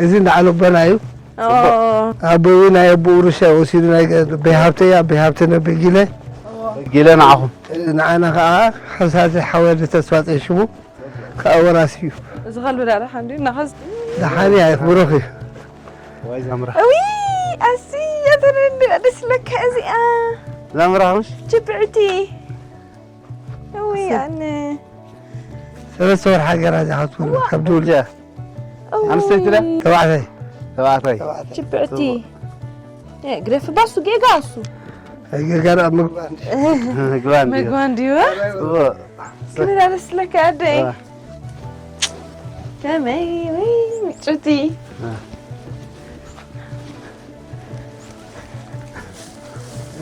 እዚ ንዓለቦና እዩ። ኣቦ ናይ ኣቦኡ ርሻ ወሲዱ ናይ በይ ሃብተ እያ፣ በይ ሃብተ ነ በጊለ። በጊለ ንዓኹም። ንዓና ከዓ ሓሳዚ ሓወዲ ተስፋ ጸሽሙ ከዓ ወራሲ እዩ። እዚ ከልቢ ዳ ደሓን ድዩ? እናኸዝ ደሓን እያ፣ ብሩኽ እዩ። ወይ ዛምራ። እዊ ኣሲ የተረድ ደስ ለካ እዚኣ ዛምራ ኹሽ? ጅብዕቲ እዊ ኣነ ሰለስተ ወርሓ ገይራ እዚኣ ክትውልድ ካብ ድውልድ። ኣንስተይቲ ዳ? ተባዕታይ ተባዕታይ ጅብዕቲ ግደፍ ባሱ ጌጋ እሱ ገጋር ኣብ ምግባር ምግባ እንዲ ምግባ እንዲዩ ጽቡቅ ክብራ ደስ ለካ ኣደይ ከመይ ወይ ምጭቲ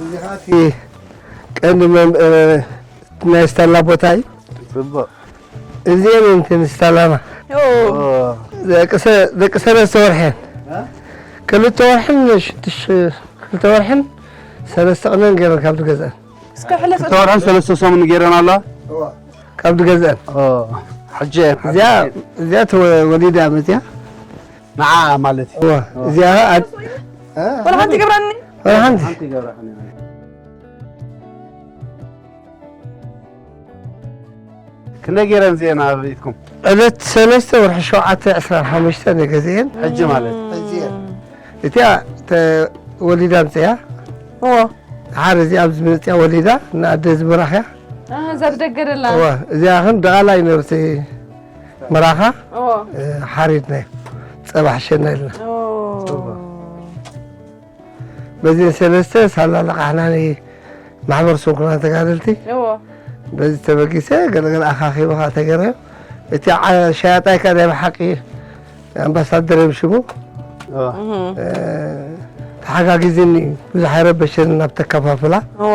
እዚ ኸዓ እቲ ቀንዲ መም- እ፣ ናይ ስታላ ቦታ እዩ። ጽቡቅ እዚአን እንቲ ስታላና ደቂ ሰለስተ ወርሐን ክልተ ወርሕን ሽትሽ ክልተ ወርሕን ሰለስተ ቅነን ገይረን ካብ ዝገዝአን እስከ ሕለፍ ክልተ ወርሕን ሰለስተ ሰሙን ገይረን ኣላ ካብ ዝገዝአን ሕጂ እዚኣ እዚኣ ተወ- ወሊዳ መፅያ ንዓ ማለት እዩ እዋ እዚኣ ኣድ- ወላ ሓንቲ ገብራኒ ወላ ሓንቲ ክንደይ ገይረን እዚአን ኣብ ኢድኩም ዕለት ሰለስተ ወርሒ ሸውዓተ ዕስራን ሓሙሽተን ገዚአን ሕጂ ማለት እዚአን እቲኣ ተወሊዳ ምፅያ እዎ ሓር እዚ ኣብዚ መፅያ ወሊዳ ንኣደ ዝብራኽያ እዛ ብደገ ደላ እዋ እዚኣ ከም ደቓላ ይነብርቲ ምራኻ እዎ ሓሪድና እዩ ፀባሕ ሸና ኢልና እዎ በዚ ሰለስተ ሳላ ለቃሕና ማሕበር ስንኩላን ተጋደልቲ እዎ በዚ ተበጊሰ ገለገለ ኣኻኺበኻ ተገረ እቲ ዓ- ሸያጣይ ከ ናይ ብሓቂ ኣምባሳደር እዮም ሽሙ ተሓጋጊዝኒ ብዙሕ ኣይረበሸን ናብ ተከፋፍላ እዎ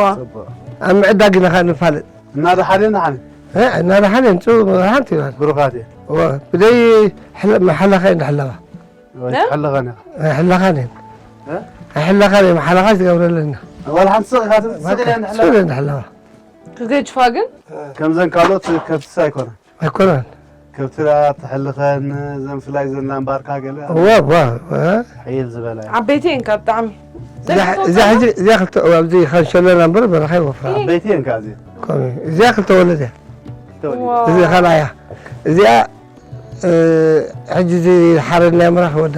ኣብ ምዕዳግ ኢና ከዓ ንፋለጥ እናደሓደ ንሓደ እ፣ እናደሓነ ንፁ ሓንቲ ይበሃል ብሩኻት እየ እዎ፣ ብደይ ሕለ- መሓለኻ እዩ ንሕለባ ሕለኻን ኢኻ ኣይሕለኻን እየን ኣይሕለኻን እየ መሓለኻ ዝገብረለና ዋላ ሓንቲ ስቕ ኢኻ ትብል ስቕ ኢለ ንሕለኻ ስለ ንሕለባ ክገጅፋ ግን ከምዘን ካልኦት ከብትስ ኣይኮነን ኣይኮነን ከብትራ ትሕልኸን ዘን ፍላይ ዘን ላምባርካ ገለ እዋ እዋ እዋ። ሕይል ዝበላ እዩ ዓበይቲ እየን ካብ ብጣዕሚ እዛ እዛ ሕጂ እዚኣ ክልተ እዋ ኣብዚ ኸንሸለና እምበር በረኻ ይወፍራ ዓበይቲ እየን ካብ እዚኣ ኮሚ እዚኣ ክልተ ወለድ እያ እዚ ኸልኣያ እዚኣ እ፣ ሕጂ እዚ ሓረድናዮ ምራኽ ወዳ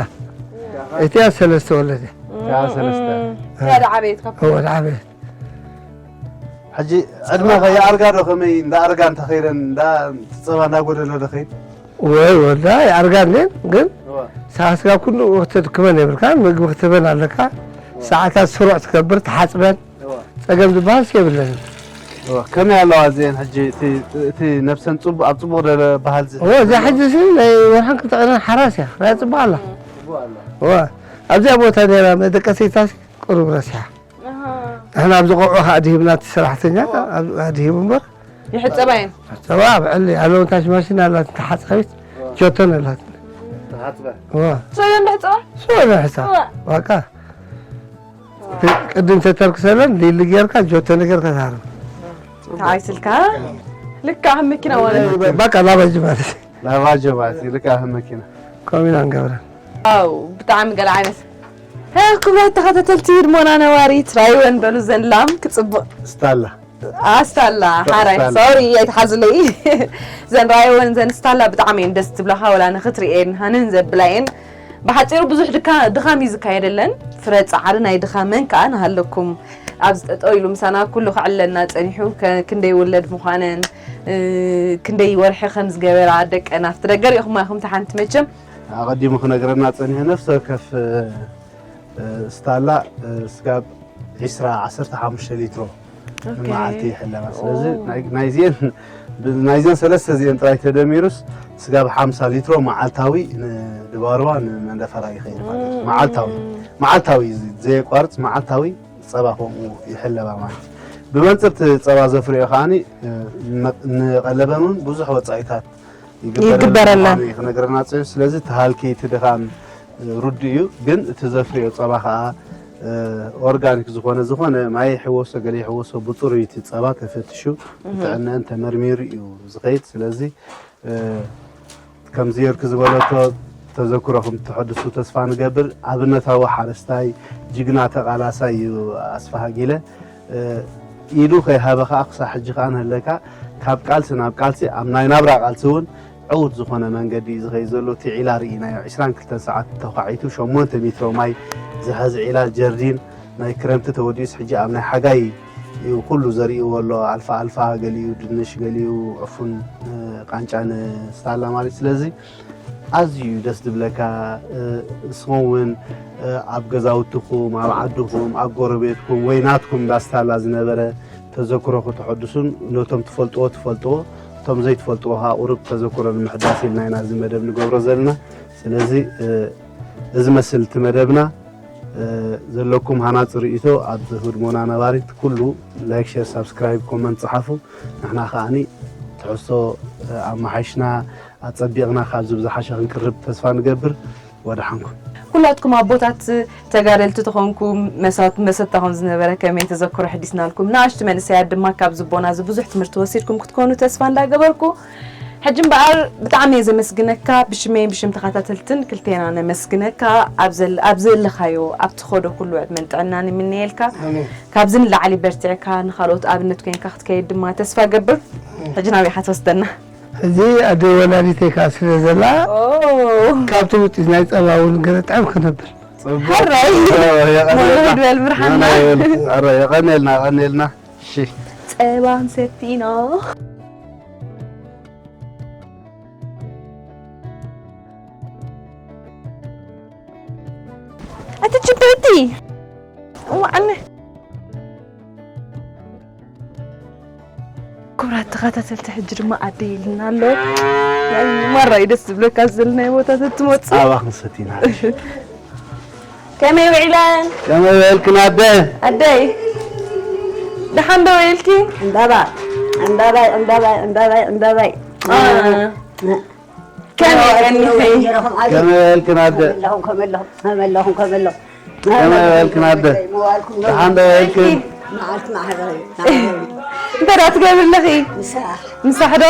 እቲኣ ሰለስተ ወለድ እያ ካብ ሰለስተ ያደ ዓበየት ካብ እወ ደዓበየት ሕጂ ዕድመ ከ የኣርጋ ዶ ከመይ እንዳ ኣርጋ እንተኸይደን እንዳ ጸባ እንዳጎደሎ ዶ ኸይድ ወይ ወላ ይኣርጋ እንዴን ግን ሰዓስጋ ኩሉ ክትድክመን የብልካን ምግቢ ክትህበን ኣለካ ሰዓታት ስሩዕ ትገብር ትሓፅበን ፀገም ዝበሃል የብለንን ከመይ ኣለዋ እዚአን ሕጂ እቲ- እቲ ነብሰን ጽቡቅ ኣብ ጽቡቅ ደለ ባህል ዚ- እወ እዚኣ ሕጂ ሲ ናይ ወርሓን ክልተ ቀደን ሓራስ እያ ራያ ፅቡቅ ኣላ እወ ኣብዚኣ ቦታ ነራ መደቀሰይታ ቁሩብ ረሲሓ ንሕና ኣብዚ ቆልዑ ከዓ ድሂብና እቲ ሰራሕተኛ ኣብዚኣ ድሂቡ እምበር ይሕፀባ እየን ፀባ ብዕሊ ኣለውንታሽ ማሽን ኣላት ተሓፃቢት ጆቶን ኣላት ተሓጽበ እወ ሰበን ብሕፀባ ስወለ ሕፃ ዋቃ ቅድም ተተርክሰለን ሊሊ ጌርካ ጆቶን ጌርካ ታሃሩ ተዓይስልካ ልካ ከም መኪና ዋለ በቃ ላባጅ ማለት ላባጆ ማለት እዩ ልካ ከም መኪና ኮሚና ንገብረን ዋው ብጣዕሚ ገለ ዓይነት ሀ ክቡራት ተኸታተልቲ ህድሞና ነዋሪት ራይወን በሉ ዘንላም ክፅቡቅ ስታላ ኣስታላ ሓራይ ኣስታላ። ሶሪ ኣይትሓዝለይ ዘን ራይወን ዘን ስታላ ብጣዕሚ እየን ደስ ትብለኻ ወላ ንኽትርእየን ሃንን ዘብላ እየን ብሓፂሩ ብዙሕ ድካ- ድኻም እዩ ዝካየደለን ፍረ ፃዕሪ ናይ ድኻመን ከዓ ንሃለኩም ኣብዚ ጠጠው ኢሉ ምሳና ኩሉ ክዕለና ፀኒሑ ከ- ክንደይ ወለድ ምዃነን እ፣ ክንደይ ወርሒ ከም ዝገበራ ደቀን ኣብቲ ደገ ሪኢኹማ ኢኹም እቲ ሓንቲ መቸም ኣቐዲሙ ክነግረና ጸኒሑ ነፍሲ ወከፍ እ፣ ስታላ እ፣ ስጋብ ዒስራ ዓሰርተ ሓሙሽተ ሊትሮ ንመዓልቲ ይሕለባ ስለዚ ናይ- ናይዚአን ብ- ናይዘን ሰለስተ እዚአን ጥራይ ተደሚሩስ ስጋብ ሓምሳ ሊትሮ መዓልታዊ ንድባርዋ ንመንደፈራ ይኸይድ ማለት እዩ መዓልታዊ መዓልታዊ እዩ ዘየቋርፅ መዓልታዊ ፀባ ከምኡ ይሕለባ ማለት እዩ ብመንፅርቲ ፀባ ዘፍርዮ ከዓኒ እ፣ ንመ- ንቐለበን እውን ብዙሕ ወፃኢታት ይግበረለን ይግበረለን። ምዃኑ እዩ ክነግረና ፅዑ ስለዚ ተሃልኪ እቲ ድኻም እ፣ ርዱእ እዩ ግን እቲ ዘፍርዮ ፀባ ከዓ እ፣ ኦርጋኒክ ዝኾነ ዝኾነ ማይ ይሕወሶ ገለ ይሕወሶ ብፅሩይ እቲ ፀባ ተፈትሹ ብጥዕነአን ተመርሚሩ እዩ ዝኸይድ ስለዚ እ፣ ከምዚ የርክ ዝበለቶ ተዘክሮኹም ትሕድሱ ተስፋ ንገብር። ኣብነታዊ ሓረስታይ፣ ጅግና ተቓላሳይ እዩ ኣስፍሃ ጊለ። እ፣ ኢዱ ከይሃበ ከኣ ክሳብ ሕጂ ከኣ ንህለካ፣ ካብ ቃልሲ ናብ ቃልሲ፣ ኣብ ናይ ናብራ ቃልሲ እውን ዕዉት ዝኾነ መንገዲ እዩ ዝኸይድ ዘሎ። እቲ ዒላ ርኢናዮ፣ ዕስራን ክልተን ሰዓት ተዃዒቱ፣ ሸሞንተ ሜትሮ ማይ ዝሕዝ ዒላ፣ ጀርዲን፣ ናይ ክረምቲ ተወዲኡስ ሕጂ ኣብ ናይ ሓጋይ እዩ ኩሉ ዘሪእዎ ኣሎ። ኣልፋ ኣልፋ፣ ገሊኡ ድንሽ፣ ገሊኡ ዕፉን፣ እ፣ ቃንጫ ንስታላ ማለት። ስለዚ ኣዝዩ እዩ ደስ ዝብለካ። እ፣ ንስኹም እውን፣ እ፣ ኣብ ገዛውትኹም፣ ኣብ ዓድኹም፣ ኣብ ጎረቤትኩም ወይ ናትኩም እንዳስታላ ዝነበረ ተዘክሮ ከተሐድሱን ነቶም ትፈልጥዎ ትፈልጥዎ፣ እቶም ዘይትፈልጥዎ ከዓ ቁሩብ ተዘክሮ ንምሕዳስ ኢልና ኢና እዚ መደብ ንገብሮ ዘለና። ስለዚ፣ እ፣ እዚ መስል እቲ መደብና። እ፣ ዘለኩም ሃናጺ ርእይቶ ኣብ ህድሞና ነባሪት ኩሉ ላይክ፣ ሼር፣ ሳብስክራይብ፣ ኮመንት ጸሓፉ። ንሕና ከኣኒ ትሕዝቶ፣ እ፣ ኣመሓይሽና ኣጸቢቕና ካብዚ ብዝሓሸ ክንቅርብ ተስፋ ንገብር። ወደሓንኩም። ኩላትኩም ኣቦታት ተጋደልቲ ተኾንኩም፣ መሳት መሰታኹም ዝነበረ ከመይ ተዘክሮ ሕዲስናልኩም። ንኣሽቱ መንእሰያት ድማ ካብ ዝቦና እዚ ብዙሕ ትምህርቲ ወሲድኩም ክትኮኑ ተስፋ እንዳገበርኩ፣ ሕጂ እምበኣር ብጣዕሚ እየ ዘመስግነካ፣ ብሽመይን ብሽም ተኸታተልትን ክልቴና ነመስግነካ። ኣብ ዘል-፣ ኣብ ዘለኻዮ፣ ኣብ ትኸዶ ኩሉ ዕድመን ጥዕናን ይምነየልካ። ኣሜን። ካብዚ ንላዕሊ በርቲዕካ ንኻልኦት ኣብነት ኮይንካ ክትከይድ ድማ ተስፋ ገብር። ኣሜን። ሕጂ ናበይ ኢኻ ትወስደና? ሕጂ ኣደ ወላዲተይ ከኣ ስለ ዘላ፣ ኦ። ካብቲ ውፅኢት ናይ ፀባ እውን ገለ ጥዕም ክነብል። ጽቡቅ። ሕራይ። ኦ፣ የቐንየልና። ሞሎ ድበል ብርሃንና። ኧረ፣ የቐንየልና፣ የቐንየልና። እሺ። ጸባ ንሰቲ ኢና። ኣቲ ችበቲ። እዋዕነ። ክቡራት ተኸታተልቲ፣ ሕጂ ድማ ኣደይ ኢልና ኣሎ። ናይ ማራ እዩ ደስ ዝብለካ፣ ዘለናዮ ቦታ ተትመጽእ። ጸባ ክንሰቲ ኢና። ከመይ ውዒለን? ከመይ ውዒልክን ኣደ? ኣደይ፣ ደሓን ዶ ውዒልኪ? ዕምባባ፣ ዕምባባይ፣ ዕምባባይ፣ ዕምባባይ፣ ዕምባባይ። አ። ከመይ ቀኒኺ? ከመይ ውዒልክን ኣደ? ከመይ ኣለኹም፣ ከመይ ኣለኹም፣ ከመይ ኣለኹም፣ ከመይ ኣለኹም? ከመይ ውዒልክን ኣደ? ደሓን ዶ ውዒልክን? መዓልቲ ማሕበራዊ፣ ማሕበራዊ። እንታይ ደኣ ትገብሪ ኣለኺ? ምሳሕ። ምሳሕ ዶ?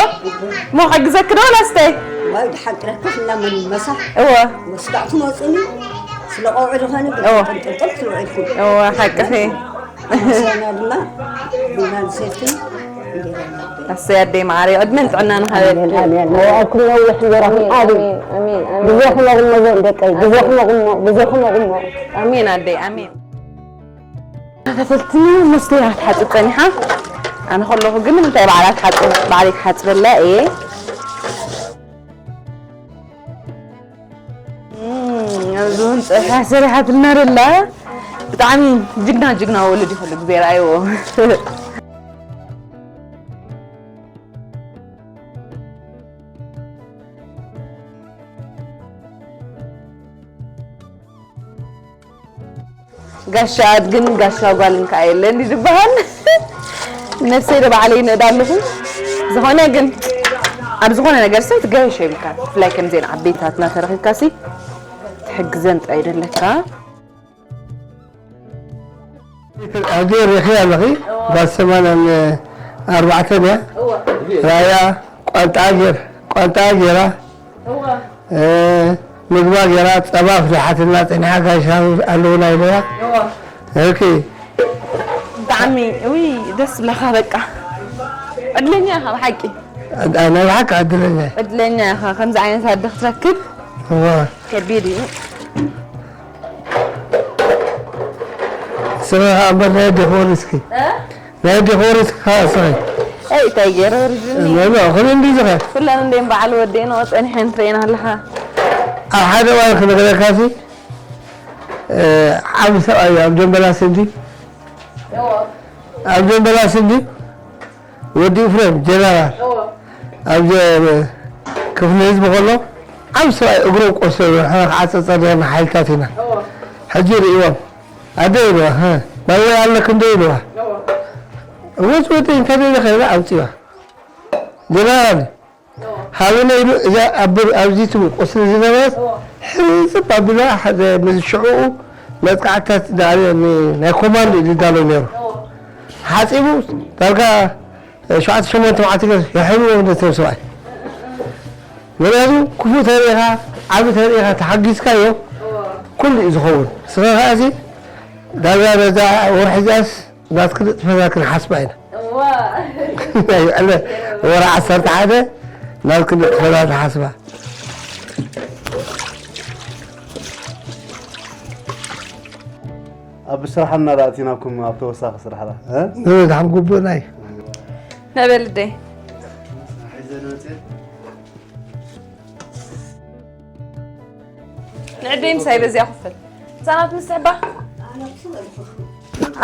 እሞ ክሕግዘኪ ዶ ወላስ እንታይ? ዋይ፣ ደሓን ጥራሕ ኮፍ ኢልና ምን መሳሕ። እወ። ወስዳዕ ትመጹኒ፣ ስለ ቆውዒ ዝኾነ እወ። ጥልጥልጥል ክትውዒልኩም። እወ፣ ሓቅኺ። ምሳና ድማ ቡና ንሰቲ፣ እንጀራ ንኣቢ። ኣሰይ ኣደይ መዓረይ፣ ዕድመን ጥዕናን ሃበኪ። ኣሜን፣ ኣሜን። መዋእልኩም ነዊሕ እንጀራኹም ኣሜን፣ ዓቢ። ኣሜን፣ ኣሜን፣ ኣሜን። ግዜኹም ኣቕሞ ዘን ደቀይ፣ ግዜኹም ኣቕሞ፣ ግዜኹም ኣቕሞ። ኣሜን ኣደይ፣ ኣሜን። ተኸታተልትና መስተ እያ ክትሓጽብ ጸኒሓ። ኣነ ከለኹ ግን ንምንታይ ባዕላ ትሓጽብ? ባዕለይ ክሓጽበላ እየ። እም፣ ኣብዚ እውን ጸብሓ ሰሪሓትና ደላ። ብጣዕሚ ጅግና ጅግና ወለዲ ኩሉ ግዜ ረኣይዎ። ጋሻ ኣድግን ጋሻ ጓልን ከኣ የለን እዩ ዝበሃል። ነፍሰይ ዶ ባዕለይ ይንእዳ ኣለኹ። ዝኾነ ግን ኣብ ዝኾነ ነገር ሰብ ትጋየሽ የብልካ። ብፍላይ ከምዚአን ዓበይታትና ተረኺብካሲ ትሕግዘን ጥራይ ደለካ። ኣብዚ ርኢኺ ኣለኺ፣ ጓል ሰማንያን ኣርባዕተን እያ። ራያ ቋንጣ ገይር-፣ ቋንጣ ገይራ፣ እ፣ ምግባ ገይራ፣ ጸባ ኣፍሊሓትና ጸኒሓ፣ ጋሻ ኣለውና ኢለያ። ኦኬ። ብጣዕሚ፣ ውይ፣ ደስ ዝብለካ በቃ። ዕድለኛ ኢኻ ብሓቂ። እ፣ ናይ ብሓቂ ዕድለኛ እየ። ዕድለኛ ኢኻ፣ ከምዚ ዓይነት ኣደ ክትረክብ። እዋ። ከቢድ እዩ። ስራኻ እምበር ናይ ኣዴኺ ወሪስኪ። እ? ናይ ኣዴኺ ወሪስኪ ከዓ ስራይ። ኣይ፣ እንታይ ገይረ ወሪድኒ? ኖ፣ ኖ፣ ኸመይ እንዲ ዝኸ? ኩለን እንደን በዓል ወዴን ጸኒሐን ትርእየን ኣለኻ። ኣብ ሓደ እዋን ክነግረካሲ፣ እ፣ ዓቢ ሰብኣይ ኣብ ደንበላስ እንዲ። እዎ። ኣብ ደንበላስ እንዲ። ወዲ ኤፍሬም ጀነራል እዎ። ኣብ ጀ-፣ ክፍሊ ህዝቢ ከሎ ዓብ ሰብኣይ እግሮም ቆሰሉ፣ ንሕና ክዓጸጸ ኔርና ሓይልታት ኢና። እዎ። ሕጂ ርእይዎም፣ ኣደ ኢልዋ፣ "ሀ፣ ማይ ወይ ኣለክ እንዶ?" ኢልዋ። እዎ። እወ፣ ዝወደ እንተ ደለ ኸይላ ኣውጺዋ። ጀነራል፣ እዎ። ሃበነ ኢሉ፣ እዛ ኣብ ብር-፣ ኣብዚ ትብል ቁስሊ ዝነበረት እዎ። ሕጽብ ኣቢላ፣ ሓደ ምስ ሽዕኡ መጥቃዕትታት ዳ-፣ ን-፣ ናይ ኮማንዶ እዩ ዝዳሎ ነይሩ። እዎ። ሓጺቡ፣ ዳርጋ ሸውዓተ ሸሞንተ መዓልቲ ገይሩ የሕልዎ ነቶም ሰብኣይ። ምኽንያቱ ክፉእ ተሪኢኻ ዓቢ ተሪኢኻ ተሓጊዝካዮ ኩሉ እዩ ዝኸውን። ንስኻ ከኣ እዚ ዳርጋ ነዛ ወርሒ እዚኣስ ናትኪ ንጥፈታት ክንሓስባ ኢና። እዋ። ናይ ዕለ ወርሒ ዓሰርተ ሓደ ናትኪ ንጥፈታት ሓስባ። ኣብ ስራሕና ደኣ ኣቲናኩም ኣብ ተወሳኺ ስራሕና፣ እ? ንብዝሓም ግቡእና እዩ። ንዕበል ኣደይ። ንዕደይ ምሳይ በዚያ ክፈል። ህፃናት ምስ ትሕባ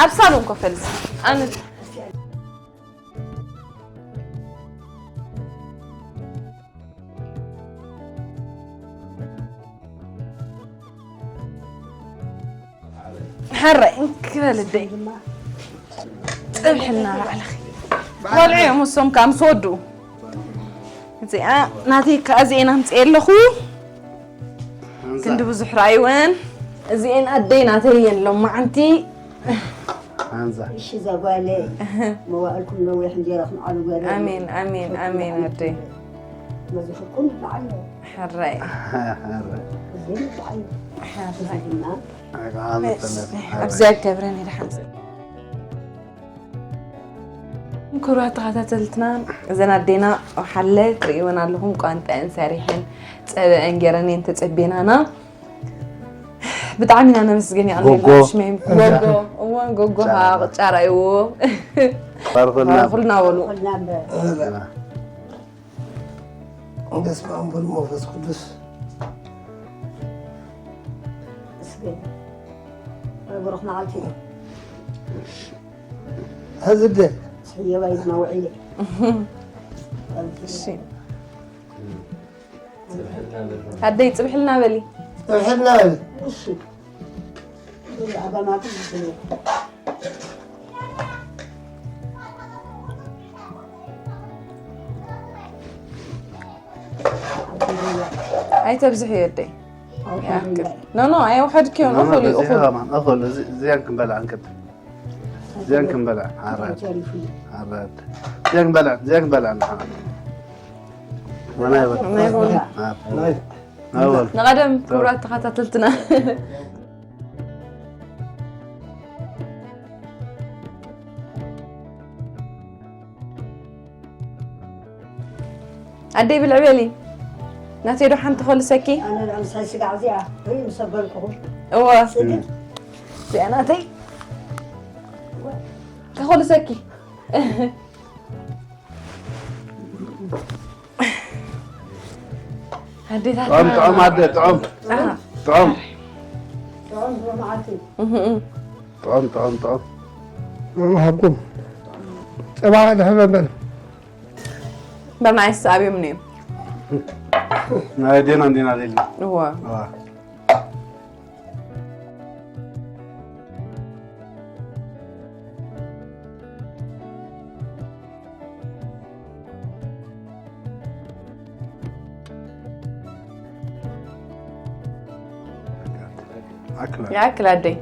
ኣብ ሳሎን ኮፈል። ኣነ ሕራይ እንክበል ኣደይ። ጽብሕልና ባዕልኺ። ቆልዑ እዮም እሶም ከኣ ምስ ወድኡ። እዚኣ ናተይ ከኣ እዚኤን ኣምፅኤ ኣለኹ። ክንዲ ብዙሕ ረኣይወን። እዚኤን ኣደይ ናተይ እየን ሎማዓንቲ። ሓንዛ። እሺ እዛ ጓለይ፣ መዋእልኩም ነዊሕ፣ እንጀራኹም ዓቢ ይግበር። ኣሜን ኣሜን ኣሜን ኣደይ። መዝኽርኩም ይብላዕ ኣሎ። ሕራይ። ሕራይ። እዚ ይብላዕ ኣሎ። ሕራይ። እዚ ድማ ኣብዚኣ ክገብረን ይድሓን። ክቡራት ተኸታተልትና፣ እዘን ኣዴና ወሓለ ትርእይወን ኣለኹም፣ ቋንጣ እየን ሰሪሐን፣ ጸበ እየን ገይረን እየን ተጸቤናና። ብጣዕሚ ኢና ነመስግን፣ የቐንየልና። ጎጎ። ሽመይ ጎጎ፣ እወ፣ ጎጎ፣ ሃ፣ ቅጫ ራእይዎ። ባርኹልና። ባርኹልና በሉ። በስመ ኣብ ወወልድ ወመንፈስ ቅዱስ። እስገ ብሩኽ መዓልቲ እዩ። ሕዚ ደ ስሕየባይ ድማ ውዒለ። እሺ። ኣደይ ጽብሕልና በሊ። ጽብሕልና በሊ። እሺ። ኣባናቱ ዝስለ ኣይተብዝሕዮ ኣደይ። ይኣክል። ኖ ኖ፣ ኣየውሐድክዮን። እኹል እዩ፣ እኹል። እኹል። እዚኣን ክንበልዓ ንቀድም። እዚኣን ክንበልዓ። ሓራድ። ሓራድ። እዚኣን ክንበልዓ፣ እዚኣን ክንበልዓ ንሓ። ወናይ በል። ናይ በል። ሓራድ። ናይ ናይ በል። ንቐደም ክቡራት ተኸታተልትና። ኣደይ ብልዒ በሊ። ናተይ ዶ ሓንቲ ኮልሰኪ? ኣነ ንኣምሳይ ስጋዕ እዚኣ ርኢ ምስ ኣበልኩኹም። እወ። ስግድ። እዚኣ ናተይ። ተኾልሰኪ። ኣዴታት ጥዑም፣ ጥዑም፣ ኣደ፣ ጥዑም። ኣሃ። ጥዑም። ጥዑም፣ ጥዑም፣ ጥዑም። መምሃኩም። ጸባቕ ድሕበበል። በርናይስ ኣብዮም ነዮም። ናይ ዴና እንዲና ሌልና። እዋ። እዋ። ኣክላ። ይኣክል ኣደይ።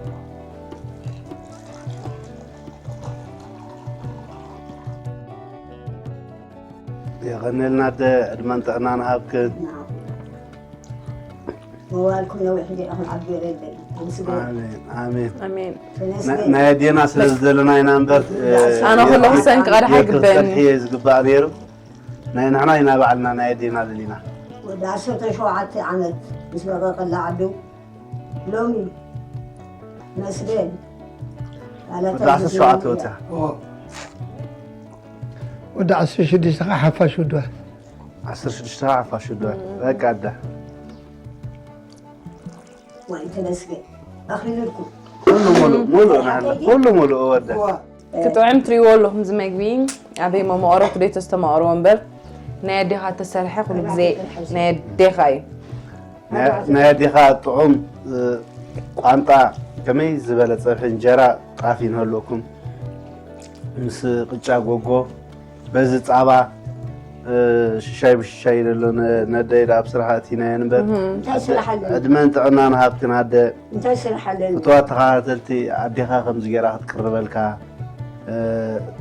የቐነልና ኣደ፣ ዕድመን ጥዕናን ሃብክን። መዋልኩም ነዊሕ እንዲኹም ዓቢ የለለይ። ኣመስግን። ኣሜን፣ ኣሜን። ኣሜን። ና-፣ ናይ ኣዴና ስለ ዝደለና ኢና እምበር፣ እ፣ ኣነ ከለኹ ሰንቂ ቀድሓ ይግበኣኒ። ቀድሒ እየ ዝግባእ ነይሩ። ናይ ንሕና ኢና ባዕልና ናይ ኣዴና ደሊና። ወዲ ዓሰርተ ሸውዓተ ዓመት ምስ በቐቐላ ዓዱ ሎሚ መስገን። ወዲ ዓሰርተ ሸውዓተ ወታ። ወዲ ዓሰርተ ሽዱሽተ ከዓ ሓፋሽ ውድባ። ዓሰርተ ሽዱሽተ ከዓ ሓፋሽ ውድባ። በቃ ኣዳ። ወይ ተመስገን። ኣኽሊልኩም። ኩሉ ሙሉእ፣ ሙሉእ ናህና። ኩሉ ሙሉእ ወደ። እዋ። ክጥዕም ትሪእዎ ኣለኹም እዚ መግቢ። ኣበይ መመቐረቱ ደይ ተስተማቐርዎ እምበር ናይ ኣዴኻ ተሰርሐ ኩሉ ግዜ ናይ ኣዴኻ እዩ። ናይ፣ ናይ ኣዴኻ ጥዑም፣ እ፣ ቋንጣ ከመይ ዝበለ ጸብሒ እንጀራ ጣፍ ይንህልወኩም። ምስ ቅጫ ጎጎ፣ በዚ ጻባ፣ እ፣ ሽሻይ ብሽሻይ ይደሎ ነ-፣ ነደይ ደኣ ኣብ ስራሕ ኣእቲናየን እምበር። እህ። እንታይ ስራሕ ኣለኒ? ዕድመን ጥዕናን ሃብክን ኣደ። እንታይ ስራሕ ኣለኒ? ፍትዋት ተኸታተልቲ ኣዴኻ ከምዚ ገይራ ክትቅርበልካ፣ እ፣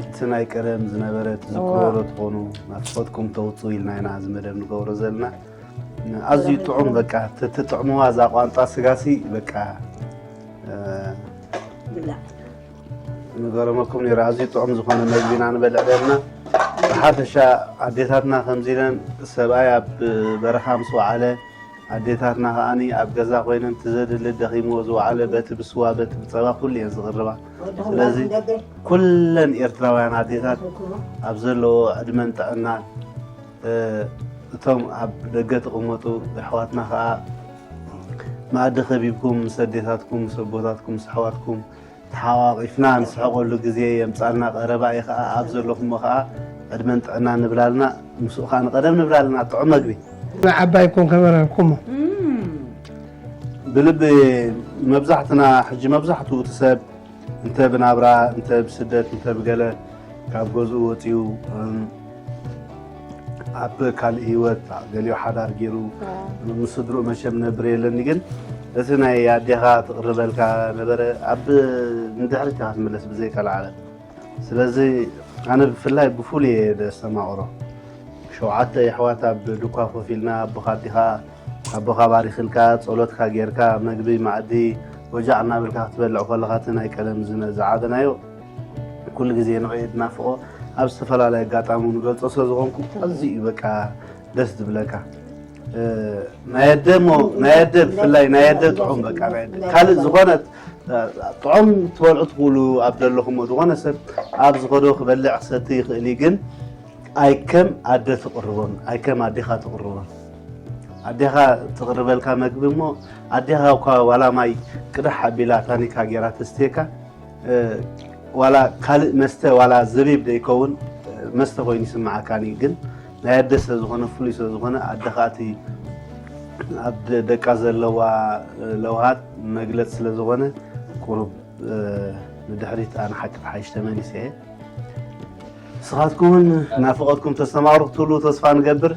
እቲ ናይ ቀደም ዝነበረ ትዝክርዎ ዶ ትኾኑ? ናፍቆትኩም ተውጽኡ ኢልና ኢና እዚ መደብ ንገብሮ ዘለና። ኣዝዩ ጥዑም በቃ፣ ትጥዕምዋ እዛ ቋንጣ ስጋሲ በቃ፣ እ፣ ብላዕ። ንገረመኩም ነይረ። ኣዝዩ ጥዑም ዝኾነ መግቢ ኢና ንበልዕ ነርና። ብሓፈሻ ኣዴታትና ከምዚ ኢለን ሰብኣይ ኣብ በረኻ ምስ ወዓለ፣ ኣዴታትና ከዓኒ ኣብ ገዛ ኮይነን ትዘድሊ ደኺምዎ ዝወዓለ በቲ ብስዋ በቲ ብፀባ ኩሉ እየን ዝቕርባ። ስለዚ ኩለን ኤርትራውያን ኣዴታት ኣብ ዘለዎ ዕድመን ጥዕናን፣ እ፣ እቶም ኣብ ደገ ትቕመጡ ኣሕዋትና ከዓ መኣዲ ከቢብኩም ምስ ኣዴታትኩም ምስ ኣቦታትኩም ምስ ኣሕዋትኩም ተሓቋቒፍና ንስሕቐሉ ግዜ የምፃልና። ቀረባ እዩ ከዓ ኣብ ዘለኹሞ ከዓ ዕድመን ጥዕና ንብላልና። ምስኡ ከዓ ንቐደም ንብላልና ጥዑም መግቢ ንዓባይኩም ከመረርኩሞ ብልቢ መብዛሕትና ሕጂ መብዛሕትኡ እቲ ሰብ እንተ ብናብራ እንተ ብስደት እንተ ብገለ ካብ ገዝኡ ወፂኡ እም፣ ኣብ ካልእ ህይወት ገሊኡ ሓዳር ገይሩ ምስ ስድርኡ መቸም ነብር የለኒ ግን እቲ ናይ ኣዴኻ ትቕርበልካ ነበረ ኣብ ንድሕሪት ኢኻ ትምለስ ብዘይቀልዓለ ስለዚ ኣነ ብፍላይ ብፉሉይ እየ ደስተማቕሮ ሸውዓተ የሕዋት ኣብ ዱኳ ኮፍ ኢልና ኣቦኻ ኣዲኻ ኣቦኻ ባሪኽልካ ጸሎትካ ጌርካ መግቢ ማዕዲ ወጃዕ እናበልካ ክትበልዕ ከለኻ እቲ ናይ ቀደም ዝነ ዝዓበናዮ ኩሉ ግዜ ንዕኡ እየ ዝናፍቖ ኣብ ዝተፈላለየ ኣጋጣሚ ንገልጾ ስለ ዝኾንኩ ኣዝዩ እዩ በቃ ደስ ዝብለካ ናይ ኣደ እሞ ናይ ኣደ ብፍላይ ናይ ኣደ ጥዑም በቃ ናይ ኣደ ካልእ ዝኾነ ጥዑም ትበልዑ ትኽእሉ ኣብ ዘለኹሞ ዝኾነ ሰብ ኣብ ዝኸዶ ክበልዕ ክሰቲ ይኽእል እዩ ግን ኣይከም ኣደ ትቕርቦን ኣይከም ኣዴኻ ትቕርቦን ኣዴኻ ትቕርበልካ መግቢ እሞ ኣዴኻ እኳ ዋላ ማይ ቅዳሕ ኣቢላ ታኒካ ጌራ ተስትየካ ዋላ ካልእ መስተ ዋላ ዘቢብ ዘይከውን መስተ ኮይኑ ይስምዓካኒ ግን ናይ ኣደ ስለ ዝኾነ ፍሉይ ስለ ዝኾነ ኣደ ከዓ እቲ ኣብ ደቃ ዘለዋ ለውሃት መግለፂ ስለ ዝኾነ ቁሩብ ንድሕሪት ኣነ ሓቂ ሓይሽ ተመሊሰ እየ ንስኻትኩምን ናፍቐትኩም ተስተማቕሩ ክትህሉ ተስፋ ንገብር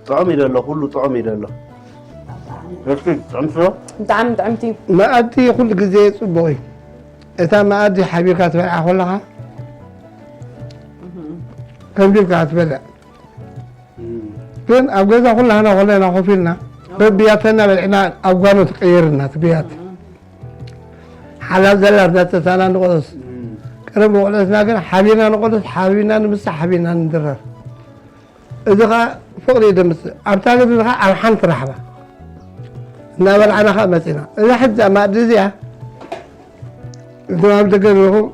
ጥዑም እዩ ደሎ ኩሉ ጥዑም እዩ ደሎ ጥዑም ስለ ብጣዕሚ ጥዕምቲ እዩ መኣዲ ኩሉ ግዜ ፅቡቕ እዩ እታ መኣዲ ሓቢርካ ትበልዓ ከለኻ ከምዚ ኢልካ ትበልዕ ግን ኣብ ገዛ ኩላህና ከለና ኮፍ ኢልና በብያተና በልዕና ኣብ ጓኖ ትቀየርና ትብያት ሓላል ዘላ እናተሳና ንቆሎስ ቀደም ውዕለትና ግን ሓቢርና ንቆሎስ ሓቢርና ንምሳ ሓቢርና ንድረር እዚ ከዓ ፍቕሪ እዩ ደምፅእ ኣብታ ገዛ ከዓ ኣብ ሓንቲ ራሕባ እናበልዓና ከዓ መፂና እዛ ሕጂ ማእዲ እዚኣ እቶም ኣብ ደገ ዘለኹም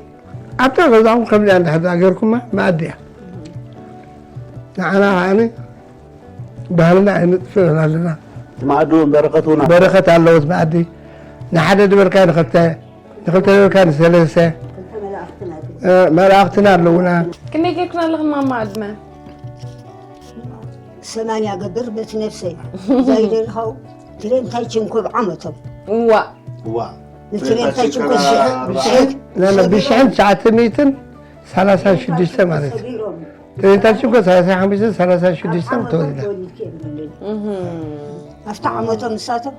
ኣብታ ገዛኹም ከምዚኣ እንድሕር ጌርኩማ መኣዲ እያ ንዓና ከዓኒ ባህልና ኣይንጥፍእን ኣለና መኣዲ እውን በረከት እውን ኣሎ። በረከት ኣለዎ እቲ መኣዲ ንሓደ ድበልካ ንክልተ ንክልተ ድበልካ ንሰለስተ መላእክትና ኣለውና ክንደይ ጌርክና ኣለኽን ማማ ዕድመ ሰማንያ ገብር በቲ ነፍሰይ ዛይደልኸው ትሬንታይ ችንኮብ ዓመቶም እዋ ዋ ንትሬንታይ ችንኮብ ሽሕን ብሽሕን ትሽዓተ ሚእትን ሰላሳን ሽዱሽተ ማለት እዩ ትሬንታይ ችንኮ ሰላሳ ሓሙሽተ ሰላሳ ሽዱሽተ ተወልዳ ኣብቲ ዓመቶም ንሳቶም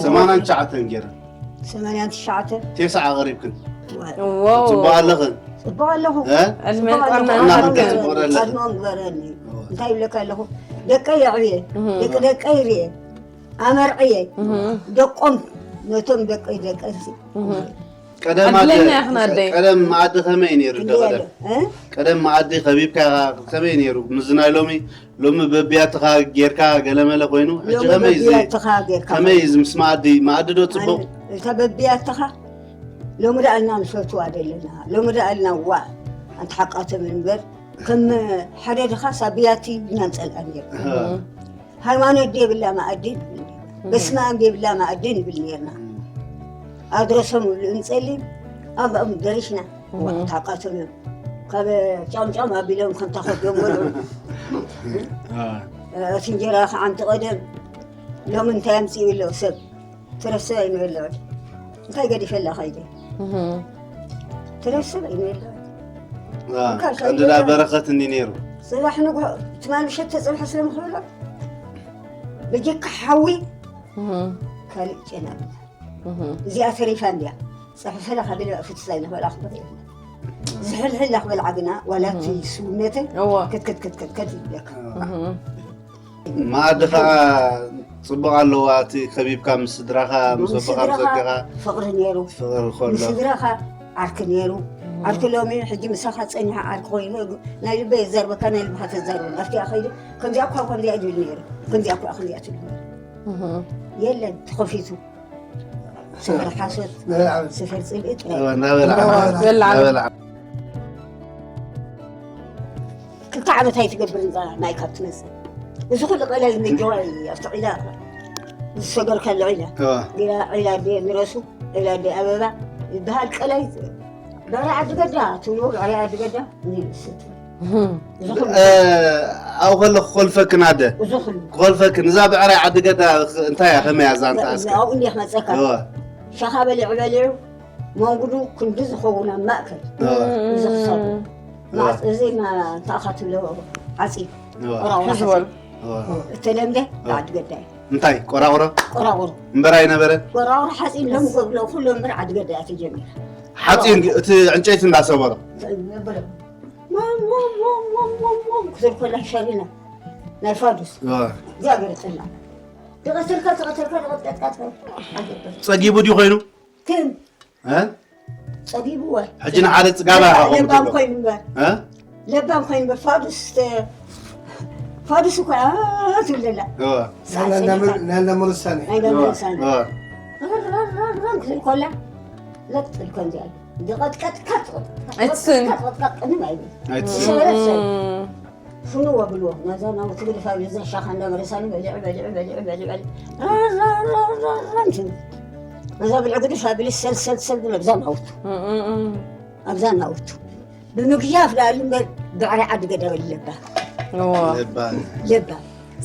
ሰማንያን ትሽዓተን ጌረን ሰማንያን ትሽዓተ ቴስዓ ቀሪብክን ዋው ፅቡቅ ኣለኽን ፅቡቅ ኣለኹ እ? ዕድመን ጥዕናን እና ይሃብክን ክንገጽ ይፈቅደልና ቀድሞም ግበረኒ እንታይ ይብለካ ኣለኹ ደቀይ ኣዕብየ ደቂ ደቀይ ይርየ ኣመርዕየ ደቆም ነቶም ደቀይ ደቀሲ ቀደም ዕድለኛ ኣደ- ኢኽን ኣደይ። ቀደም መኣዲ ከመይ ነይሩ እንደ ክንደይ ቀደም ኣሎ እ? ቀደም መኣዲ ከቢብካ ከመይ ነይሩ ምዝ ናይ ሎሚ ሎሚ በቢያትኻ ጌርካ ገለመለ ኮይኑ ሕጂ ሎሚ ከመይ እዚ በቢያትኻ ጌርካ ከመይ እዚ ምስ መኣዲ መኣዲ ዶ ፅቡቅ እታ በቢያትኻ ሎሚ ደኣ ኢልና ንፈትዋ ዘለና ሎሚ ደኣ ኢልና ዋ ኣንተ ሓቃቶም እምበር ከም ሓደ ድኻ ሳብያቲ ኢና ንፀልኣ ነርና ሃይማኖት ዘይብላ መኣዲ ንብል ነርና በስመ ኣብ ዘይብላ መኣዲ ንብል ነርና ኣድረሶም ንብል ንፀሊ ኣብኦም ደሪሽና ታቃቶም እዮም ካብ ጫምጫም ኣቢሎም ከምታ ከፍ ጀመሩ እቲ እንጀራ ከዓ ኣንቲ ቀደም ሎሚ እንታይ ኣምፅኡ ኣሎ ሰብ ትረስዕ ይንበለወ እንታይ ገዲፈላ ከይደ ትረስዕ ይንበለወ ቀንድላ በረኸት እንዲ ነይሩ ፅባሕ ንግሆ ትማል ምሸት ተፅብሐ ስለምክብሎ ብጀካ ሓዊ ካልእ ጨና እዚኣ ተሪፋ እንድያ ፀሕፈላ ካብ ኢለ ፍትሳ ኢለ ክበልዓ ክበል ዝሕልሕላ ክበልዓ ግና ዋላ እቲ ስውነተይ እዋ ከትከትከትከት ይብለካ እህ። መኣዲ ከዓ ፅቡቕ ኣለዋ። እቲ ከቢብካ ምስ ስድራኻ፣ ምስ ኣቦኻ፣ ምስ ኣዴኻ ፍቕሪ ነይሩ። ፍቕሪ ከሎ። ምስ ስድራኻ ዓርኪ ነይሩ። ዓርኪ ሎሚ ሕጂ ምሳኻ ጸኒሓ ዓርኪ ኮይኑ፣ ናይ ልበይ ይዛረበካ፣ ናይ ልብኻ ተዛረበኒ። ኣብቲኣ ከይዱ፣ ከምዚኣ እኳ፣ ከምዚኣ ይብል ነይሩ። ከምዚኣ እኳ፣ ከምዚኣ ትብል ነይሩ። የለን፣ ተኸፊቱ። ሰፈር ሓሶት፣ ሰፈር ጽልኢ ጥራይ። እወ፣ እናበልዓ፣ እናበልዓ። እናበልዓ። ክልተ ዓመት ኣይትገብርን እዛ ማይ ካብ ትመጽእ። እዚ ኩሉ ቀላይ ምጅዋይ ኣብቲ ዒላ ዝሰገርከሉ ዒላ። እወ። ዒላ፣ ዒላ ኣደ ምረሱ፣ ዒላ ኣደ ኣበባ ይበሃል ቀላይ። ብዕራይ ዓዲ ገዳ ትብልዎ፣ ብዕራይ ዓዲ ገዳ ንስቲ። እዚ ኩሉ። እ፣ ኣብኡ ከለኹ ክኾልፈክን ኣደ። እዚ ኩሉ። ክኾልፈክን። እዛ ብዕራይ ዓዲ ገዳ እንታይ እያ፣ ከመይ እያ ዛንታ እስከ? ኣብኡ እንዲያ ክመጸካ። እወ። ሻኻ በሊዑ በሊዑ መንጉዱ ክንዲ ዝኸውን ኣብ ማእከል። እወ። እዚ ክሳዱ። እወ። ማዕጽ-፣ እዚ ማ-፣ እንታይ ኢኻ ትብሎ? ዓጺድ። እወ። ቆራቑራ ሕዚ በሉ። እወ። እተለምደ እወ። ዓዲ ገዳ እዩ። እንታይ? ቆራቑሮ? ቆራቑሮ። እምበር ኣይነበረን? ቆራቑሮ ሓጺን ሎም ገብሎ ኩሉ እምበር ዓዲ ገዳ እያ ተጀሚራ። ሓጺን እቲ ዕንጨይቲ እንዳሰበሮ? ነበረ። ሞም፣ ሞም፣ ሞም፣ ሞም፣ ሞም፣ ሞም፣ ክትብል ኮላ ሸሪና። ናይ ፋዱስ። እወ። እግዚኣብሔር ይጽላእ። ተቐተልካ፣ ተቐተልካ፣ ተቐጥቀጥካ፣ ተቐጥቀጥካ። ጸጊቡ ድዩ ኮይኑ? ግን እ? ጸጊብዎ። ሕጂ ንሓደ ጽጋባ ኢኻ ከምኡ ለባም ትብሎ። ኮይኑ እምበር። እ? ለባም ኮይኑ እምበር፣ ፋዱስ ተ-፣ ፋዱስ እኮ፣ ኣ፣ ትብል ዘላ። እወ። ሰዓት ናይ ሰሊኻ። ናይ ለመ-፣ ናይ ለመ ውሳኔ። ናይ ለመ እወ፣ ውሳኔ። እወ። ራም፣ ራም፣ ራም፣ ራም ክትብል ኮላ፣ ለጥ ኢልካ እንዲያ። ዝቐጥቀጥካ፣ ትቐጥቀጥ፣ እትስን። ትቐጥቀጥ፣ ቅድም ኣይብል። ኣይትስን። ሰረሰር። እም። ፍንው ኣብልዎ። ነዛ ናብኡ ትግድፍ ኣብ እዛ ሻኻ እንዳመረሳኒ በሊዑ፣ በሊዑ፣ በሊዑ፣ በሊዑ፣ በሊዑ። ራር፣ ራር፣ ራር፣ ራር፣ ራር እንትብል። ነዛ ብልዒ ግድፍ ኣቢለ ሰል፣ ሰል፣ ሰል ብሎ ኣብዛ ናውቱ። እም፣ እም፣ እም። ኣብዛ ናውቱ። ብምግያፍ ላሉ እምበር ብዕራይ ዓዲ ገዳ በሊ ለባ። እዎ። ለባ። ለባ።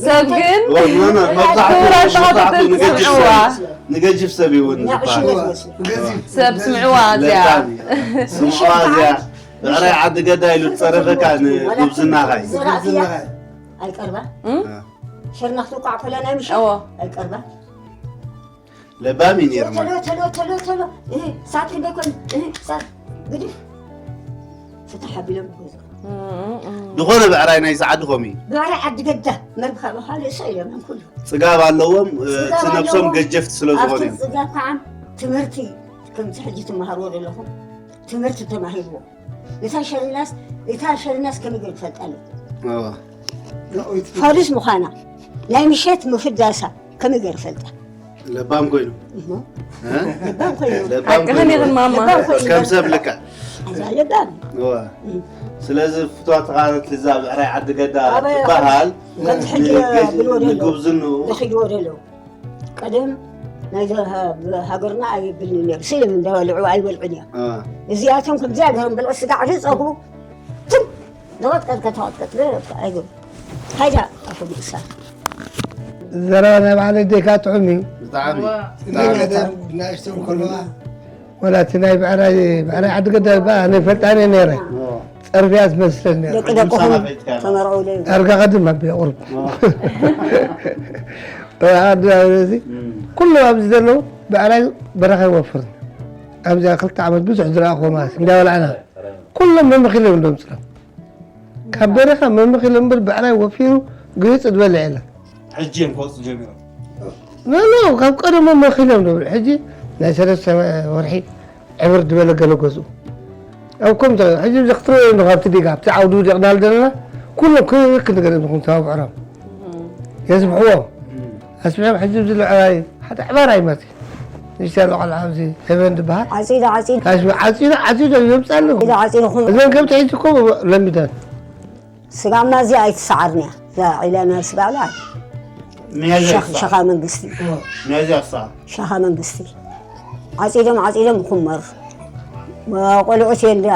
ሰብ ግን እዎ፣ ኖ፣ ኖ፣ መብዛሕትኡ፣ ክብራ መብዛሕትኡ ተቐጥቅጥ ንገጅፍ ስምዕዋ። ሰብ፣ ንገጅፍ ሰብ ይውን ንዕሽነት ዝበሃል። መስሎ። ሰብ ስምዕዋ እዚኣ። ለባ እዩ። ስምዕዋ እዚኣ። ብዕራይ ዓዲ ገዳ ኢሉ ዝጸረፈካ ንጉብዝናኻ እዩ። ዘራእቲ እያ። ኣይቀርባ። እም? ሸርናኽ ትውቃዕ ኮላ ናይ ምሸት እዎ። ኣይቀርባ። ለባም እዩ ነይሩ ተሎ፣ ማለት። ተሎ፣ ተሎ፣ ተሎ። እህ፣ ሳት ክንደይ ኮን? እህ፣ ሳት ግድፍ። ፍትሕ ኣቢሎም ይገዝኡ። እም፣ እም። ዝኾነ ብዕራይ ናይ ሰዓዲ ኮም እዩ። ብዕራይ ዓዲ ገዳ መርብኻ ብኻልእ ሰው ኢሎም ኩሉ። ጽጋብ ኣለዎም፣ እ፣ ጽጋብ እቲ ነብሶም ኣለዎም። ገጀፍቲ ስለ ዝኾኑ ኣብቲ እዮም። ጽጋብ ከዓ ትምህርቲ ከምቲ ሕጂ ትመሃርዎ ዘለኹም ትምህርቲ ተማሂርዎ። እታ ሸሪናስ፣ እታ ሸሪናስ ከመይ ገይሩ ክፈልጣ ኣለዎ? እዋ። ፋዱስ ምዃና፣ ናይ ምሸት ምፍዳሳ ከመይ ገይሩ ክፈልጣ? ለባም ኮይኑ። እሞ። እ? ለባም ኮይኑ። ለባም ሓቅህን ኮይኑ። ኢኽን ማማ። ለባም ኮይኑ። ከም ሰብ ልክዕ። እዛ ለባም። እዋ። እም። ስለዚ ፍትዋት ተቓረብቲ እዛ ብዕራይ ዓዲ ገዳ ኣበይ ትበሃል ከምዚ ሕጂ ንግ-፣ ብልዎ ደሎ። ንጉብዝንኡ። ዝኽድዎ ደሎ። ቀደም ናይ ዘ-፣ ሃ-፣ ሃገርና ኣይብልን ነይሩ። ስልም እንዳበልዑ ኣይበልዑን እዮም። አ። እዚኣቶም ከምዚኣ ገይሮም በልዑ ስጋዕ ዝጸጉ። ትም! ዝቐጥቀጥ ከተቐጥቀጥ ገይሮም ኣይገቡ። ሃይዳ፣ ኣፎ ምእሳር። ዘረባ ናይ በዓል ኣደይካ ጥዑም እዩ። ብጣዕሚ። እዋ። ብጣዕሚ። ናይ ቀደም ብናእሽቱ ከለዋ። ወላ እቲ ናይ ብዕራይ፣ ብዕራይ ዓዲ ገዳ እባ ኣነ ፈልጣ እየ ነይረ። ኦ። ጸርፍያ ትመስለኒ ነይራ። ደቂ ደቅኹም ተመርዑ ዶ? ዳርጋ ቀድም ኣቢለ ቁሩብ። ኦ። ዓዲ ኣብዚ እም። ኩሎም ኣብዚ ዘለዉ ብዕራይ በረኻ ይወፍር። ኣብዚኣ ክልተ ዓመት ብዙሕ ዝረኣኹዎ ማለት እንዳበላዕና ኩሎም መምኺሎም ዶም ጽላም። ካብ በረኻ መምኺሎም እምበር ብዕራይ ወፊሩ ግህጽ ዝበልዕ የለን። ሕጂ እዮም ክወጽኡ ጀሚሮም። ኖ፣ ኖ፣ ካብ ቀደሞም መኺሎም ዶ። ሕጂ ናይ ሰለስተ ወርሒ ዕብር ዝበለ ገለ ገዝኡ። ኣብ ከምዚ፣ ሕጂ እዚ ክትርእዮ ኣለኹ ኣብቲ ዲጋ፣ ኣብቲ ዓውዲ ውዲቕናሉ ዘለና፣ ኩሎም ክክ ንገር ኣለኹም ተባብዕሮም። የስብሕዎም። ኣስቢሖም ሕጂ ኣብዚ ልዕላይ ሓደ ዕባር ኣይመጽእ። ንእሽተይ ኣሎ ቆልዓ ኣብዚ ሄቨን ዝበሃል። ዓጺዱ፣ ዓጺዱ። ኣስቢ-፣ ዓጺዱ፣ ዓጺዱ ይምጻ ኣለኹ። ዓጺዱ፣ ዓጺዱ ኹም-፣ እዘን ከብቲ ሕጂ እኮ ለሚደን። ስጋማ እዚኣ ኣይትሰዓርን እያ። እዛ ዒላና ስጋ ብላ። ሚያዝያ ሸኽ-፣ ይሰዓር። ሸኻ መንግስቲ። ሚያዝያ ይሰዓር። ሸኻ መንግስቲ። ዓጺዶም፣ ዓጺዶም ይኹመር። ቆልዑት እየ እንዳ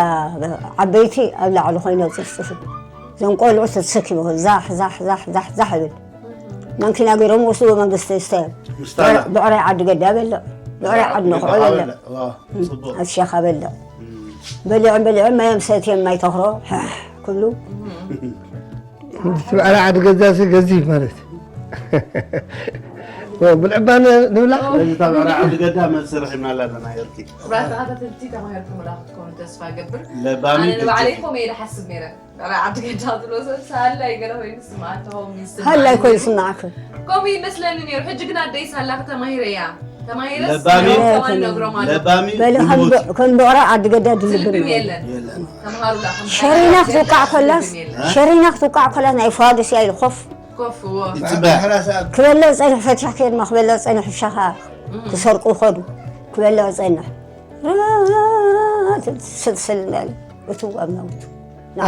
ዓበይቲ ኣብ ላዕሊ ኮይኖም ጽፍጽፉ። እዞም ቆልዑት ተሰኪሙ ዛሕ፣ ዛሕ፣ ዛሕ፣ ዛሕ፣ ዛሕ ይብል። ማንኪና ገይሮም ወስድዎ መንግስቲ ስተ-፣ ምስታና። ብዕራይ ዓዲ ገዳ በልዕ። ብዕራይ ዓዲ ነኽዖ በልዕ። በልዕ። ዋ፣ ጽቡቕ። ኣብ ሸኻ በልዕ። እም። በሊዖም በሊዖም ማዮም ሰትዮም ማይ ተኽሮ፣ ሕሕ ክብሉ። እቲ በዓል ዓዲ ገዛሲ ገዚፍ ማለት። ብልዕባ ንብላ። ስለዚ እታ ብዕራይ ዓዲ ገዳ መልሲ ረኺብናላ ኣለና። የርኪ ክቡራት ተኸታተልቲ ተማሂርኩም ላ ክትኮኑ ተስፋ እገብር። ለባሚ ኣነ ንባዕለይ ግጭት። ከምኡ እየ ዝሓስብ ነይረ። ብዕራይ ዓዲ ገዳ ዝብሎ ሰብ ሳላ እዩ ገለ ኮይኑ ዝስምዓካ ከምኡ ይስምዓኒ ሃላይ ኮይኑ ነይሩ። ስምዓካ። ከምኡ ይመስለኒ ነይሩ። ሕጂ ግን ኣደይ ሳላ ተማሂረ እያ። ተማሂረስ ለባሚ ነቶም ከማን ነግሮም ኣሎ። ለባሚ በለ ከም ንቡት ብ- ከም ብዕራይ ዓዲ ገዳ ድልብም ዝልብም የለን። የለን። ተምሃሩላ ከም ሸሪና ሓዳር ክትውቃዕ ከላስ ዝልብም የለን። ሸሪና ክትውቃዕ ከላስ ናይ ፋዱስ እያ ኢሉ ኮፍ ይፅበያ። ክበልዕ ፀኒሑ ፈቲሑ ከድማ ክበልዕ ፀኒሑ ሻኻ ክሰርቁ ይኸዱ ክበልዕ ፀንሕ ስልስል እንዳለ እትዋም ናውቱ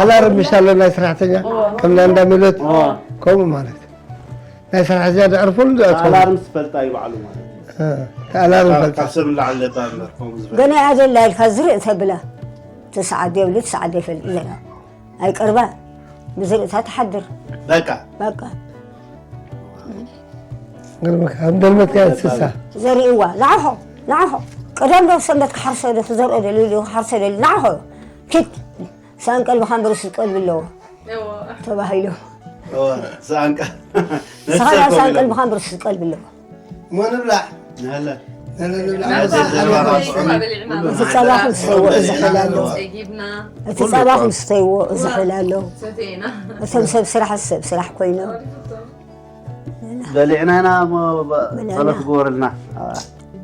ኣላርም ምሽ ኣሎ ናይ ሰራሕተኛ ከም ናይ እንዳ ሚሎት ከምኡ ማለት ናይ ሰራሕተኛ ድዕርፉሉ ድዕርፉሉ ኣላርም ዝፈልጣ እዩ ባዕሉ ማለት እዩ። ኣላርም ፈልጣ ካብ ሰብ ንላዕሊ ለባ እምበር ከምኡ ዝበል ገና ኣደላ ኢልካ ዝርኢ ተብላ ትስዓት የብሉ ትስዓት ይፈልጥ ዘላ ኣይቀርባ ብዝርእታ ትሓድር በቃ በቃ ግርምካ ኣብ ደልመትካ እንስሳ ዘርእዋ ንዓኾ ንዓኾ ቀዳም ዶ ሰንበት ክሓርሶ ዶ ክዘርኦ ደልዩ ክሓርሶ ደልዩ ንዓኾ ኪድ ሳንቀል ብኻንበርስ ዝቀልቢ ኣለዎ ተባሂሉ ሰኣንቀ ስኻላ ሳንቀል ብኻንበርስ ዝቀልቢ ኣለዎ እሞ ንብላዕ ናለ ነለ ንብላዕ ናለ ዘረባ ራሱ እቲ ጸባ ክንስተይዎ እዚ ሕል ኣሎ ጸጊብና እቲ ጸባ ክንስተይዎ እዚ ሕል ኣሎ ሰተይና እቶም ሰብ ስራሕ ሰብ ስራሕ ኮይኖም በሊዕና ኢና እሞ ጸሎት ግበርልና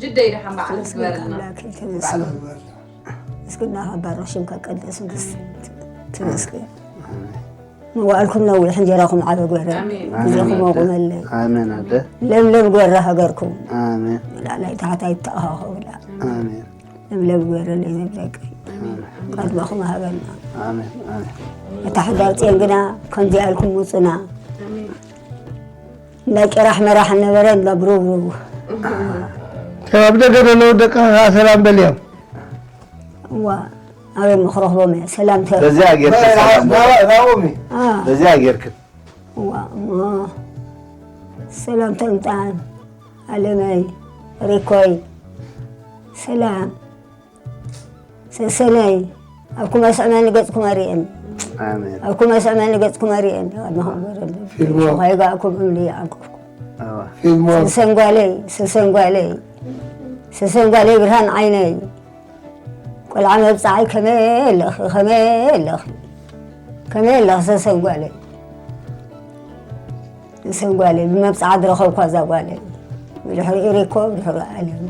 ጅደይ ደሓን በዓል ትግበርልና ምስግና ባሮ ሽምካ ቀደስ ተመስገን መዋእልኩም ነዊሕ እንጀራኹም ዓበ ግበረ ኣሜን። ግዜኹም ኣቁመለይ ኣሜን ኣደ ለምለም ግበረ ሃገርኩም ኣሜን ላዕላይ ታሕታይ ተኣኻኸቡላ ኣሜን ለምለም ግበረለይ ዝብለቀይ ቀድመኹም ሃበና ኣሜን ኣሜን እታ ሕዳር ፅዮን ግና ከምዚኣ ኢልኩም ውፁና እንዳ ጭራሕ መራሕ ነበረ እንዳ ብሩብሩብ ኣብ ደገ ዘለዉ ደቂ ከዓ ሰላም በልዮም እዋ ኣበይ ምክረኽቦም እየ ሰላም ተ በዚኣ ጌርክ ሰላም በል። ናኦም አ፣ በዚኣ ጌርክ እዋ እሞ ሰላም ተምፃን ኣለመይ ሪኮይ ሰላም ሰሰነይ ኣብኩም ኣስዕመኒ ገፅኩም ኣርእየኒ ኣሜን ኣብኩም ኣስዕመኒ ገፅኩም ኣርእየኒ ቅድመኹም ገረኒ ፊልሞ። ሸኾይጋእኩም እምኒ ይዓንቅፍኩም ኣዋ ፊልሞ ሰሰንጓለይ ሰሰንጓለይ ሰሰንጓለይ ብርሃን ዓይነይ ቆልዓ መብፃዓይ ከመይ ኣለኺ ከመይ ኣለኺ ከመይ ኣለኺ ሰሰንጓለይ ሰሰንጓለይ ብመብፃዓ ዝረኸብኳ እዛ ጓለይ ብድሕሪኡ ሪኮ ብድሕሪኡ ዓለም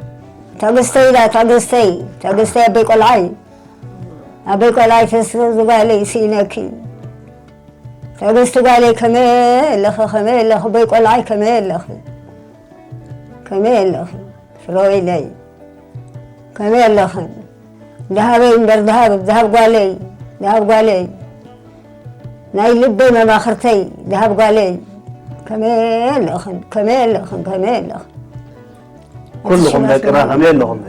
ታገስተይ ኢላ ታገስተይ ታገስተይ ኣበይ ቆልዓይ ኣበይ ቆልዓይ ተስረ ዝጓለይ ስኢነኪ ታገስቲ ጓለይ ከመይ ኣለኺ ከመይ ኣለኺ ኣበይ ቆልዓይ ከመይ ኣለኺ ከመይ ኣለኺ ፍረወይለይ ከመይ ኣለኽን ደሃበይ እምበር ደሃብ ደሃብ ጓለይ ደሃብ ጓለይ ናይ ልበይ መማኽርተይ ደሃብ ጓለይ ከመይ ኣለኽን ከመይ ኣለኽን ከመይ ኣለኽን ኩልኹም ደቅና ከመይ ኣለኹም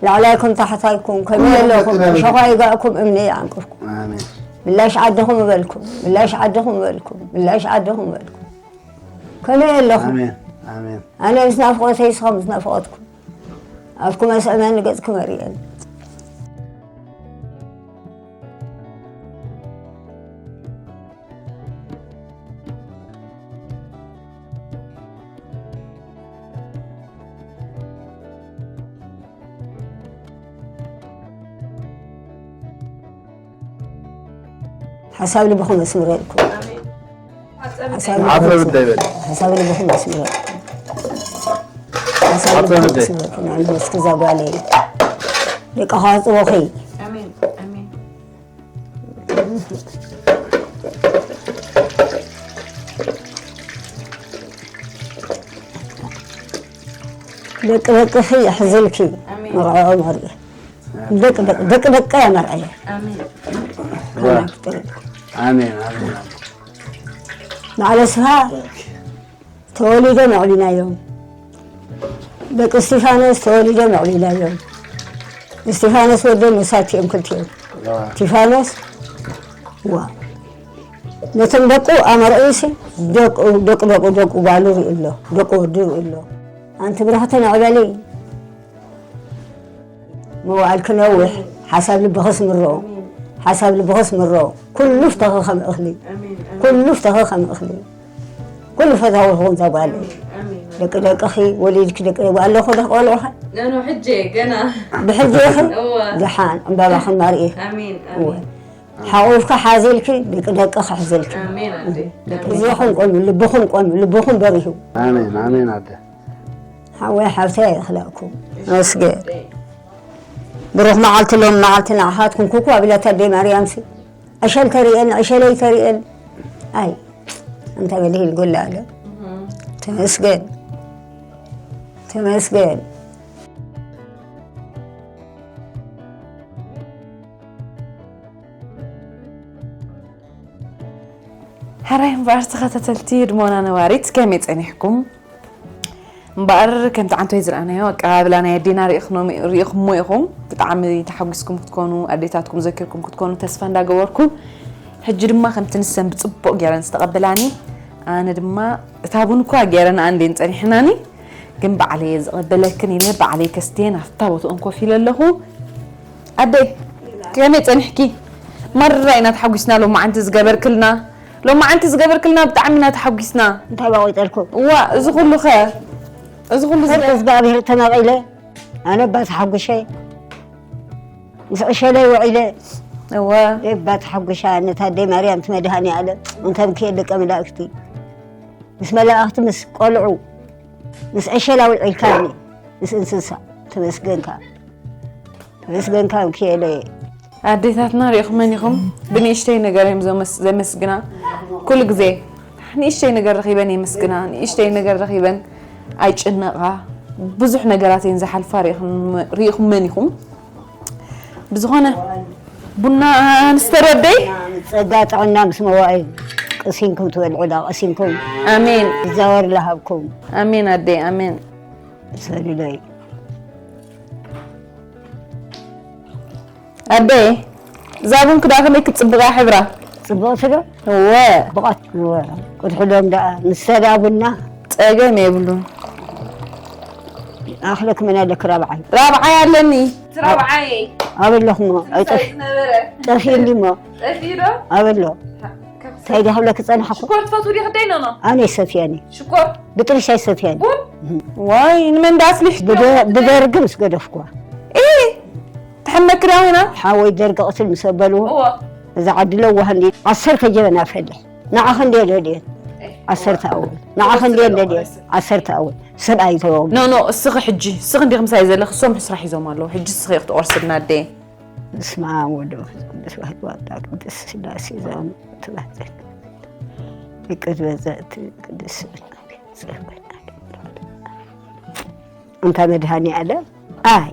ላዕላይኩም ታሕታይኩም ከመይ ኣለኹም ሸኳይ ጋእኩም እምኒ ይዓንቅፍኩም ኣሜን ምላሽ ዓድኹም እበልኩም ምላሽ ዓድኹም እበልኩም ምላሽ ዓድኹም እበልኩም ከመይ ኣለኹም ኣሜን ኣሜን ኣነ ምስ ናፍቆተይ ንስኹም ምስ ናፍቆትኩም ኣብኩም ኣስዕመኒ ገፅኩም ኣርእየኒ ሓሳብ ልብኹም ኣስምረልኩም ሓሳብ ዓፈ ብዳይ በል ሓሳብ ልብኹም ኣስምረልኩም ሓሳብ ዓፈ ልብኹም ብዳይ ኣስምረልኩም ንዕሊ መስኪ እዛ ጓለይ ደቂ ከዋፅቦኺ ኣሜን ኣሜን ደቂ ደቅኺ የሕዝልኪ ኣሜን። መርዕኦም ኣርኢ ደቂ ደቂ ደቂ ደቂ እያ መርዐየ ኣሜን ኣሜን ኣሜን በዓለ ስብሃ ተወሊዶም ኣዕቢናዮም ደቂ እስቲፋኖስ ተወሊዶም ኣዕቢናዮም እስቲፋኖስ ወደን መሳት እዮም ክልቲኦም እስቲፋኖስ ዋ ነቶም ደቁ ኣመርዕዩሲ ደቁ ደቁ ደቁ ደቁ ጓሉ ርኢ ኣሎ ደቁ ወዱ ርኢ ኣሎ ኣንቲ ብራህተን ኣዕበሊ መዋዕል ክነውሕ ሓሳብ ልብኸስ ምሮ ሓሳብ ልብኸስ ምሮ ኩሉ ፍተኸ ከም እኽሊ ኩሉ ፍተኸ ከም እኽሊ ኩሉ ፈታዊ ኹን ዘጓል ደቂ ደቅኺ ወሊድኪ ደቂ ኣለኹ ዶ ቆልዑኸ? ኖ ኖ ሕጂ ገና ብሕጂ ኢኺ እወ ደሓን ዕምባባኽን ማርኢኺ ኣሜን እወ ኣሜን ሓቑፍካ ሓዚልኪ ደቂ ደቅኺ ሕዝልኪ ኣሜን ኣዴ ግዜኹም ቆኑ ልብኹም ቆኑ ልብኹም በሪሁ ኣሜን ኣሜን ኣደ ሓወይ ሓብተይ ኣይኽላእኩም መስገን ብሩኽ መዓልቲ ሎም መዓልቲ ንዓኻትኩም ኩኩ ኣብለት ኣደይ ማርያምሲ ዕሸል ተርእየን ዕሸለይ ተርእየን ኣይ እንተ በልሂል ጎላ ኣለ ተመስገን ተመስገን ሕራይ እምበኣር ተኸታተልቲ ህድሞና ነባሪት ከመይ ጸኒሕኩም? እምበኣር ከምቲ ዓንቶይ ዝረኣናዮ ኣቀባብላ ናይ ኣዴና ርኢኽሞ ኢኹም ብጣዕሚ ተሓጒስኩም ክትኮኑ ኣዴታትኩም ዘኪርኩም ክትኮኑ ተስፋ እንዳገበርኩ ሕጂ ድማ ከምቲ ንሰን ብፅቡቕ ገይረን ዝተቐበላኒ ኣነ ድማ እታ ቡን እኳ ገይረን ኣንዴን ፀኒሕናኒ ግን ባዕለየ ዝቐበለክን ኢለ ባዕለይ ከስትየን ኣብታ ቦትኦም ኮፍ ኢለ ኣለኹ ኣደይ ከመይ ፀኒሕኪ ማራ ኢና ተሓጒስና ሎማዓንቲ ዝገበርክልና ሎማዓንቲ ዝገበርክልና ብጣዕሚ ኢና ተሓጒስና እንታይ ባቆይጠልኩም እዋ እዚ ኩሉ ኸ እዚ ኩሉ ዝገ- ፈርቅስ ብኣብሔር ተመቒለ ኣነ ባ ተሓጉሸ ምስ ዕሸለይ ውዒለ እወ እባ ተሓጉሻ ነታ ኣደይ ማርያም ትመድሃኒ ኣለ እንተምክየ ደቀ መላእክቲ ምስ መላእክቲ ምስ ቆልዑ ምስ ዕሸል ኣውዒልካኒ ምስ እንስሳ ተመስገንካ ተመስገንካ ምክየለ ኣዴታትና ሪኢኹመን ኢኹም ብንእሽተይ ነገር እዮም ዘመስ- ዘመስግና ኩሉ ግዜ ንእሽተይ ነገር ረኺበን የመስግና ንእሽተይ ነገር ረኺበን ኣይጭነቓ ብዙሕ ነገራት እየን ዝሓልፋ ሪኢኹም- ሪኢኹመን ኢኹም ብዝኾነ ቡና ንስተረደይ ጸጋ ጥዕና ምስ መዋእል ቀሲንኩም ትበልዑላ ቀሲንኩም ኣሜን ይዛወር ለሃብኩም ኣሜን ኣደይ ኣሜን ሰሉለይ ኣደይ እዛ ቡን ክዳ ከመይ ክትፅብቕ እያ ሕብራ ጽብቕቲ ዶ እወ ብቐት እወ ቅድሕሎም ደኣ ንሰዳ ቡና ፀገም የብሉን ኣኽለክ መን ኣለክ ራብዓይ ራብዓይ ኣለኒ ራብዓይ ኣበለኹሞ እንታይ ዝነበረ ጠፊእሊ እሞ ጠፊኡ ዶ ኣበሎ እንታይ ዳኽብለክ ጸንሐኹ ሽኮር ትፈትው ዲኺ ደይ ኖኖ ኣነ ይሰትያኒ ሽኮር ብጥርሽ ኣይሰትያኒ ቡን ዋይ ንመን ዳ ኣፍሊሕ ብደ- ብደርጊ ምስ ገደፍኩዋ እ ትሕመክዳ ኮይና ሓወይ ደርጊ ቅትል ምስ ኣበልዎ እዎ እዛ ዓዲ ለዋህ እንዲ ዓሰርተ ጀበና ፈልሕ ንዓኸ እንደ ደልየን ዓሰርተ ኣወል ንዓኸ እንደ ደልየን ዓሰርተ ኣወል ሰብኣይ ተወም ኖ ኖ እስኺ ሕጂ እስኺ እንዲኺ ምሳይ ዘለኺ እሶም ሕስራ ሒዞም ኣለዉ ሕጂ እስኺ ክትቆርስልና ኣደየ በስመ አብ ወወልድ ወመንፈስ ቅዱስ አሐዱ አምላክ ቅድስት ሥላሴ ዘአምልኮ ትባጽዕ ቅድስት በዛቲ ቅድስት ስብእና ቤት ዘበና እንታ መድሃኒ ኣለ ኣይ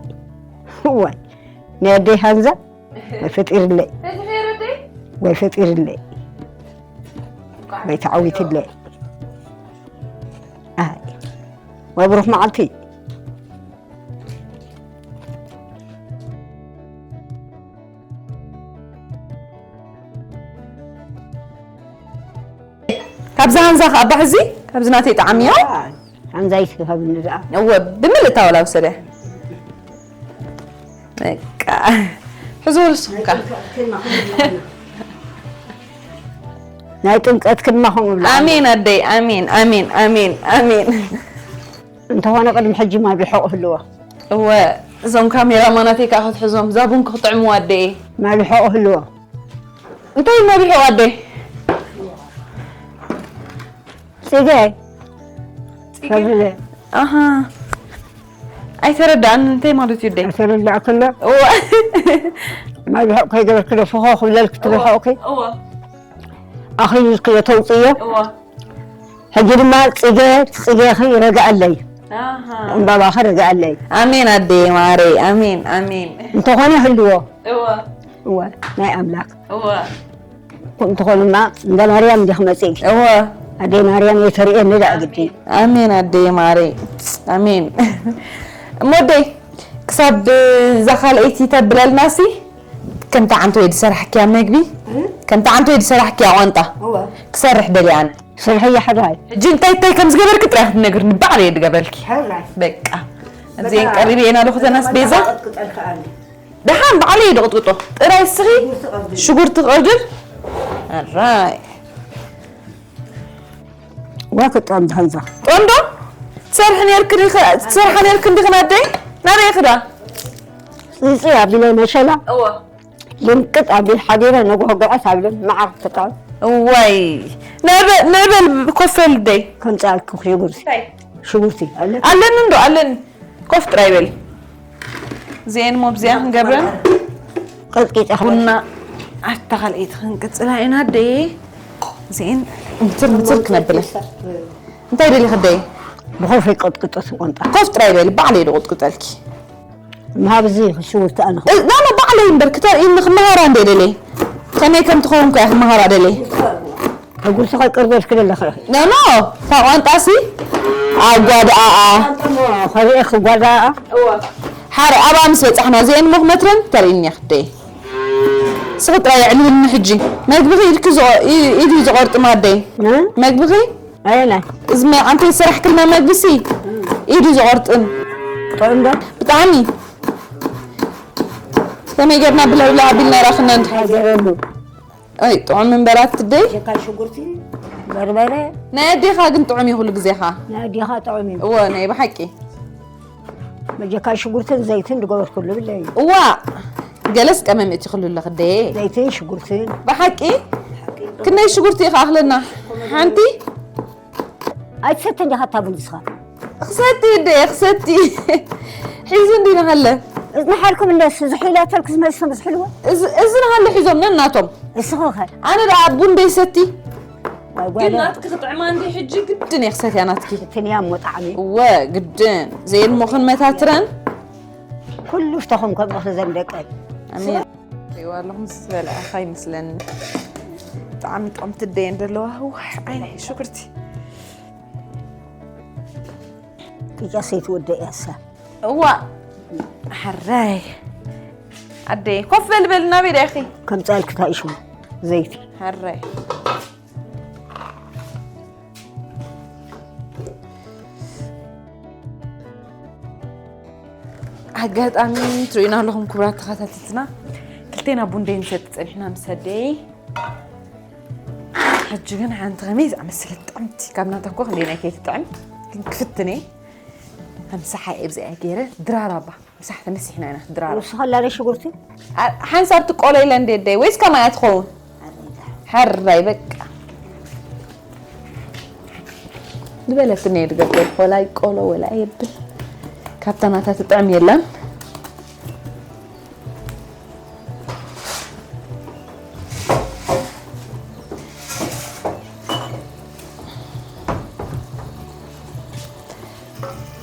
ወይ ናይ ኣደይ ሃንዛ ወይ ፈጢርለይ ተዝኸይረደይ ወይ ፈጢርለይ ወይ ተዓዊትለይ ኣይ ወይ ብሩኽ መዓልቲ ካብዚ ሃንዛ ከዓ ባሕዚ ካብዚ ናተይ ጣዕምዮ ሓንዛይ ትህብኒ ደኣ እወ ብምልእታ ወላ ውሰደ በቃ ሕዚ ወልስካ ናይ ጥምቀት ክድማ ከምኡ ብላ ኣሜን ኣደይ ኣሜን ኣሜን ኣሜን ኣሜን እንተኾነ ቅድሚ ሕጂ ማብልሖ ክህልዎ እወ እዞም ካሜራ ማናተይ ከዓ ክትሕዞም እዛ ቡን ክጥዕምዋ ኣደየ ማብልሖ ክህልዎ እንታይ መብልሑ ኣደይ ፅገ ከብለ ኣሃ ኣይተረዳእን እንታይ ማለት እዩ ኣደይ ተረዳእክሎ እወ ማብልሖ ከይገበርክሎ ፍኾ ክብለልክ ትበልሖ እዎ ኣኽሊልክዮ ተውፅዮ እዎ ሕጂ ድማ ፅገ ፅገኺ ረግኣለይ ኣሃ ዕምባባኺ ረግኣለይ ኣሜን ኣደየ ማረይ ኣሜን ኣሜን እንተኾነ ይህልዎ እዎ እወ ናይ ኣምላክ እዎ እንተኾኑማ እንዳ ማርያም እንዲኽ መፅእኪ እወ ኣደይ ማርያም የተርእየኒ ደኣ ግዲ ኣሜን ኣደየ ማረይ ኣሜን እሞ ኣደይ ክሳብ እዛ ካልኣይቲ ተብለልናሲ ከምቲ ዓንተ ወይ ዝሰራሕክያ መግቢ ከምቲ ዓንተ ወይ ዝሰራሕክያ ቋንጣ እወ ክሰርሕ ደልየ ኣነ ስርሐያ ሕራይ ሕጂ እንታይ እንታይ ከም ዝገበርኪ ጥራይ ክትነግርኒ ባዕለይ እየ ድገበልኪ ሕራይ በቃ እዚአን ቀሪበ እየን ኣለኹ ተናስቤዛ ደሓን ባዕለይ እየ ድቕጥቅጦ ጥራይ እስኺ ሽጉርቲ ቅርድድ ኣራይ ወክጠም ድሃንዛ ጦንዶ ትሰርሒ ነርክን ኢኺ፣ ትሰርሓ ነርክን ዲኽን ኣደይ? ናበይ ክዳ? ጽጽ ኣቢለ መሸላ እወ። ልምቅጥ ኣቢል ሓዲረ፣ ነግሆ ግዕስ ኣቢለ መዓር ተቃል። እዋይ። ንዕበ-፣ ንዕበል ኮፍ በል ደይ። ከምጻልኩ ሽጉርቲ። እንታይ? ሽጉርቲ ኣለ? ኣለኒ እንዶ፣ ኣለኒ። ኮፍ ጥራይ በል። እዚኤን ሞ ብዚኣ ክንገብረን። ቀጥቂጠ ቡና ኣታ ካልኣይቲ ክንቅጽላ ኢና ኣደይ። እዚኤን ምትር ምትር ክነብለን። እንታይ ደሊኺ ኣደይ? ብኸውፈይ ቀጥቅጦ ትቆንጣ። ኮፍ ጥራይ በሊ፣ ባዕለይ ዶ ቅጥቅጠልኪ? ምሃብ እዚ ሽውርቲ ኣነ። እ፣ ና፣ ና፣ ባዕለይ እምበር ክተርእይኒ ክመሃራ እንደ ደለይ። ከመይ ከም ትኸውን ከ ክመሃራ ደለይ። ሕጉስኻ ቅርበት ክደለኻ ኢኺ። ኖ፣ ኖ፣ እታ ቋንጣሲ ኣጓድኣኣ። ከሪኤ ክጓድኣኣ። እወ። ሓረ ኣብኣ ምስ በጻሕና እዚኤን ሞ ክመትረን ተርእይኒ እያ ክደይ። ስኺ ጥራይ ኣዕልልኒ ሕጂ። መግብኺ ኢድኪ ዝቆ-፣ ኢ-፣ ኢዱ ዝቆርጥ ማደይ። እ? መግብኺ? ኣየናይ? እዚ መ-፣ ኣንተ ዝሰራሕክልና መግብሲ ኢዱ ዝቆርጥን። ጥዑም ዶ? ብጣዕሚ። ከመይ ጌርና ብለብላ ኣቢልና ራኽና እንዲ። ሃገረሉ። ኣይ፣ ጥዑም እምበር ኣትደይ። ጀካ ሽጉርቲ፣ በርበረ። ናይ ኣዴኻ ግን ጥዑም እዩ ኩሉ ግዜኻ። ናይ ኣዴኻ ጥዑም እዩ። እወ፣ ናይ ብሓቂ። መጀካ ሽጉርትን ዘይትን ዝገበርኩሉ ብለይ። እዋ፣ ገለስ ቀመም እቲ ኩሉ ኣለኽ ደይ። ዘይትን ሽጉርትን። ብሓቂ? ክንደይ ሽጉርቲ ኢኻ ኣኽለና? ሓንቲ? ኣይትሰትን ዲኻ እታ ቡን ንስኻ? ክሰቲ ደይ፣ ክሰቲ። ሒዙ እንዲ ንሃለ። እዚ ንሓልኩም እንደስ ዝሒላተልክ ዝመልሶም ዝሕልዎ? እዚ፣ እዚ ንሃለ ሒዞም ነናቶም። እስኻ ኸ? ኣነ ደኣ ቡን ደይ ሰቲ። ዋይ ግን ጓለ። ናትኪ ክጥዕማ እንዲ ሕጂ ግድን እየ ክሰትያ ናትኪ። ትንያ እሞ ጣዕሚ። እወ፣ ግድን። ዘየልሞ ክንመታትረን። ኩሉ ፍተኹም ከምኡ ክዘም ደቀይ። ኣሜን። ሪዋ ኣለኹም ዝበልዐኻ ይመስለኒ። ብጣዕሚ ጥዕምቲ ደየን ዘለዋ። እዋይ፣ ዓይነይ ሽጉርቲ። ቅጫ ሰይትወደእ እያ እሳ። እዋ፣ ሓራይ። ኣደይ፣ ኮፍ በል በል፣ ናበይ ዲኺ? ከምጻልኪ ታይሽሙ ዘይቲ። ሓራይ። ኣጋጣሚ ትርእዩና ኣለኹም ክቡራት ተኸታተልትና፣ ክልቴና ቡን ደይ ንሰቲ ጸኒሕና ምስ ኣደይ። ሕጂ ግን ሓንቲ ከመይ ዝኣመሰለት ጥዕምቲ፣ ካብ ናታ እኮ ክንደይ ናይ ከይትጥዕም፣ ግን ክፍትን እየ። ምሳሓ እየ ብዚኣ ገይረ ድራር ኣባ። ምሳሕ ተመሲሕና ኢና ድራር። ንስኻ ላለ ሽጉርቲ? ኣ-፣ ሓንሳብ ትቆሎ ኢለ እንዴ ደይ፣ ወይስ ከማያ ትኸውን? ሕራይ በቃ። ዝበለትኒ እየ ዝገብር፣ ወላ ይቆሎ ወላ የብል። ካብታ ናታ ትጥዕም የላን።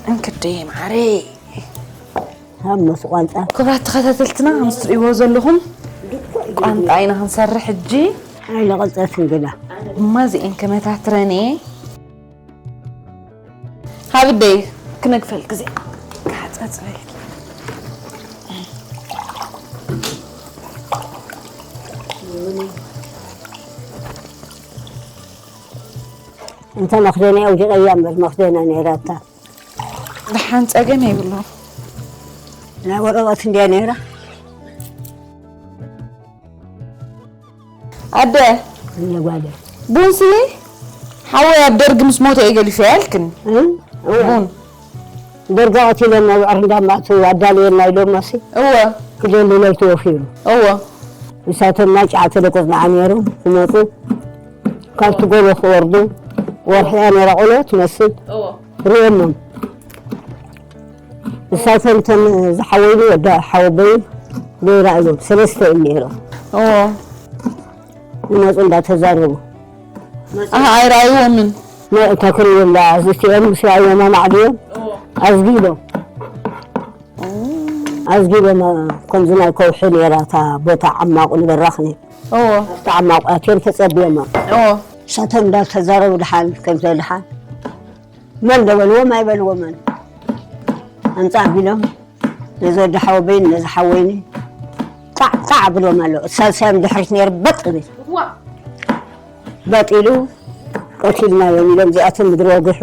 እንክደይ ማዓረይ። ሃብ መስ ቋንጣ። ክቡራት ተኸታተልትና፣ ከም እትርእይዎ ዘለኹም ቋንጣ ኢና ክንሰርሕ ሕጂ። ኣይነ ቐልጠትን ግና። እማ እዚኤን ከመታትረን እየ። ሃብደይ ክነግፈል ግዜ ክሓጻጽበልኪ። እንተ መኽደኒ ኣውዲቐያ እምበር መኽደና ነይራታ። ደሓን ጸገም የብሉ። ናይ ወረቐት እንድያ ነይራ። ኣደ፣ እነ ጓለ። ቡንሲ ሓወይ ኣብ ደርግ ምስ ሞተ እየ ገሊፈ ያልክን። እ? እወ። ቡን። ደርጋ ቀቲሎም ኣብ ዕር እንዳማእቱ ኣዳልየና ኢሎሞሲ። እወ። ክደሊ ለይቲ ወፊሩ። እወ። ንሳቶም ናይ ጫዕተ ደቆጽናዓ ነይሩ ክመጹ። ካብቲ ጎቦ ክወርዱ። ወርሒ እያ ነይራ ቆሎ ትመስል። እወ። ርእዮሞም። ንሳቶም እቶም ዝሓወይኒ ወዳ ሓወቦይን ገይራ እዮም። ሰለስተ እዮም ነይሮም። እዎ። ይመፁ እንዳተዛረቡ። ኣህ፣ ኣይረኣይዎምን። እታ ክንብላ እዚኦም ምስ ረኣዮም ኣማዕድዮም ኣዝጊቦም። ኣዝጊቦም ከምዚ ናይ ከውሒ ነይራ እታ ቦታ ዓማቑ ንበራኽ ነይሩ። እዎ። ኣብቲ ዓማቑ ኣትዮም ተፀብዮማ። እዎ። ንሳቶም እንዳተዛረቡ ድሓን ከምዚ ድሓን መን ደበልዎም ኣይበልዎምን። ኣምፃ ኣቢሎም ነዚ ወዲ ሓወበይን ነዚ ሓወይኒ ጣዕ ጣዕ ብሎም ኣሎ። እቲ ሳልሳዮም ድሕሪት ነይሩ በጥ ብል። በጥ ኢሉ ቀቲልናዮም ኢሎም እዚኣቶም ምድሪ ወግሑ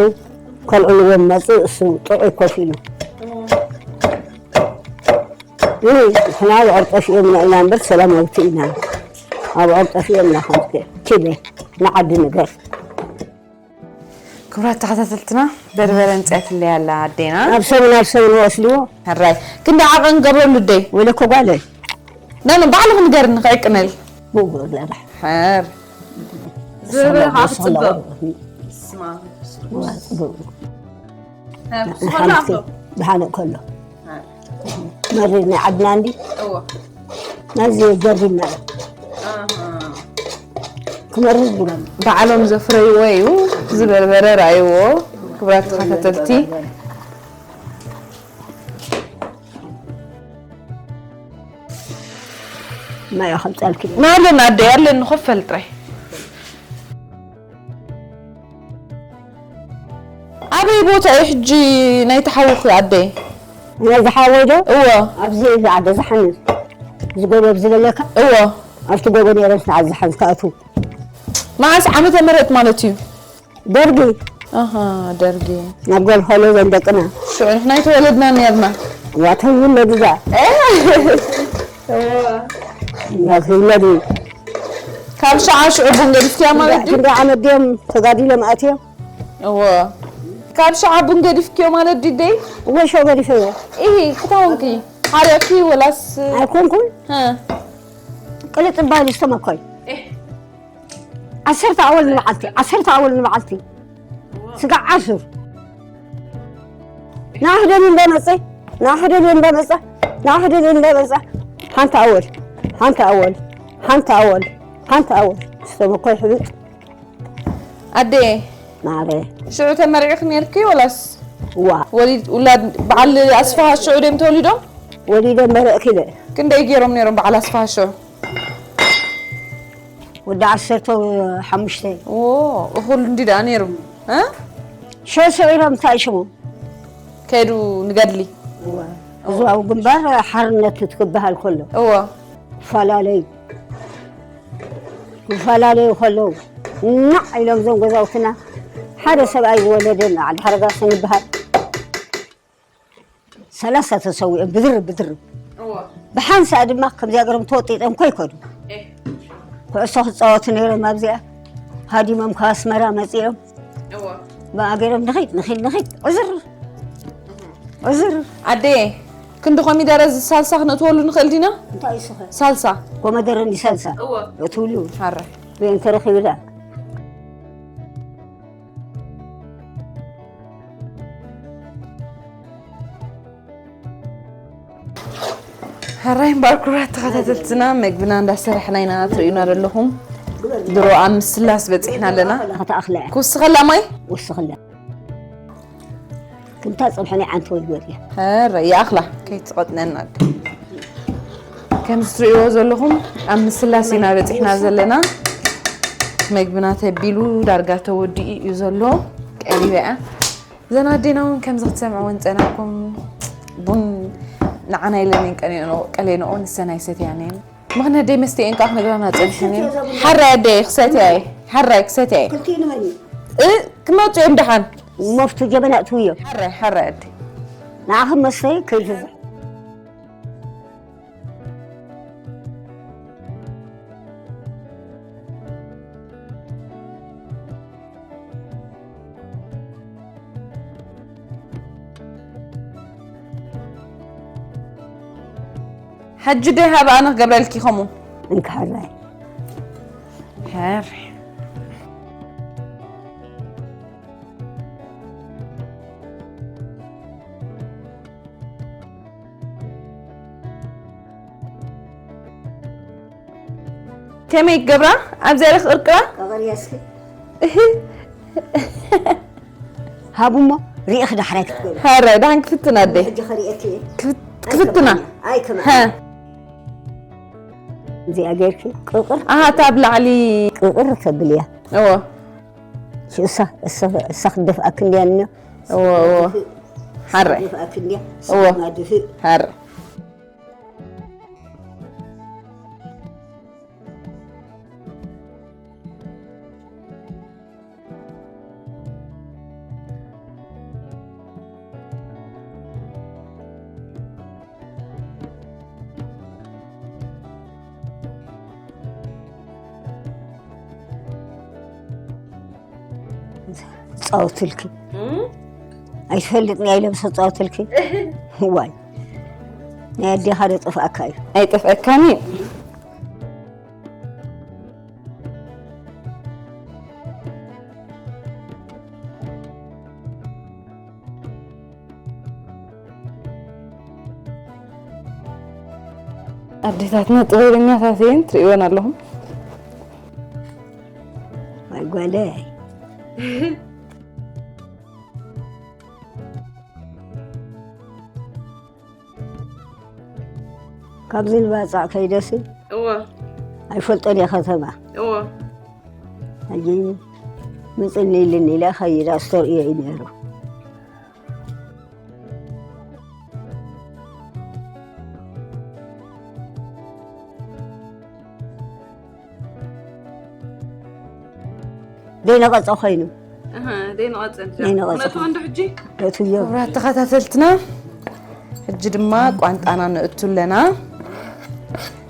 ከልዕልዎም መፁ። እሱ ጥዑይ ኮፍ ኢሉ። እ፣ ንሕና ኣብ ዕርጠፍ እዮም ኢና እምበር ሰላማዊት ኢና። ኣብ ዕርጠፍ እዮም ኢና ከምቲ ኪደ ንዓዲ ንገር። ክቡራት ተኸታተልትና፣ በርበረ ኣምጺኣትለይ ኣላ ኣዴና። ኣብ ሰሙን ኣብ ሰሙን ወስድዎ። ሕራይ። ክንዲ ዓቐን ገብረሉ ኣደይ። ወይለኮ ጓለይ። ኖ፣ ኖ፣ ባዕልኺ ንገርኒ ክዕቅነል። ብኡ ገብረላ። ሕር። ዝበለ ከዓ ክፅብቕ። ስማ። ጽቡቕ። ሕር። ዝኾነ ሓንቲ ኣኽሎ። ብሓነ ከሎ። መሪር ናይ ዓድና እንዲ እዎ። ናዚ ጀርዲና ኣሃ። ክመርር ብሎም። ባዕሎም ዘፍረይዎ እዩ። ዝበርበረ ራእይዎ። ክብራት ተኸታተልቲ። ማይ ከምጻልኪ። ማይ ኣለና ኣደይ፣ ኣለኒ፣ ኮፍ በል ጥራይ። ኣበይ ቦታ እዩ ሕጂ ናይ ተሓውኺ ኣደይ? ናይ ዝሓወይ ዶ? እዎ። ኣብዚ እዩ ዓደ ዝሓንዝ። ዝጎበብ ዝደለካ? እዎ። ኣብቲ ጎቦ ነይረ ዝሓንዝ ክኣትዉ። መዓስ ዓመተ ምህረት ማለት እዩ? ደርጊ። ኣሃ፣ ደርጊ። ናብ ገልኸሎ ዘን ደቅና። ሽዑ ንሕና ኣይተወለድና ነርና። ዋተይ ይውለድ እዛ። እዋ። ዋተይ ይውለድ። ካብ ሸዓ ሽዑ ቡን ገዲፍክያ ማለት ድዩ? ክንደይ ዓመት ድዮም ተጋዲሎም ኣትዮም? እዎ። ካብ ሸዓ ቡን ገዲፍክዮ ማለት ድዩ ደይ? እወ፣ ሸው ገዲፈዮ። ኢሂ፣ ክታውንኪ? ሓሪቕኪ ወላስ? ኣይኮንኩን። ሀ። ቅልጥ ባይሉ ዝተመኮይ። ዓሰርተ ኣወል ንበዓልቲ፣ ዓሰርተ ኣወል ንበዓልቲ። ስጋዕ ዓሱር። ንኣሕደሉ እንዳመጸ፣ ንኣሕደሉ እንዳመጸ፣ ንኣሕደሉ እንዳመጸ። ሓንቲ ኣወል፣ ሓንቲ ኣወል፣ ሓንቲ ኣወል፣ ሓንቲ ኣወል። ዝተመኮይ ሕብጥ። ኣደ፣ ማዕረ። ሽዑ ተመሪዕኺ ነርኪ ወላስ? ዋ። ወሊድ-፣ ውላድ በዓል ኣስፋሃ ሽዑ ድዮም ተወሊዶም? ወሊዶም መረእኪ ኢለ። ክንደይ ገይሮም ነይሮም በዓል ኣስፋሃ ሽዑ? ወዲ ዓሰርተ ሓሙሽተ። ዎ፣ እኹል እንዲ ደኣ ነይሩ። እ? ሽዑ ስዒሮም እንታይ ሽሙ? ከይዱ ንገድሊ። እዋ። ህዝባዊ ግንባር ሓርነት ትክበሃል ከሎ። እዎ። ፈላለዩ። ይፈላለዩ ከለዉ፣ ናዕ ኢሎም እዞም ገዛውትና ሓደ ሰብኣይ ዝወለደና ዓዲ ሓረጋሰ ንበሃል። ሰላሳ ተሰዊኦም ብድርብ ብድርብ። እዎ። ብሓንሳእ ድማ ከምዚኣ ገሮም ተወጢጦም ኮይከዱ። ኤህ። ኩዕሶ ክፃወቱ ነይሮም ኣብዚኣ። ሃዲሞም ካብ ኣስመራ መፂኦም። እዎ። ብኣ ገይሮም ንኺድ፣ ንኺድ፣ ንኺድ። ዕዝር። ዕዝር። ኣደየ፣ ክንዲ ኮሚደረ እዚ ሳልሳ ክነእትወሉ ንኽእል ዲና? እንታይ እዩ ስኸ? ሳልሳ። ኮመደረ እንዲ ሳልሳ። እዎ። እትብሉ። ሓረ። ብእንተ ረኺብላ። ሕራይ እምበኣር ክቡራት ተኸታተልትና፣ መግብና እንዳሰራሕና ኢና ትርእዩና ዘለኹም። ድሮ ኣብ ምስላስ በፂሕና ኣለና። ክትኣኽላ እያ። ክውስኸላ ማይ? ወስኽላ። ክንታ ፀብሐ ናይ ዓንቲ ወይ ገር እያ። ሕራይ ይኣኽላ፣ ከይትቐጥነና። ከምዚ ትርእይዎ ዘለኹም ኣብ ምስላስ ኢና በፂሕና ዘለና። መግብና ተቢሉ ዳርጋ ተወዲኡ እዩ ዘሎ። ቀሪበ እያ። እዘን ኣዴና እውን ከምዚ ክትሰምዕወን ዝጸናሕኩም፣ ቡን ንዓና ኢለን እየን ቀሌንኦ-፣ ቀሌንኦ፣ ንሰን ኣይሰትያን እየን። ምኽንያት ደይ መስተ እየን ከዓ ክነግራና ጸኒሐን እየን። ሓራይ ኣደይ ክሰትያ እየ፣ ሓራይ ክሰትያ እየ። ክልቲኡ ንመን እዩ? እ፣ ክመጹ እዮም ደሓን። መፍቱ ጀበና እትውዮ። ሓራይ፣ ሓራይ ኣደይ። ንዓኹም መስተ ከይትብዛሕ። ሕጂ ደይ ሃብ ኣነ ክገብረልኪ ከምኡ። እንካ ሕራይ። ሕራይ። ከመይ ክገብራ? ኣብዚኣ ኢለ ክቕርቅራ? ቀቐርያ እስኪ። እህ። ሃቡ እሞ ርኢኺ ዳሕራይ ክትገብሪ። ሃረ፣ ደሓን ክፍትን ኣደይ። ሕጂ ከርእየኪ እየ። ክፍት-፣ ክፍትና። ኣይከማን፣ ኣይከማን። ሃ። እዚኣ ጌርኪ ቅቕር። ኣሃ፣ እታ ኣብ ላዕሊ። ቅቕር ተብልያ። እዎ። እሳ፣ እሳ፣ እሳ ክትደፍኣኪ እንድያ እኒኦ። እዎ፣ እዎ። ሓረ። ክትደፍኣኪ እንድያ። እዎ። ስማ ድፍእ። ሓረ። ጻወትልኪ ኣይትፈልጥን እያ ኢለ ምስ ጻወትልኪ ዋይ ናይ ኣዴኻ ዶ ጠፍኣካ እዩ ኣይጠፍአካን እዩ። ኣዴታትና ጥበበኛታት እየን፣ ትርእይወን ኣለኹም። ወይ ጓለይ ካብዚ ንባፃዕ ከይደሲ እወ ኣይፈልጦን እየ ከተማ እወ ሕጂ ምፅኒ ኢልኒ ኢለ ከይድ ኣስተርእዮ እዩ ነይሩ ዘይነቐፀ ኮይኑ ዘይንቐፅል ዘይንቐፅል። ነቱ እንዶ ሕጂ ነትዮ ክቡራት ተኸታተልትና ሕጂ ድማ ቋንጣና ንእቱ ኣለና።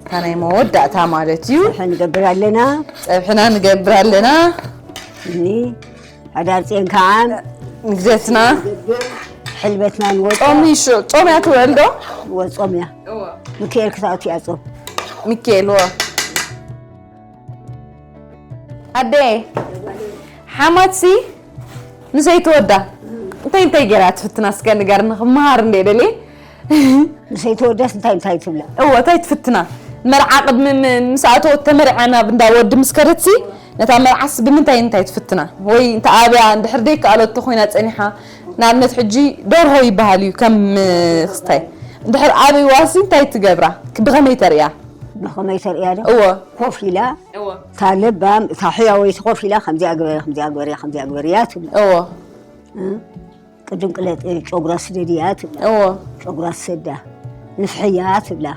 እታ ናይ መወዳእታ ማለት እዩ። ንገብር ኣለና ፀብሕና ንገብር ኣለና። እኒ ሓዳር ፅዮን ከዓ ንግዘትና ሕልበትና ንወጣ ጾም ይሽ ጾም እያ ትውዕል ዶ? ወፆም እያ ምክኤል ክትኣቱ እያ ፆም ሚካኤል ወ ኣደ ሓማትሲ ንሰይትወዳ እንታይ እንታይ ገይራ ትፍትና እስከ ንገርኒ ክመሃር እንደ ደልየ ንሰይተወዳስ እንታይ እንታይ ትብላ እወ እንታይ ትፍትና መርዓ ቅድሚ ም- ምስ ኣተወት ተመርዓ ናብ እንዳ ወዲ ምስ ከደትሲ ነታ መርዓስ ብምንታይ እንታይ ትፍትና ወይ እንተ ኣብያ እንድሕር ደይከኣለቶ ኮይና ፀኒሓ ንኣብነት ሕጂ ደርሆ ይበሃል እዩ ከም ክስታይ እንድሕር ኣብይዋሲ እንታይ ትገብራ ብኸመይ ተርእያ ብኸመይ ተርእያ ዶ እወ ኮፍ ኢላ እወ እታ ለባም እታ ሕያወይቲ ኮፍ ኢላ ከምዚኣ ግበሪ ከምዚኣ ግበሪ ከምዚኣ ግበሪ እያ ትብላ እወ ቅድም ቅለጥ ጨጉራ ስደድያ ትብላ እወ ጨጉራ ትሰዳ ንፍሕያ ትብላ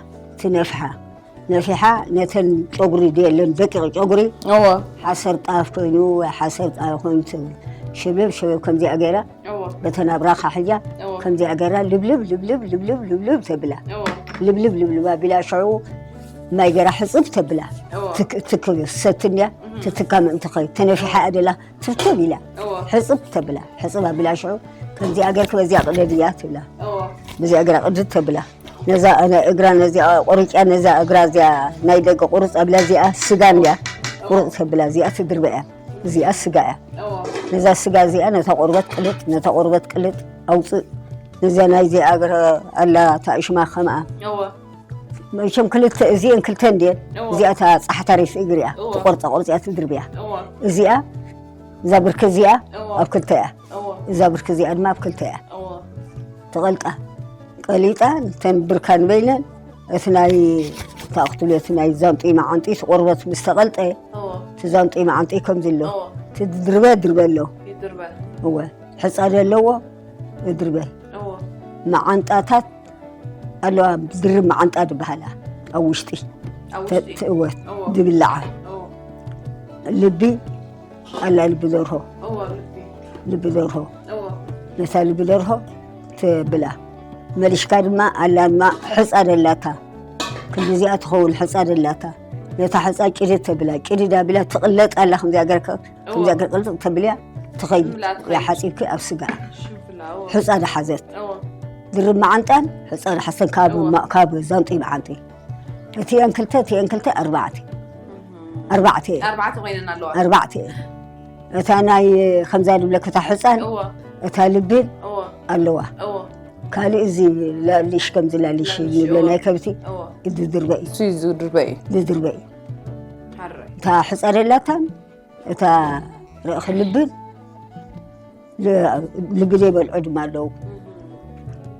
ትነፍሓ ነፊሓ ነተን ጨጉሪ ድየለን ደቂቕ ጨጉሪ እወ ሓሰር ጣፍ ኮይኑ ወይ ሓሰር ጣፍ ኮይኑ ትብል ሽብብ ሽብብ ከምዚኣ ገይራ እወ በተን ኣብራኻ ሕያ እወ ከምዚኣ ገይራ ልብልብ ልብልብ ልብልብ ልብልብ ተብላ እወ ልብልብ ልብልብ ኣቢላ ሽዑ ማይ ገይራ ሕፅብ ተብላ እወ ትክ- ትክብ ሰትንያ ትትካ ምእንቲ ኸይ ተነፊሓ ኣደላ ትርክብ ኢላ እወ ሕፅብ ተብላ ሕፅብ ኣቢላ ሽዑ ከምዚኣ ገርክ በዚኣ ቅደድ እያ ትብላ እወ በዚኣ እግራ ቅድድ ተብላ ነዛ እነ እግራ ነዚኣ ቆርጫ ነዛ እግራ እዚኣ ናይ ደቂ ቁርፅ ኣብላ እዚኣ ስጋ እንድያ ቁርፅ ተብላ እዚኣ ትድርበ እያ እዚኣ ስጋ እያ እወ ነዛ ስጋ እዚኣ ነታ ቆርበት ቅልጥ ነታ ቆርበት ቅልጥ ኣውፅእ ነዛ ናይ እዚኣ እግረ ኣላ ታእሽማ ከምኣ እወ መቸም ክልተ እዚአን ክልተ እንድየን እወ። እዚኣ እታ ፃሕታሪፍ እግሪ እያ እወ። ትቆርፃ ቁርፂ እያ ትድርብያ እወ እዚኣ እዛ ብርኪ እዚኣ እወ ኣብ ክልተ እያ እወ እዛ ብርኪ እዚኣ ድማ ኣብ ክልተ እያ እወ ትቐልጣ ቀሊጣ እተን ብርካ ንበይነን እቲ ናይ ታእክትሉ እቲ ናይ ዛንጢ መዓንጢ እቲ ቆርበት ምስ ተቐልጠ እወ እቲ ዛንጢ መዓንጢ ከምዚ ኣሎ እወ እቲ ድርበ ድርበ ኣሎ ይድርበ እወ ሕፃ ዘለዎ ድርበ እወ መዓንጣታት ኣለዋ ድርብ መዓንጣ ዝበሃላ ኣብ ውሽጢ ኣብ ተ- ውሽጢ ተ- እወ እወ ዝብላዓ እወ ልቢ ኣላ ልቢ ደርሆ እወ ልቢ ልቢ ደርሆ እወ ነታ ልቢ ደርሆ ትብላ መሊሽካ ድማ ኣላ ድማ ሕፃ ደላታ ክንዲዚኣ ትኸውን ሕፃ ደላታ ነታ ሕፃ ጭድድ ተብላ ጭድድ ኣቢላ ትቕለጥ ኣላ ከምዚኣ ገርካ ከምዚኣ ገር ቅልጥጥ ተብልያ ትኸይድ ትብላ ትኸይድ። እያ ሓፂብኪ ኣብ ስጋ ሽንፍላ እወ ሕፃ ደሓዘት እወ ድርብ መዓንጣን ሕፃ ደሓዘን ካብ እወ። ማ- ካብ ዛንጢ መዓንጢ እቲአን ክልተ እቲአን ክልተ ኣርባዕተ ኣርባዕተ እየ ኣርባዕተ ኮይነን ኣለዋ ኣርባዕተ እየ እታ ናይ ከምዛ ንብለክ እታ ሕፃን እወ እታ ልብን እወ ኣለዋ እወ ካልእ እዚ ላልሽ ከምዚ ላልሽ ላልሽ፣ ንብሎ እወ። ናይ ከብቲ እወ እዚ ድርበ እዩ እሱ እዩ ዝድርበ እዩ ዝድርበ እዩ ሓራይ እታ ሕፃ ደላታን እታ ርእኺ ልብን ል- ልቢ ዘይበልዑ ድማ ኣለዉ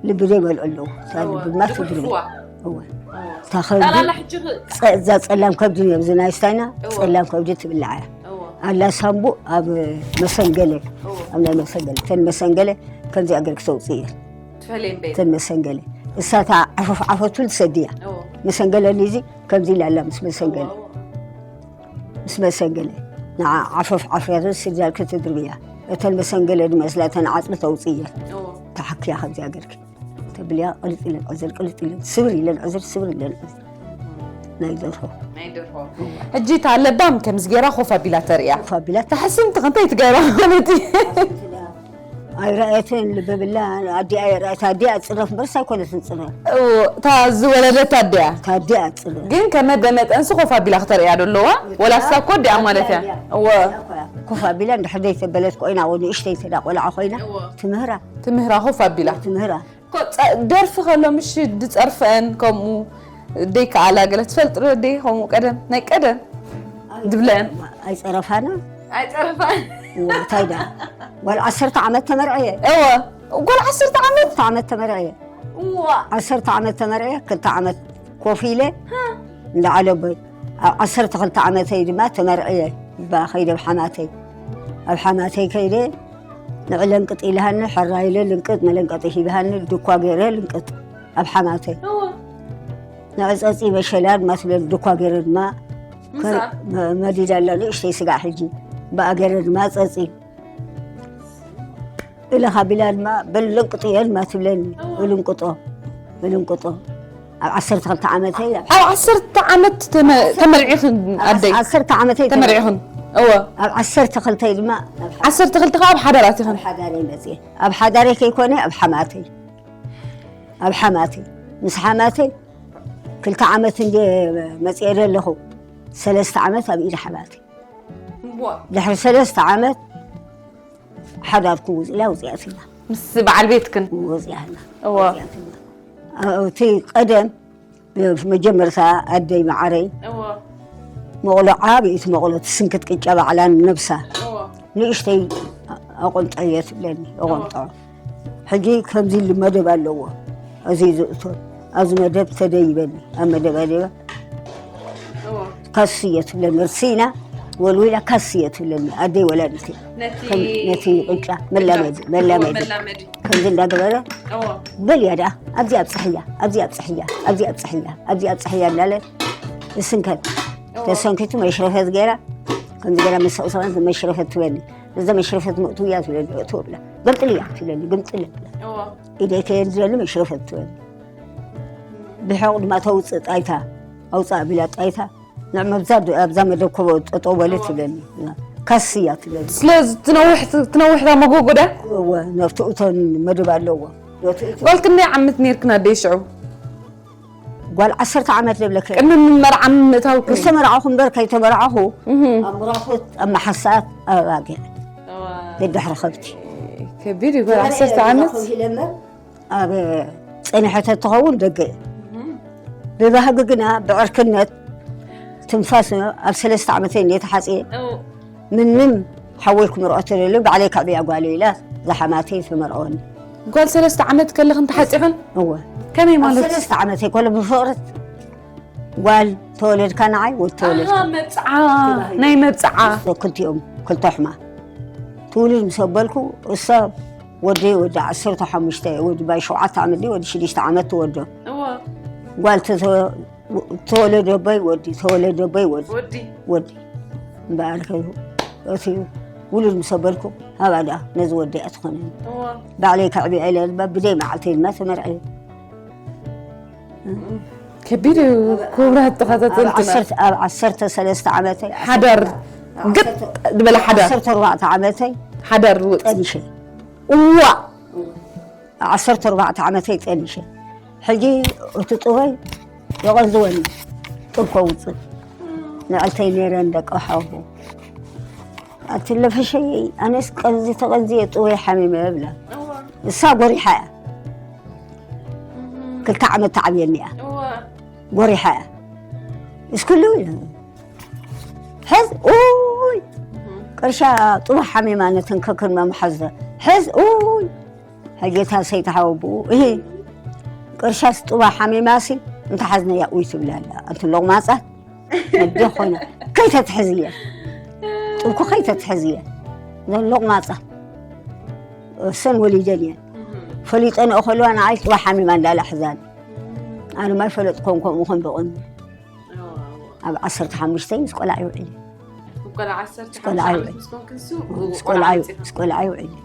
ልቢ ዘይበልዑ ኣለዉ እታ እወ ልቢ ድማ ትድርበ ዝግርፍዋ እወ እወ እታ ከብዲ ጠላላ ሕጂ ክ- ጸ- እዛ ጸላም ከብዲ ነብዚ ናይ ስታይና እወ። ጸላም ከብዲ ትብልዓ እያ እወ ኣላ ሳምቡእ ኣብ መሰንገለ እወ ኣብ ናይ መሰንገለ እተን መሰንገለ ከምዚኣ ገር ክተውፅእ እየን ትፈለየ እምበይ እተን መሰንገለ እሳታ ዓፈፍ ዓፈቱ ትሰድያ እወ መሰንገለ ኒዚ ከምዚ ኢላ ኣላ ምስ መሰንገለ እወ ምስ መሰንገለ ንዓ ዓፈፍ ዓፍያቱ ስድራልክ ትድርብያ እተን መሰንገለ ድማ ስላተን ዓፅሚ ተውፅእየን እወ ተሓክያ ከምዚኣ ገርክ ተብልያ ቅልጥ ኢለን ዕዝር ቅልጥ ኢለን ስብር ኢለን ዕዝር ስብር ኢለን ዕዝር ናይ ደርሆ። ናይ ደርሆ። ሕጂ እታ ለባም ከምዚ ገይራ ኮፍ ኣቢላ ተርእያ። ኮፍ ኣቢላ እታ ሕስምቲ ከንታይ ትገብራ ማለት እዩ? ኣይረኣየትን ልበብላ ኣዲኣ ኣይረኣየት ኣዲኣ ፅረፍ በርሳ ኣይኮነትን ፅረፍ እዎ፣ እታ ዝወለደት ኣዲያ ኣዲኣ ፅረፍ ግን ከመ በመጠንሲ ኮፍ ኣቢላ ክተርእያ ዶ ኣለዋ? ወላ እሳ እኮ ኣዲኣ ማለት እያ። እወ ኮፍ ኣቢላ እንድሕር ዘይተበለት ኮይና ወ ንእሽተይ ተዳ ቆልዓ ኮይና ትምህራ ትምህራ ኮፍ ኣቢላ ትምህራ እኮ ጸ- ደርፊ ከሎ ምሽ ድጸርፈን ከምኡ ደይ ከኣላ ገለ ትፈልጥ ዶ ደይ ከምኡ ቀደም ናይ ቀደም ድብለን ኣይፀረፋና ኣይጸረፋን እንታይ ዳ ጓል ዓሰርተ ዓመት ተመርዐየ እወ ጓል ዓሰርተ ዓመት ዓሰርተ ዓመት ተመርዐየ እዋ ዓሰርተ ዓመት ተመርዐየ ክልተ ዓመት ኮፍ ኢለ እንዳዓለቦይ ኣብ ዓሰርተ ክልተ ዓመተይ ድማ ተመርዐየ ባ ከይደ ኣብ ሓማተይ ኣብ ሓማተይ ከይደ ንዕለንቅጥ ኢልሃኒ ሕራ ኢለ ልንቅጥ መለንቀጢ ሂብሃኒ ድኳ ገይረ ልንቅጥ ኣብ ሓማተይ እዋ ንዕፀፂ መሸላ ድማ ትብለኒ ድኳ ገይረ ድማ ምሳ መዲዳ ኣላ ንእሽተይ ስጋዕ ሕጂ ብኣ ገይረ ድማ ፀፂ እለ ካቢላ ድማ በል ልንቅጥ እየ ድማ ትብለኒ እልንቅጦ እልንቅጦ ኣብ ዓሰርተ ክልተ ዓመተይ ኣብ ዓሰርተ ዓመት ተመ- ተመርዒኽን ኣደይ ዓሰርተ ዓመተይ ተመርዒኽን እወ ኣብ ዓሰርተ ክልተይ ድማ ዓሰርተ ክልተ ከዓ ኣብ ሓዳር ኣቲኽን ኣብ ሓዳረይ መፅየ ኣብ ሓዳረይ ከይኮነ ኣብ ሓማተይ ኣብ ሓማተይ ምስ ሓማተይ ክልተ ዓመት እንደ መፅየ ዘለኹ ሰለስተ ዓመት ኣብ ኢድ ሓማተይ ድሕሪ ሰለስተ ዓመት ሓዳር ክውፅላ ውፅያትና ምስ በዓል ቤትክን ወፅያትና እወ እቲ ቀደም መጀመርታ ኣደይ መዓረይ እወ መቕሎ ዓብይቲ መቕሎ ትስንክት ቅጫ ባዕላን ነብሳ እወ ንእሽተይ ኣቆንጠየ ትብለኒ ኣቆንጠ ሕጂ ከምዚ ኢሉ መደብ ኣለዎ እዚ ዝእቶ ኣብዚ መደብ ተደይበኒ ኣብ መደብ ኣደባ እወ ካስየ ትብለኒ ርሲና ወልዊላ ካስየ ትብለኒ ኣደይ ወላዲት ነቲ ከም ነቲ ቅጫ መላመዲ መላመዲ መላመዲ ከምዚ እንዳገበረ እወ በል እያ ደኣ ኣብዚ ኣብፅሕያ ኣብዚ ኣብፅሕያ ኣብዚ ኣብፅሕያ ኣብዚ ኣብፅሕያ እንዳለ እስንከት ተሰንኪቱ መሽረፈት ገይራ ከምዚ ገይራ መሰቕሰቐት መሽረፈት ትበኒ እዛ መሽረፈት ምእቱ እያ ትብለኒ እቱ ብላ ገምጥል እያ ትብለኒ ግምጥል ብላ እወ ኢደይ ከየድለኒ መሽረፈት ትበኒ ብሕቕ ድማ ተውፅእ ጣይታ ኣውፃእ ቢላ ጣይታ ንዕ መብዛ ኣብዛ መደብ ኮቦ ጠጠው በለ ትብለኒ ካስ እያ ትብለኒ ስለዚ ትነውሕ ትነውሕታ መጎጎዳ እወ ነፍቲ እቶን መደብ ኣለዎ ነቲ እቶ- ጓል ክንደይ ዓመት ነርክን ኣደይ ሽዑ ጓል ዓሰርተ ዓመት ዝብለከ ቅድሚ ምመርዓ ምእታውክን ዝተመርዓኹ እምበር ከይተመርዓኹ ኣብ ምራኹት ኣብ መሓሳት ኣብ ኣባጊዕ ደድሕሪ ከብቲ ከቢድ እዩ ጓል ዓሰርተ ዓመት ኢለ እምበር ኣብ ፀኒሐተ ትኸውን ደገ እዩ ብባህጊ ግና ብዕርክነት ትንፋስ ኣብ ሰለስተ ዓመተይ እንደ ተሓፅየ ምንም ሓወይ ክምርዖ ተደልዩ ባዕለይ ከዕብያ ጓል ኢላ ዝሓማተይ ተመርዐወኒ ጓል ሰለስተ ዓመት ከለኽን ተሓፂኽን እወ ከመይ ኣብ ማለት ሰለስተ ዓመተይ ኮለ ብፍቕሪ ጓል ተወለድካ ንዓይ ወዲ ተወለድካ ኣሃ፣ መብፅዓ ናይ መብፅዓ ክልቲኦም ክልተ ሕማ ትውልድ ምስ ኣበልኩ እሳ ወዲ ወዲ ዓሰርተ ሓሙሽተ ወዲ ባይ ሸውዓተ ዓመት ድዩ ወዲ ሽዱሽተ ዓመት ትወዶ እወ ጓል ተተ- ተወለደበይ ወዲ ተወለደበይ ወዲ ወዲ ወዲ እምበኣር ከ- እቲ ውሉድ ምስ ኣበልኩ ሃባ ደኣ ነዚ ወዲ እያ ትኾነኒ እወ ባዕለይ ከዕብያ ኢለ ድማ ብደይ መዓልተይ ድማ ተመርዐ ከቢድ እዩ ክቡራት ኣብ ተኸታተልትና ዓሰርተ- ኣብ ዓሰርተ ሰለስተ ዓመተይ ሓዳር ግጥ ዝበለ ሓዳር ዓሰርተ ኣርባዕተ ዓመተይ ሓዳር ውጥ ጠኒሸ እዋ ዓሰርተ ኣርባዕተ ዓመተይ ጠኒሸ ሕጂ እቲ ጥበይ የቐዝወኒ ጥብ ከውፅእ ንዕልተይ ነይረን ደቂ ሓቡ ኣቲ ለፈሸይ ኣነስ ቀንዚ ተቐንዝየ ጥበይ ሓሚመ ብላ እሳ ጎሪሓ እያ ክልተ ዓመት ተዓብየኒ እያ ጎሪሓ እያ እስክሉ ሕዝ ኡይ ቅርሻ ጥባ ሓሚማ ነተን ከክርመ መሓዘ ሕዝ ኡይ ሕጌታ ሰይተሓወብኡ እሂ ቅርሻስ ጥባ ሓሚማሲ እንተሓዝነያ ኡይ ትብላ ኣላ ኣንቲ ሎቕማፃት ኣደ ኾነ ከይተትሕዝየ ጥብኩ ከይተትሕዝየ ዘን ሎቕማፃት እሰን ወሊደን እየን ፈሊጠንኦ ከለዋ ንዓይ ጥባ ሓሚማ እንዳላ ሕዛን ኣነ ማይ ፈለጥኮም ከምኡ ከም ብቕን ኣብ ዓሰርተ ሓሙሽተ ምስ ቆልዓ ይውዕል እዩ ቆልዓ ዓሰርተ ቆልዓ ሓሙሽተ ይውዕል። ዓመት ምስ ኮንክን ሱ ምስ ቆልዓ ዩ- ምስ ቆልዓ ይውዕል እዩ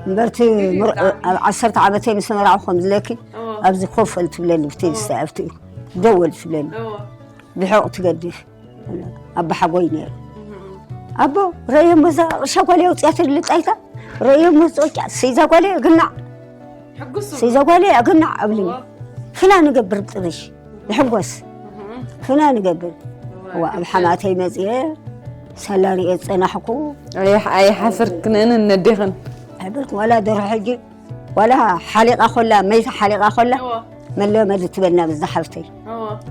እምበርቲ ምር- ኣብ ዓሰርተ ዓመተይ ምስ መርዓኹ ከም ዝለኪ ኣብዚ ኮፈል ትብለኒ ብቲ ዝስተይ ኣብቲ እዩ ደወል ትብለኒ። ብሕቕ ትገድፍ። ኣቦሓጎይ ነይሩ። ኣቦ ረእዮ መዛ ቅርሻ ጓል ኣውፅያ ትልጣይታ ረእዮ መፅኦጫ ስይዛ ጓል ኣግናዕ ስይዛ ጓል ኣግናዕ ኣብልኒ። ፍና ንገብር ጥርሽ ንሕጎስ ፍና ንገብር። ዋ ኣብ ሓማተይ መፅየ ሳላ ርእየ ዝፀናሕኩ። ኣይሓፍርክንን እነዴኽን። ኣይበልኩ ዋላ ደርሆ ሕጂ ዋላ ሓሊቓ ኮላ መይታ ሓሊቓ ኮላ መለ መለ ትበልና ብዛ ሓፍተይ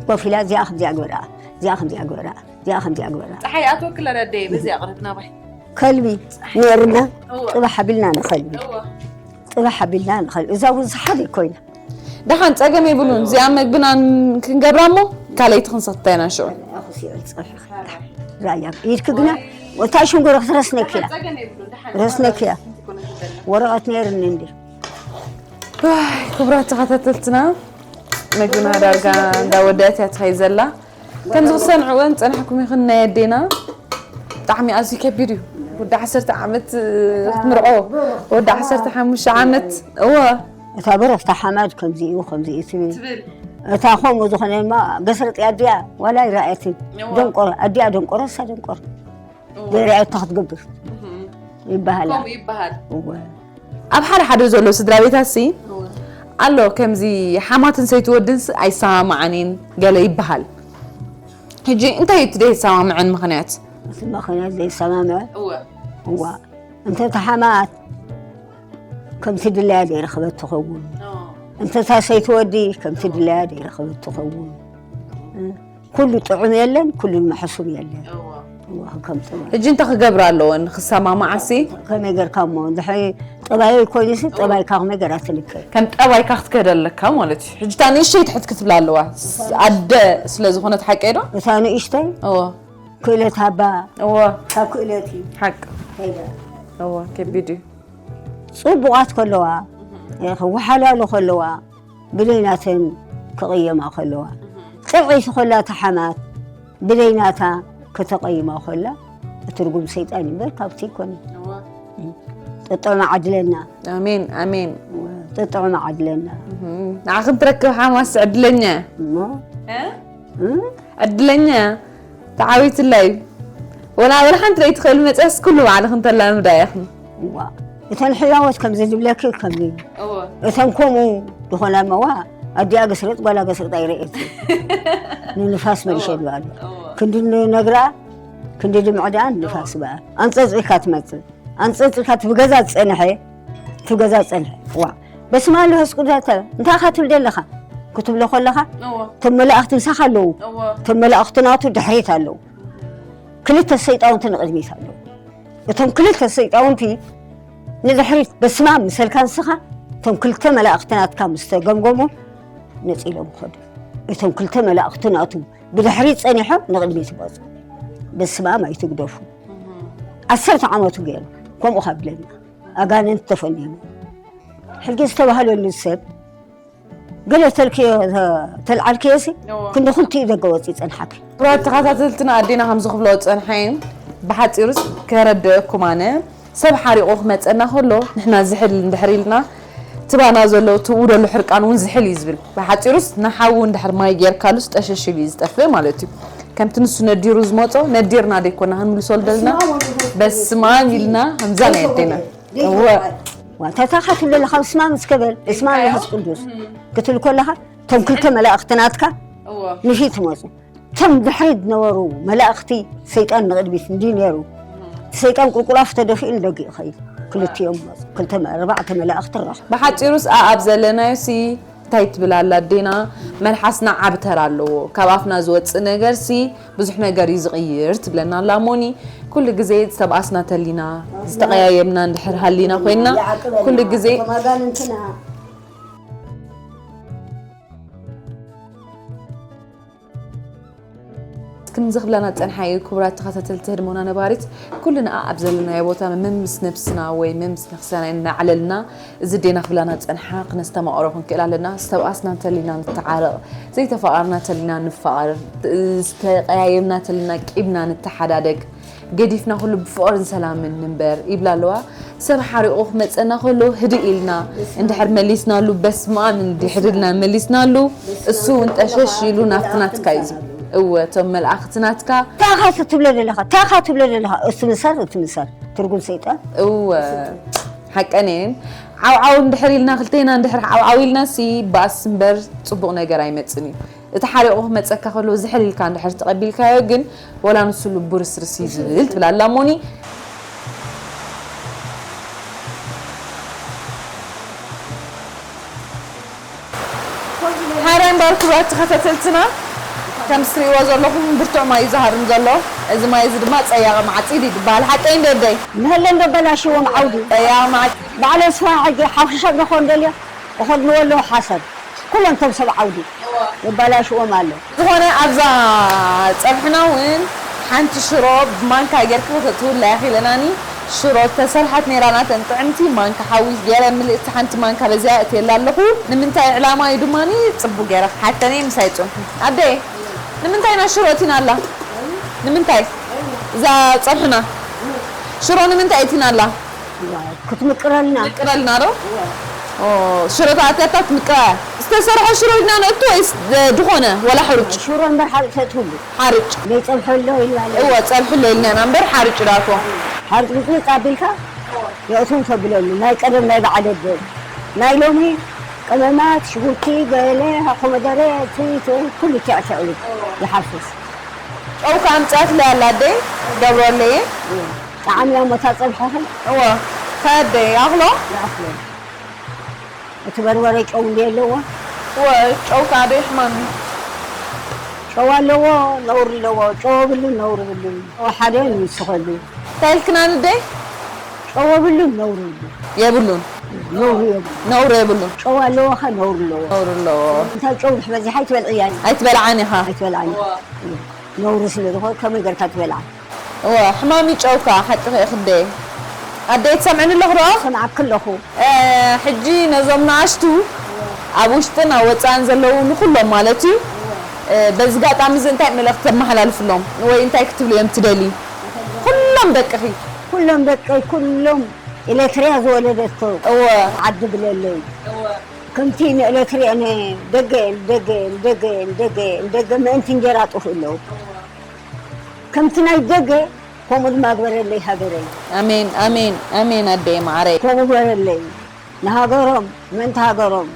ኮፍ ኢላ እዚኣ ከምዚኣ ግበራ እዚኣ ከምዚኣ ግበራ እዚኣ ከምዚኣ ግበራ። ፀሓይ ኣትወክላ ኣደይ በዚ ኣቕርብ ናባይ። ከልቢ ነርና ጥባሕ ኣቢልና ንኸልቢ ጥባሕ ኣቢልና ንኸልቢ እዛ እውን ዝሓደ ኮይና። ደሓን ፀገም የብሉን። እዚኣ መግብና ክንገብራ እሞ ካልኣይቲ ክንሰትታ ኢና ሽዑ። ራያ ኢድክ ግና ወታይ ሽንጉረ ክትረስነኪ እያ ረስነኪ እያ። ወረቐት ነይርኒ እንዲ ክቡራት ተኸታተልትና መግብና ዳርጋ እንዳወዳእት እያ ትኸይ ዘላ። ከምዚ ክሰንዕወን ፀናሕኩም ይኽን ናይ ኣዴና። ብጣዕሚ ኣዝዩ ከቢድ እዩ። ወዲ ዓሰርተ ዓመት ክትምርዖ ወዲ ዓሰርተ ሓሙሽተ ዓመት እወ። እታ በረኽታ ሓማድ ከምዚ እዩ ከምዚ እዩ ትብል። እታ ከምኡ ዝኾነ ድማ ገስርጥ ኣዲኣ ዋላ ኣይረኣየትን። ደንቆሮ ኣዲኣ ደንቆሮ እሳ ደንቆሮ ዘይረኣየታ ክትገብር ይበሃላ። ከምኡ ይበሃል። እወ። ኣብ ሓደ ሓደ ዘሎ ስድራ ቤታት ሲ ኣሎ ከምዚ ሓማትን ሰይቲ ወድን ሲ ኣይሰማማዓንን ገለ ይበሃል። ሕጂ እንታይ እዩ እቲ ዘይሰማምዐን ምኽንያት? እቲ ምኽንያት ዘይሰማምዐ እዋ እንተ ተሓማት ከምቲ ድላያ ዘይረኸበት ትኸውን እንተ ታሰይቲ ወዲ ከምቲ ድላያ ዘይረኸበት ትኸውን ኩሉ ጥዑም የለን ኩሉ መሕሱም የለን ከምጥዑም ሕጂ እንተ ክገብራ ኣለወን ክሰማማዓሲ ከመይ ገርካ እሞ እንድሕሪ ጠባይ ኮይኑሲ ጠባይካ ከመይ ገራ ትልክል ከም ጠባይካ ክትከደ ኣለካ ማለት እዩ ሕጂ እታ ንእሽተይ ትሕት ክትብላ ኣለዋ ኣደ ስለ ዝኾነት ሓቀይ ዶ እታ ንእሽተይ እዎ ክእለት ሃባ እዎ ካብ ክእለት እዩ ሓቅ ከይዳ እዎ ከቢድ እዩ ፅቡቓት ከለዋ ክወሓላሉ ከለዋ ብደይናተን ክቕየማ ከለዋ ጥዕይቲ ኮላ ተሓማት ብደይናታ ከተቐይማ ኮላ ትርጉም ሰይጣን ይበር ካብቲ ይኮነ ጥጥዑም ዓድለና ኣሜን ኣሜን ጥጥዑም ዓድለና ንዓኽን ትረክብ ሓማስ ዕድለኛ እሞ ዕድለኛ ተዓዊትላ እዩ ወላ ወላ ሓንቲ ለይትኽእል መፅያስ ኩሉ ባዕልኽን ተላምዳ ኢኽን እዋ እተን ሕያወት ከምዚ ዝብለኪ ከምዚ እተን ከምኡ ዝኾና መዋ ኣዲኣ ገስረጥ ጓላ ገስረጥ ኣይረኤት ንንፋስ መልሸ ድባሉ ክንዲ ንነግራ ክንዲ ድምዕዳን ንፋስ በኣ ኣንፀፅኢካ ትመፅእ ኣንፀፅኢካ ትብገዛ ዝፀንሐ ትብገዛ ዝፀንሐ ዋ በስመ ኣብ መንፈስ ቅዱስ እንታይ ኢኻ ትብል ዘለኻ ክትብሎ ከለኻ እቶም መላእኽቲ ምሳኻ ኣለዉ እቶም መላእኽቲ ናቱ ድሕሪት ኣለዉ ክልተ ሰይጣውንቲ ንቕድሚት ኣለዉ እቶም ክልተ ሰይጣውንቲ ንድሕሪት በስማም ምሰልካ ንስኻ እቶም ክልተ መላእኽቲ ናትካ ምስ ተገምገሙ ነፂሎም ኸዱ እቶም ክልተ መላእኽቲ ናቱ ብድሕሪት ፀኒሖም ንቕድሚት ይመፁ በስማም ኣይትግደፉ ዓሰርተ ዓመቱ ገይሩ ከምኡ ካብ ብለና ኣጋንንት ተፈኒኑ ሕጊ ዝተባህለሉ ሰብ ገለ ተልክዮ ተልዓልክዮሲ ክንዲ ክልቲኡ ደገ ወፂ ይፀንሓኪ ክቡራት ተኸታተልትና ኣዴና ከም ዝኽብሎ ፀንሐ እዩ ብሓፂሩስ ከረድአኩም ኣነ ሰብ ሓሪቑ ክመፀና ከሎ ንሕና ዝሕል እንድሕር ኢልና ትባና ዘሎ ትኡ ደሎ ሕርቃን እውን ዝሕል እዩ ዝብል ብሓፂሩስ ንሓዊ እንድሕር ማይ ጌርካሉስ ጠሸሽ ኢሉ እዩ ዝጠፍእ ማለት እዩ ከምቲ ንሱ ነዲሩ ዝመፆ ነዲርና ደይኮና ክንምልሰሉ ደልና በስማም ኢልና ከምዛ ናይ ኣዴና እወ ዋታታኻ ትብለለ ካብ ስማም እስከ በል እስማም መንፈስ ቅዱስ ክትብል ከለኻ እቶም ክልተ መላእኽቲ ናትካ ንፊት መፁ እቶም ድሕሪት ዝነበሩ መላእኽቲ ሰይጣን ንቕድሚት እንዲ ነይሩ እቲ ሰይጣን ቁልቁላፍ ተደፊኡ ንደጊ ይኸይድ ክልቲኦም መፁ ክልተ ኣርባዕተ መላእኽቲ ረኹ ብሓፂሩስ ኣኣብ ዘለናዮ ሲ እንታይ ትብል ኣላ ኣዴና መልሓስና ዓቢ ተራ ኣለዎ ካብ ኣፍና ዝወፅእ ነገር ሲ ብዙሕ ነገር እዩ ዝቕይር ትብለና ኣላ ሞኒ ኩሉ ግዜ ዝተብኣስና ተሊና ዝተቐያየምና እንድሕር ሃሊና ኮይና ኩሉ ግዜ ክምዚ ክብለና ዝፀንሓ እዩ ክቡራት ተኸታተልቲ ህድሞና ነባሪት ኩልና ኣብ ዘለናዮ ቦታ መምስ ነብስና ወይ መምስ ነፍስና እናዕለልና እዚ ዴና ክብላና ዝፀንሓ ክነስተማቕሮ ክንክእል ኣለና ዝተብኣስና እንተሊና ንተዓረቕ ዘይተፋቐርና እንተሊና ንፋቐር ዝተቀያየምና እንተሊና ቂምና ንተሓዳደግ ገዲፍና ኩሉ ብፍቕርን ሰላምን ንንበር ይብላ ኣለዋ። ሰብ ሓሪቑ ክመጸና ከሎ ህድእ ኢልና እንድሕር መሊስናሉ፣ በስመኣም እንድሕር ኢልና መሊስናሉ፣ እሱ እውን ጠሸሽ ኢሉ ናብቲ ናትካ እዩ። እወ፣ እቶም መልኣኽቲ ናትካ። ታኻ ትብሎ ዘለኻ፣ ታኻ ትብሎ ዘለኻ፣ እሱ ምሰር፣ እሱ ምሰር። ትርጉም ሰይጣን። እወ፣ ሓቀን እየን። ዓውዓው እንድሕር ኢልና፣ ክልቴና እንድሕር ዓውዓው ኢልና ሲ፣ ባእስ እምበር ጽቡቕ ነገር ኣይመጽን እዩ። እቲ ሓሪቑ ክመጸካ ከሎ ዝሕል ኢልካ እንድሕር ተቐቢልካዮ ግን፣ ወላ ንሱ ልቡ ርስርስ እዩ ዝብል ትብል ኣላ ሞኒ። ሓራይ እምበር ክቡራት ተኸታተልትና፣ ከም እትሪእዎ ዘለኹም ብርቱዕ ማይ እዩ ዝሃርም ዘሎ። እዚ ማይ እዚ ድማ ጸያቒ ማዕጺድ እዩ ዝበሃል። ሓቀይ እንደ ኣደይ? ንህለን ዶ በላሽዎም ዓውዲ? ጸያቒ ማዕጺድ። ባዕለ ስዋ ሕጂ ሓፊሻ ዶ ኾን ደልዮ? እኸድንዎ ኣለዉ ሓሰብ። ኩሎም ቶም ሰብ ዓውዲ የባላሽዎም ኣሎ። ዝኾነ ኣብዛ ጸብሕና እውን ሓንቲ ሽሮ ብማንካ ጌርካ ከተእትውላ ኢኺ ኢለናኒ። ሽሮ ተሰርሓት ነይራ ናተን ጥዕምቲ፣ ማንካ ሓዊ ገይረ ምልእቲ ሓንቲ ማንካ በዚኣ እትየላ ኣለኹ። ንምንታይ ዕላማ እዩ ድማኒ ጽቡቕ ገይረ ክሓተኒ ምሳይ ጽንሑ። ኣደይ፣ ንምንታይ ኢና ሽሮ እቲና ኣላ? ንምንታይ? እዛ ጸብሕና ሽሮ ንምንታይ እቲና ኣላ? ክትምቅረልና። ምቅረልና ዶ? ኦ፣ ሽሮ ተኣትያታ ትምቅራ። ዝተሰርሐ ሽሮ ኢልና ነእቱ ወይስ ድ-፣ ድኾነ ወላ ሕሩጭ? ሽሮ እምበር ሓርጭ ተትህሉ። ሓርጭ። ዘይጸብሐ ኣሎ ኢልና። እወ፣ ጸብሒ ኣሎ ኢልና ኢና እምበር ሓርጭ ዳቶ። ሓርጭ ምጽምጽ ኣቢልካ የእትው ተብለሉ። ናይ ቀደም ናይ በዓል ኣደ። ናይ ሎሚ ቀመማት፣ ሽጉርቲ፣ ገለ፣ ኮመደረ፣ እቲ፣ እቲ፣ ኩሉ ትዕትዕ ኢሉ ይሓፍስ። ጨው ከኣ ኣምጻትለይ ኣላ ኣደይ፣ ገብረለይ። ጣዕም እያ እሞ እታ ጸብሕኺ። እወ፣ ከኣ ኣደይ፣ ይኣኽሎ? ይኣኽሎ። እቲ በርበረ ጨው እንድየ ኣለዎ? እወ፣ ጨው ከኣ ዶ ይሕማም እዩ? ጨው ኣለዎ፣ ነውሪ ኣለዎ። ጨው የብሉን፣ ነውሪ የብሉን። ጨው ሓደ ንውስኸሉ። እንታይ ኢልክና ንደይ? ጨው የብሉን፣ ነውሪ የብሉን። የብሉን። ነውሪ የብሉን። ነውሪ የብሉን። ጨው ኣለዎ ኸ ነውሪ ኣለዎ። ነውሪ ኣለዎ። እንታይ ጨው ድሕር በዚሓ ኣይትበልዕያን። ኣይትበልዓን ኢኻ። ኣይትበልዓን ኢኻ። እወ። ነውሪ ስለ ዝኾነ ከመይ ጌርካ ትበልዓ? እወ፣ ሕማም እዩ ጨው ከኣ፣ ሓቅኺ እየ ክደይ። ኣደይ ትሰምዕኒ ኣለኹ ዶ? ሰምዓኪ ኣለኹ። እ፣ ሕጂ ነዞም ንኣሽቱ ኣብ ውሽጥን ኣብ ወጻእን ዘለዉ ንኹሎም ማለት እዩ። እ፣ በዚ ጋጣሚ እዚ እንታይ መልእኽቲ ተመሓላልፍሎም ወይ እንታይ ክትብልዮም ትደልዩ? ኩሎም ደቅኺ። ኩሎም ደቀይ፣ ኩሎም ኤለትርያ ዝወለደቶ እወ። ዓዲ ብለለይ። እወ። ከምቲ ንኤለትርያ ንደገ፣ ንደገ፣ ንደገ፣ ንደገ፣ ንደገ ምእንቲ እንጀራ ጥፍኡ ኣለዉ። ከምቲ ናይ ደገ ከምኡ ድማ ግበረለይ ሃገረይ። ኣሜን፣ ኣሜን፣ ኣሜን ኣደይ መዓረይ። ከምኡ ግበረለይ ንሃገሮም፣ ምእንቲ ሃገሮም፣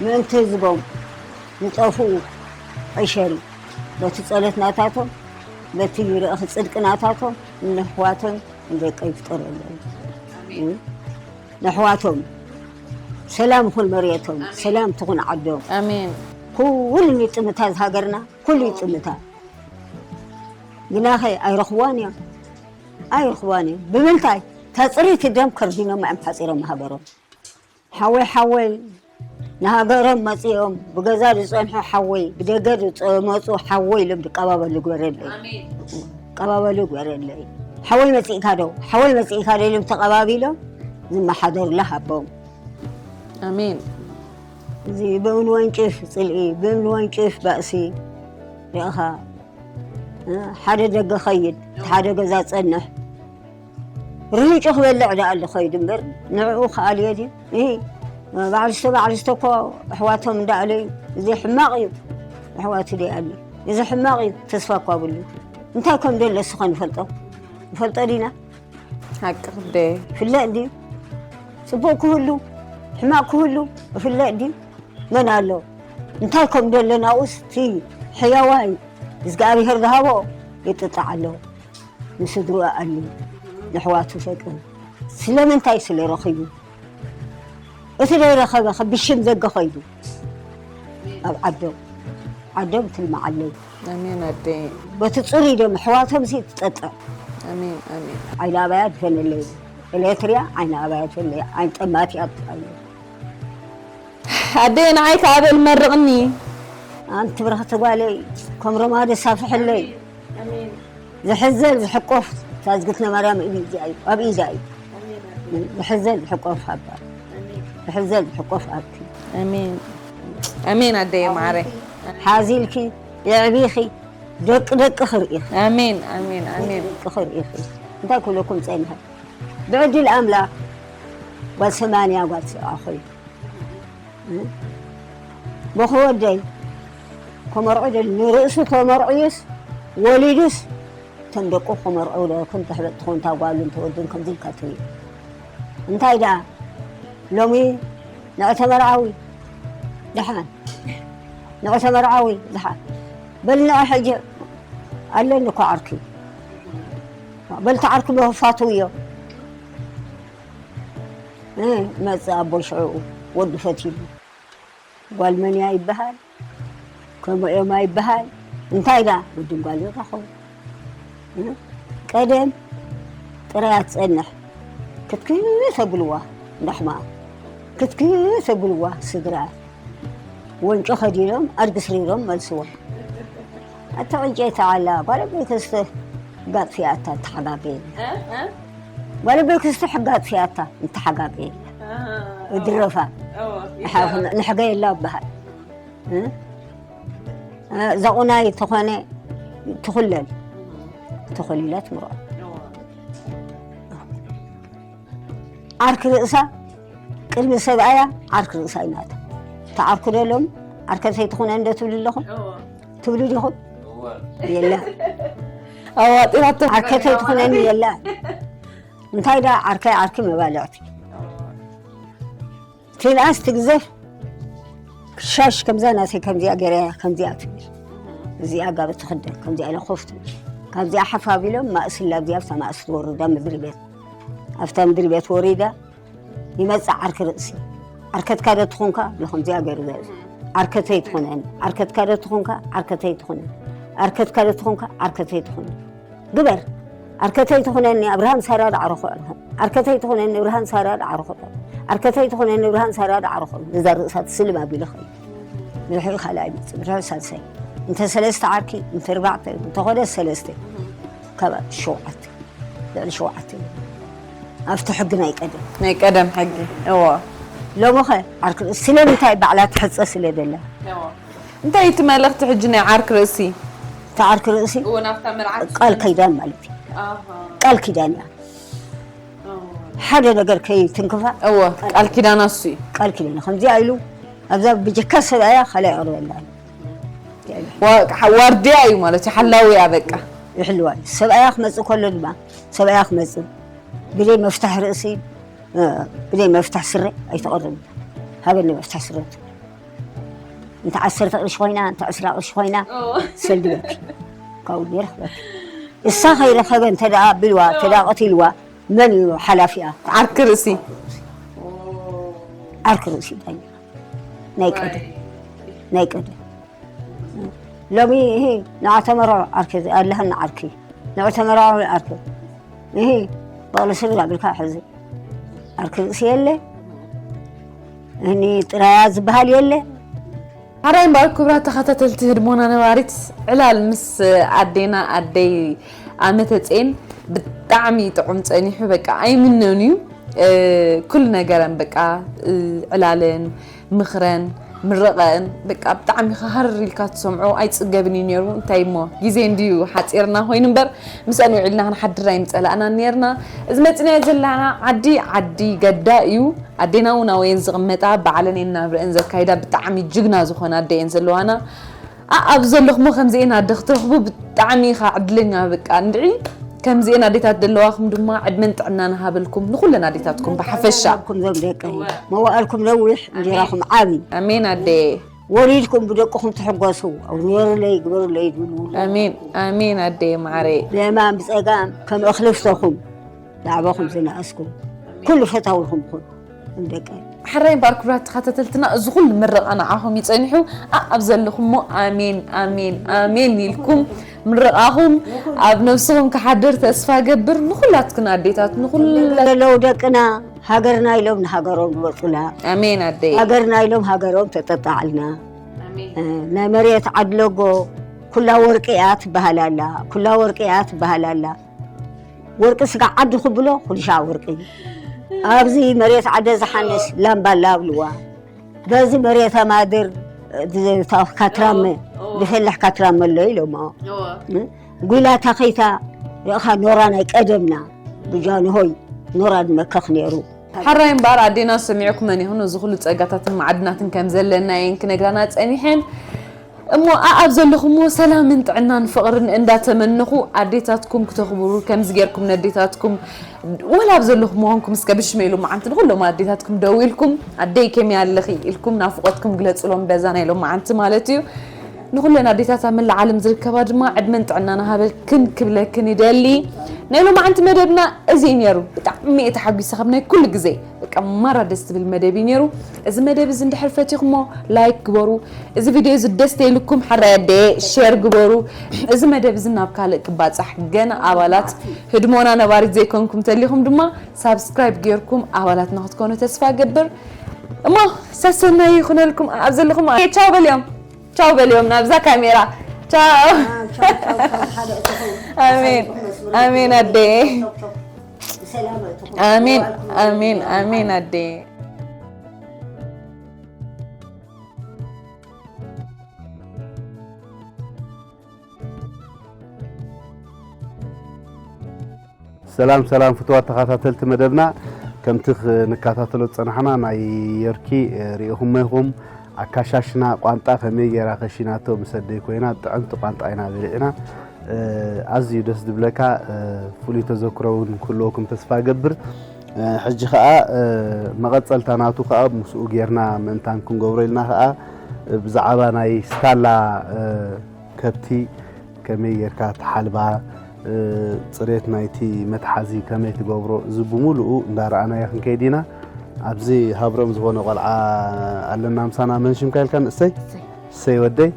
ምእንቲ ህዝቦም ዝጠፍኡ ዕሸል በቲ ጸሎት ናታቶም፣ በቲ ርእኺ ጽድቂ ናታቶም፣ ንኣሕዋቶም ንደቀይ ይፍጠረሎም። ኣሜን። ንኣሕዋቶም ሰላም ይኹን መሬቶም፣ ኣሜን። ሰላም ትኹን ዓዶም። ኣሜን። ኩሉ ይጥምታ እዚ ሃገርና፣ ኩሉ ይጥምታ። ግናኸ ኣይረኽብዋን እዮም፣ ኣይረኽብዋን እዮም። ብምንታይ? እታ ጽርይቲ ደም ከርዲኖም እዮም ሓጺሮም ሃገሮም። ሓወይ፣ ሓወይ፣ ንሃገሮም መጺኦም ብገዛ ዝጸንሑ ሓወይ፣ ብደገ ዝመጹ ሓወይ ኢሎም ድቀባበሉ ግበረለይ። ኣሜን። ቀባበሉ ግበረለይ። ሓወይ መጺእካ ዶ? ሓወይ መጺእካ ዶ? ኢሎም ተቐባቢሎም ዝመሓደሩላ ሃቦም። ኣሜን። እዚ ብእምኒ ወንጭፍ ጽልኢ፣ ብእምኒ ወንጭፍ ባእሲ ርኢኻ፣ እ፣ ሓደ ደገ ኸይድ፣ እቲ ሓደ ገዛ ጸንሕ። ርህንጮ ክበልዕ ደኣ ኣሎ ኸይዱ እምበር፣ ንዕኡ ክኣልዮ ድዩ? እሂ፣ ባዕልስቶ፣ ባዕልስቶ እኮ ኣሕዋቶም እንዳኣለዩ፣ እዚ ሕማቕ እዩ። ኣሕዋቱ ደኣ ኣሎ። እዚ ሕማቕ እዩ፣ ተስፋ እኳ ኣብሉ። እንታይ ከም ደሎ እሱ ኸ ንፈልጦ? ንፈልጦ ዲና? ሓቂ ክደ። ይፍለጥ ድዩ? ጽቡቕ ክህሉ፣ ሕማቕ ክህሉ፣ ይፍለጥ ድዩ? መን ኣሎ? እንታይ ከም ደሎ ናብኡስ እቲ ሕያዋይ እግዚኣብሄር ዝሃቦ ይጥጣዕ ኣሎ። ንስድርኡ ኣልዩ፣ ንኣሕዋቱ ሰቅን። ስለምንታይ? ስለ ረኺቡ። እቲ ዘይረኸበ ኸ ብሽም ደገ ኸይዱ ኣብ ዓዶም፣ ዓዶም ትልማዓለይ። ኣሜን ኣደይ። በቲ ጽሩይ ደም ኣሕዋቶም ሲ ትጠጥዕ። ኣሜን፣ ኣሜን። ዓይኒ ኣባያ ድፈነለይ። ኤሌትርያ ዓይኒ ኣባያ ድፈነለይ። ዓይኒ ጠማት እያ ትብለኒ። ኣደይ ንዓይ ከኣ በል መርቕኒ። ኣንቲ ብርኽቲ ጓለይ፣ ከም ረማዶ ሳፍሕለይ። ኣሜን። ዝሕዘል ዝሕቆፍ ታዝግትነ ማርያም ኣብ ኢዳ እዩ፣ ኣብ ኢዳ እዩ። ኣሜን ኣደይ። ዝሕዘል ዝሕቆፍ ኣባ። ኣሜን። ዝሕዘል ዝሕቆፍ ኣብኪ። ኣሜን። ኣሜን ኣደይ ማዕረ። ሓዚልኪ የዕቢኺ፣ ደቂ ደቂ ክርኢ ኢኺ። ኣሜን ኣሜን ኣሜን። ደቂ ክርኢ ኢኺ። እንታይ ክብለኩም ጸኒሐ? ብዕድል ኣምላኽ ጓል ሰማንያ ጓል ሰብዓ ኮይኑ በኹ ወደይ ከመርዑ ደል ንርእሱ ተመርዑዩስ ወሊዱስ እቶም ደቁ ከመርዑ ዶ ክንተ ሕበጥ ትኾን እታ ጓሉ እንተወድን ከምዚ ኢልካ ትርኢ። እንታይ ደኣ ሎሚ ንዑ ተመርዓዊ ደሓን ንዑ ተመርዓዊ ደሓን በል ንዑ ሕጂ ኣለኒ እኮ ዓርኪ በልቲ ዓርኪ በፋትውዮ መጽእ ኣቦ ሽዑኡ ወዲ ፈቲሉ ጓል መን እያ ይበሃል ከምኡ እዮም ኣይበሃል እንታይ ዳ ወድን ጓል ይራኸቡ ቀደም ጥራያ ትጸንሕ ክትክተብልዋ እንዳሕማ ክትክተብልዋ ስድራ ወንጮ ከዲኖም ኣድጊ ስሪሮም መልስዋ ኣታ ዕንጨይቲ ዓላ ጓል ኣቦይ ክስተ ሕጋ ኣጥፊኣታ ተሓጋገ የለ ጓል ኣቦይ ክስተ ሕጋ ኣጥፊኣታ እንተሓጋገ የለ እድረፋ ንሕገ የላ በሃል ዘቑናይ ተኾነ ትኹለል ተኾሊላ ትምርዖ ዓርኪ ርእሳ ቅድሚ ሰብኣያ ዓርኪ ርእሳ ይናታ ተዓርኩ ደሎም ዓርከተይ ትኹነ እንደ ትብሉ ኣለኹም ትብሉ ዲኹም የላ ኣዋጢራቶ ዓርከተይ ትኹነኒ የላ እንታይ ዳ ዓርከይ ዓርኪ መባልዕቲ ትንኣስ ትግዘፍ ክሻሽ ከምዛ ናተይ ከምዚኣ ገይረያ ከምዚኣ ትብል እዚኣ ጋብ ትኽደን ከምዚኣ ኢለ ኮፍ ትብል ካብዚኣ ሓፍ ኣቢሎም ማእስላ ኣብዚኣ ኣብታ ማእስ ትወርዳ ምድሪ ቤት ኣብታ ምድሪ ቤት ወሪዳ ይመጽእ ዓርኪ ርእሲ ዓርከትካ ዶ ትኹንካ ብሎ ከምዚኣ ገይሩ ዘእዝ ዓርከተይ ትኹነኒ ዓርከትካ ዶ ትኹንካ ዓርከተይ ትኹነኒ ዓርከትካ ዶ ትኹንካ ዓርከተይ ትኹነኒ ግበር ዓርከተይ ትኹነኒ ኣብርሃም ሳራ ዳዕረኹ ዕርኸ ዓርከተይ ትኹነኒ ኣብርሃም ሳራ ዳዕረኹ ዕርኸ ዓርከተይ ትኹነኒ ኣብርሃም ሳራ ዳዕረኹ እዛ ርእሳ ትስልም ኣቢሉ ኸይ ብድሕሪ ካልኣይ መጽእ ብድሕሪ ሳልሳይ እንተ ሰለስተ ዓርኪ እንተ ኣርባዕተ እንተኾነ ሰለስተ ካብ ሸውዓተ ልዕሊ ሸውዓተ ኣብቲ ሕጊ ናይ ቀደም ናይ ቀደም ሕጊ እዎ ሎሚ ኸ ዓርኪ ስለምንታይ ባዕላ ትሕጸ ስለ ደላ እንታይ እቲ መልእኽቲ ሕጂ ናይ ዓርኪ ርእሲ ተዓርኪ ርእሲ እዎ ናብታ መርዓት ቃል ከይዳን ማለት እዩ ቃል ኪዳን እያ ሓደ ነገር ከይትንክፋ እዎ ቃል ኪዳና እሱ እዩ ቃል ኪዳን ከምዚኣ ኢሉ ኣብዛ ብጀካ ሰብኣያ ካልኣይ ይቕርበላ ዋርድያ እዩ ማለት እዩ ሓላዊ እያ በቃ ይሕልዋ እዩ ሰብኣያ ክመፅእ ከሎ ድማ ሰብኣያ ክመፅእ ብዘይ መፍታሕ ርእሲ ብዘይ መፍታሕ ስረ ኣይትቐርብ ሃበኒ መፍታሕ ስረ እንተ ዓሰርተ ቅርሺ ኮይና እንተ ዕስራ ቅርሺ ኮይና ሰልግበኪ ካብኡ ይረኽበኪ እሳ ከይረኸበ እንተ ደኣ ኣቢልዋ እንተ ደኣ ቀቲልዋ መን እዩ ሓላፊኣ ዓርኪ ርእሲ ዓርኪ ርእሲ ዳኛ ናይ ቀደም ናይ ቀደም ሎሚ ይሄ ንዓ ተመርዖ ዓርኪ ኣለህና ዓርኪ ንዑ ተመርዖ ዓርኪ ይሄ በቕሊ ስድራ ብልካ ሕዚ ዓርኪ ርእሲ የለ እኒ ጥራያ ዝበሃል የለ ሓራይ እምበኣር ክቡራት ተኸታተልቲ ህድሞና ነባሪት ዕላል ምስ ኣዴና ኣደይ ኣመተፅኤን ብጣዕሚ ጥዑም ፀኒሑ በቃ ኣይምነን እዩ ኩሉ ነገረን በቃ ዕላለን ምኽረን ምርቐን በቃ ብጣዕሚ ሃርር ኢልካ ትሰምዖ ኣይፅገብን እዩ ነይሩ እንታይ እሞ ግዜ እንድዩ ሓፂርና ኮይኑ እምበር ምስአን ውዒልና ክንሓድር ኣይምፀላእናን ነይርና እዚ መፂናዮ ዘለና ዓዲ ዓዲ ገዳ እዩ ኣዴና እውን ኣወየን ዝቕመጣ ባዕለን የን ናብረአን ዘካይዳ ብጣዕሚ ጅግና ዝኾነ ኣደ እየን ዘለዋና ኣብ ዘለኹሞ ከምዚአን ኣደ ክትረኽቡ ብጣዕሚ ኢኻ ዕድለኛ በቃ እንድዒ ከምዚአን ኣዴታት ዘለዋኹም ድማ ዕድመን ጥዕናን ሃበልኩም ንኹለን ኣዴታትኩም ብሓፈሻ ኩም ዞም ደቀይ መዋእልኩም ነዊሕ እንጀራኹም ዓቢ ኣሜን ኣደየ ወሊድኩም ብደቅኹም ትሕጎሱ ኣውርለይ ግበሩለይ ይብሉ ኣሜን ኣሜን ኣደየ ማዓረየ ብየማን ብፀጋም ከም ኣኽልፍተኹም ላዕባኹም ዝነኣስኩም ኩሉ ፈታውኹም ኩን ደቀይ ሓራይ እምበኣር ክቡራት ተኸታተልትና እዚ ኩሉ ምርቓ ንዓኹም ይፀኒሑ ኣብ ዘለኹሞ ኣሜን ኣሜን ኣሜን ኢልኩም ምርቓኹም ኣብ ነብስኹም ክሓድር ተስፋ ገብር ንኹላትክን ኣዴታት ንኹላ ዘለዉ ደቅና ሃገርና ኢሎም ንሃገሮም ዝወፁላ ኣሜን ኣደይ ሃገርና ኢሎም ሃገሮም ተጠጣዕልና ናይ መሬት ዓድለጎ ኩላ ወርቂ እያ ትበሃል ኣላ ኩላ ወርቂ እያ ትበሃል ኣላ ወርቂ ስጋ ዓዲ ክብሎ ኩልሻ ወርቂ ኣብዚ መሬት ዓደ ዝሓንስ ላምባላ ኣብልዋ በዚ መሬት ኣማድር ብዘይታ ካትራመ ብፈልሕ ካትራመ ኣሎ ኢሎሞ። ጉላ ታኸይታ ርእኻ ኖራ ናይ ቀደምና ብጃንሆይ ኖራ ድመከኽ ነይሩ። ሓራይ እምበኣር ኣዴና ሰሚዕኩመን ኢኹን፣ እዚ ኩሉ ጸጋታትን ማዕድናትን ከም ዘለና እየን ክነግራና ጸኒሐን። እሞ ኣኣብ ዘለኹምዎ ሰላምን ጥዕናን ፍቕርን እንዳተመነኹ ኣዴታትኩም ክተኽብሩ ከምዚ ጌርኩም ነዴታትኩም ወላ ኣብ ዘለኹም ምዃንኩም እስከ ብሽመይ ሎማዓንቲ ንኹሎም ኣዴታትኩም ደዊልኩም ኣደይ ከመይ ኣለኺ ኢልኩም ናፍቖትኩም ግለጹሎም በዛ ናይ ሎማዓንቲ ማለት እዩ። ንኹለን ኣዴታት ኣብ መላእ ዓለም ዝርከባ ድማ ዕድመን ጥዕናን ሃበክን ክብለክን ይደሊ። ናይ ሎማዓንቲ መደብና እዚ እዩ ነይሩ። ብጣዕሚ እየ ተሓጒሰ ካብ ናይ ኩሉ ግዜ በቃ ማራ ደስ ትብል መደብ እዩ ነይሩ። እዚ መደብ እዚ እንድሕር ፈቲኹሞ ላይክ ግበሩ። እዚ ቪድዮ እዚ ደስ ተይልኩም ሓራይ ኣደየ ሼር ግበሩ። እዚ መደብ እዚ ናብ ካልእ ክባፃሕ ገና ኣባላት ህድሞና ነባሪት ዘይኮንኩም ተሊኹም ድማ ሳብስክራይብ ጌርኩም ኣባላት ንክትኮኑ ተስፋ ገብር። እሞ ሰሰናይ ይኹነልኩም ኣብ ዘለኹም ቻው በልዮም። ቻው በልዮም ናብዛ ካሜራ ቻው። ኣሜን ኣሜን ኣደየ። ኣሜን ኣሜን ኣሜን ኣደየ። ሰላም ሰላም ፍትዋት ተኸታተልቲ መደብና፣ ከምቲ ክንከታተሎ ዝጸናሕና ናይ የርኪ ርኢኹሞ ኢኹም። ኣካሻሽና ቋንጣ ከመይ ጌራ ከሺናቶ ምስ ኣደይ ኮይና ጥዕምቲ ቋንጣ ኢና በሊዕና። ኣዝዩ ደስ ዝብለካ ፍሉይ ተዘክሮ እውን ክህልወኩም ተስፋ እገብር። ሕጂ ኸኣ መቐጸልታ ናቱ ኸኣ ምስኡ ጌርና ምእንታን ክንገብሮ ኢልና ኸኣ ብዛዕባ ናይ ስታላ ከብቲ ከመይ ጌርካ ትሓልባ፣ ጽሬት ናይቲ መትሓዚ ከመይ ትገብሮ፣ እዚ ብምሉኡ እንዳረኣናዮ ክንከይድ ኢና። ኣብዚ ሃብሮም ዝኾነ ቆልዓ ኣለና ምሳና። መን ሽምካ ኢልካ ንእሰይ? እሰይ ወደይ።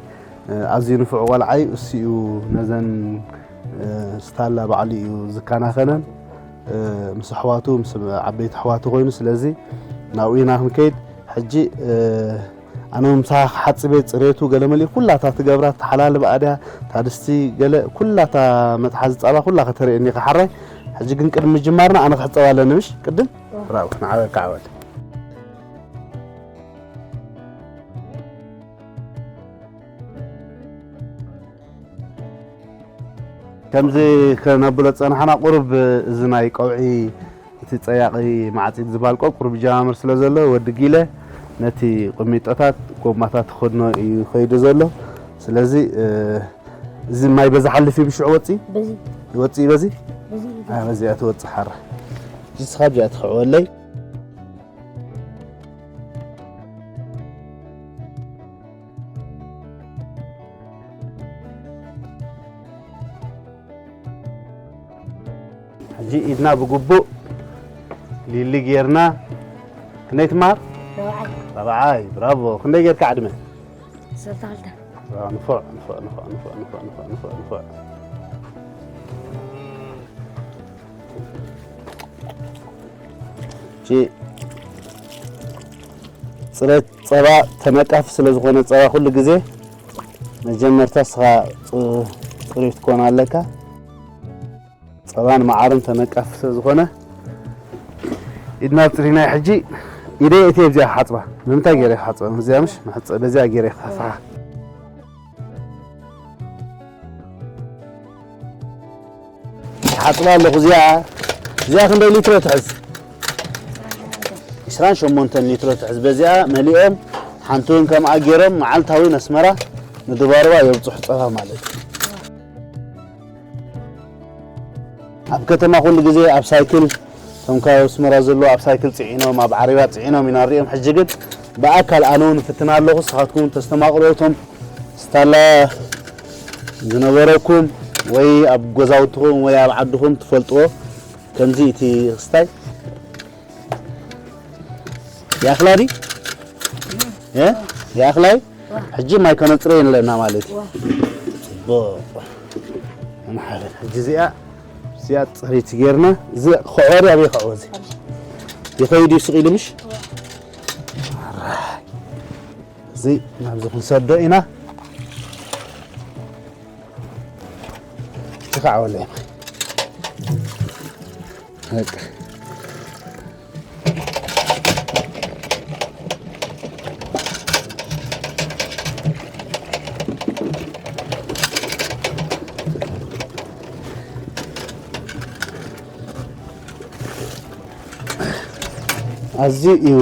ኣዝዩ ንፉዕ ቆልዓ እዩ። እሱ እዩ ነዘን ስታላ ባዕሉ እዩ ዝከናኸነን ምስ ኣሕዋቱ ምስ ዓበይቲ ኣሕዋቱ ኮይኑ። ስለዚ ናብኡ ኢና ክንከይድ። ሕጂ ኣነ ምሳኻ ክሓጽብ እየ፣ ጽሬቱ ገለ መሊኡ ኩላ እታ ትገብራ ትሓላልባ ድያ፣ እታ ድስቲ ገለ ኩላ እታ መትሓዚ ጸባ ኩላ ከተርእየኒ ኢኻ ሓራይ። ሕጂ ግን ቅድሚ ምጅማርና ኣነ ክሕጸብ ኣለኒ ምሽ ቅድም? ብራቮ ንዓበካ ዓወት። ከምዚ ከነብሎ ዝጸናሕና ቁሩብ እዚ ናይ ቀውዒ እቲ ጸያቒ ማዕጺድ ዝበሃል ቆብ ቁሩብ ይጀማምር ስለ ዘሎ ወዲ ጊለ ነቲ ቁሚጦታት ጎማታት ክኸድኖ እዩ ከይዱ ዘሎ። ስለዚ እዚ ማይ በዚ ሓልፍ እዩ ብሽዑ ወጺ ይወጺ በዚ በዚኣ ትወጽእ ሓራ። ንስኻ ብዚኣ ትኽዕወለይ። ሕጂ ኢድና ብግቡእ ሊሊ ጌርና። ክንደይ ትመሃር? ራብዓይ። ራብዓይ፣ ብራቮ። ክንደይ ጌርካ ዕድመ? ዓሰርተ ክልተ። ንፉዕ፣ ንፉዕ፣ ንፉዕ፣ ንፉዕ፣ ንፉዕ፣ ንፉዕ፣ ንፉዕ፣ ንፉዕ። ሕጂ ጽሬት ጸባ ተነቃፊ ስለ ዝኾነ ጸባ ኩሉ ግዜ መጀመርታ ንስኻ ጽ- ጽሩይ ክትኮን ኣለካ። ጸባን መዓርን ተነቃፊ ስለ ዝኾነ ኢድና ጽሪናይ ሕጂ ኢደይ እትየ ብዚኣ ክሓጽባ። ንምንታይ ገይረ ክሓጽባ? እዚኣ ምሽ መሕጸ- በዚኣ ገይረ ክሓጽባ። ሓፅባ ኣለኹ። እዚኣ እዚኣ ክንደይ ሊትሮ ትሕዝ? ዕስራን ሸሞንተን ሊትሮ ትሕዝ። በዚኣ መሊኦም ሓንቲ እውን ከምኣ ገይሮም መዓልታዊ ነስመራ ንድባርባ የብፅሑ ፀባ ማለት እዩ። ኣብ ከተማ ኩሉ ግዜ ኣብ ሳይክል እቶም ካብ ኣስመራ ዘለዉ ኣብ ሳይክል ፅዒኖም ኣብ ዓረብያ ፅዒኖም ኢና ንሪኦም። ሕጂ ግን ብኣካል ኣነ እውን እፍትና ኣለኹ። ንስኻትኩም እውን ተስተማቕርዎ እቶም ስታላ ዝነበረኩም ወይ ኣብ ገዛውትኹም ወይ ኣብ ዓድኹም ትፈልጥዎ ከምዚ እቲ ክስታይ ይኣኽላ ድዩ? እ? ይኣኽላ እዩ? ሕጂ ማይ ከነፅረዮ ኣለና ማለት እዩ። ፅቡቕ። ንሓደ ሕጂ እዚኣ እዚኣ ፅሬት ጌርና እዚ ክዕወ ድዩ ኣበይ ክዕወ እዚ ይኸይድ እዩ ስቕ ኢሉ ምሽ እዚ ናብዚ ክንሰዶ ኢና። እቲ ከዓ ወለ በቃ ኣዝዩ እዩ።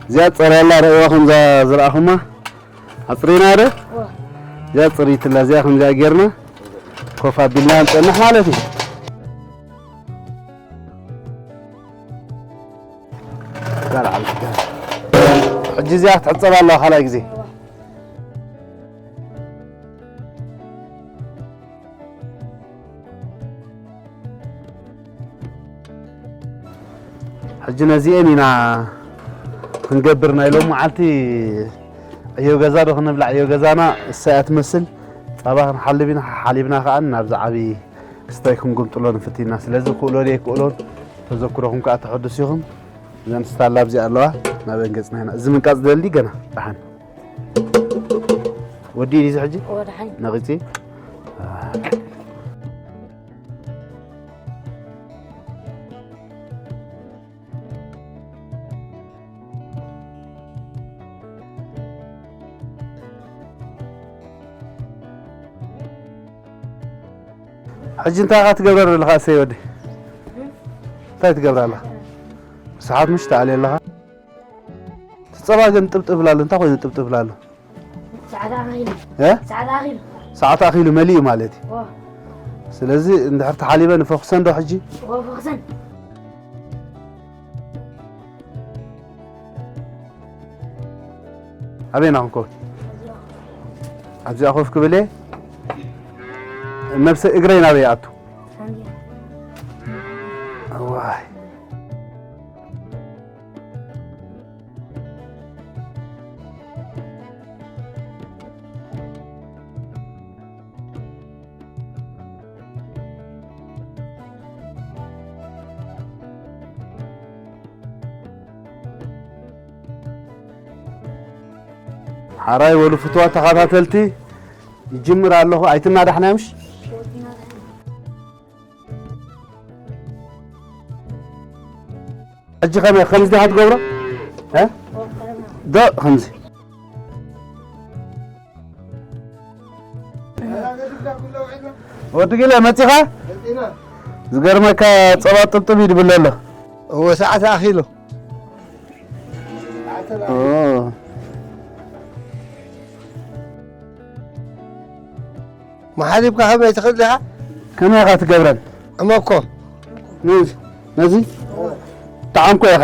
እዚኣ ጸርያላ ረእዋ ከምዛ ዝረኣኹማ ኣጽሪና ዶ? እዚኣ ጽሪትላ እዚኣ ከምዚኣ ጌርና ኮፍ ኣቢልና ንጸንሕ ማለት እዩ። ጋር ዓብሽ ጋር። ሕጂ እዚኣ ክትሕጸብ ኣለዋ ካልኣይ ግዜ። ሕጂ ነዚኤን ኢና ክንገብር ናይ ሎም መዓልቲ ዕዮ ገዛ ዶ ክንብላ ዕዮ ገዛና እሳ እያ ትመስል። ጸባ ክንሓልብ ኢና፣ ሓሊብና ከኣ ናብዚ ዓቢ ክስታይ ክንጉምጥሎ ንፍት ኢና። ስለዚ ክእሎ ደይ ክእሎን ተዘክሮኹም ከኣ ተሐድሱ ኢኹም። እዘን ስታላ ኣብዚ ኣለዋ፣ ናበን ገጽና ኢና። እዚ ምንቃጽ ደሊ ገና ደሓን። ወዲ እዚ ሕጂ? ወድሓን። ነቒጺ? ሕጂ እንታይ ኢኻ ትገብር ኣለኻ እሰይ ወዲ? እንታይ ትገብር ኣለኻ? ሰዓት ምሽ ትኣልዮ ኣለኻ? ትጸባ ግን ጥብጥብ ብላሉ፣ እንታይ ኮይኑ ጥብጥብ ብላሉ? ሰዓት ኣኺሉ። እ? ሰዓት ኣኺሉ። ሰዓት ኣኺሉ መሊኡ ማለት እዩ። ዋ። ስለዚ እንድሕር ተሓሊበ ንፈኹሰን ዶ ሕጂ? ዋ፣ ፈኹሰን። ኣበይ ኢና ክንከውን? ኣብዚኣ ኮፍ ክብል እየ። ነብሰ እግረይ ናበይ ይኣቱ? ሳንድያ። እዋይ። ሓራይ በሉ ፍትዋት ተኸታተልቲ፣ ይጅምር ኣለኹ። ኣይትናዳሕና ምሽ? ሕጂ ከመይ ከምዚ ዲኻ ትገብሮ? እ? ዶ ከምዚ። ወዲ ጊለ መጺኻ? ዝገርመካ ጸባ ጥብጥብ ይድብል ኣሎ። እወ፣ ሰዓት ኣኺሉ። ኦ። መሓሊብካ ከመይ ትኽእል ዲኻ? ከመይ ኢኻ ትገብረን? እመኮ። ነዚ፣ ነዚ? ጠዓምኮ ኢኻ?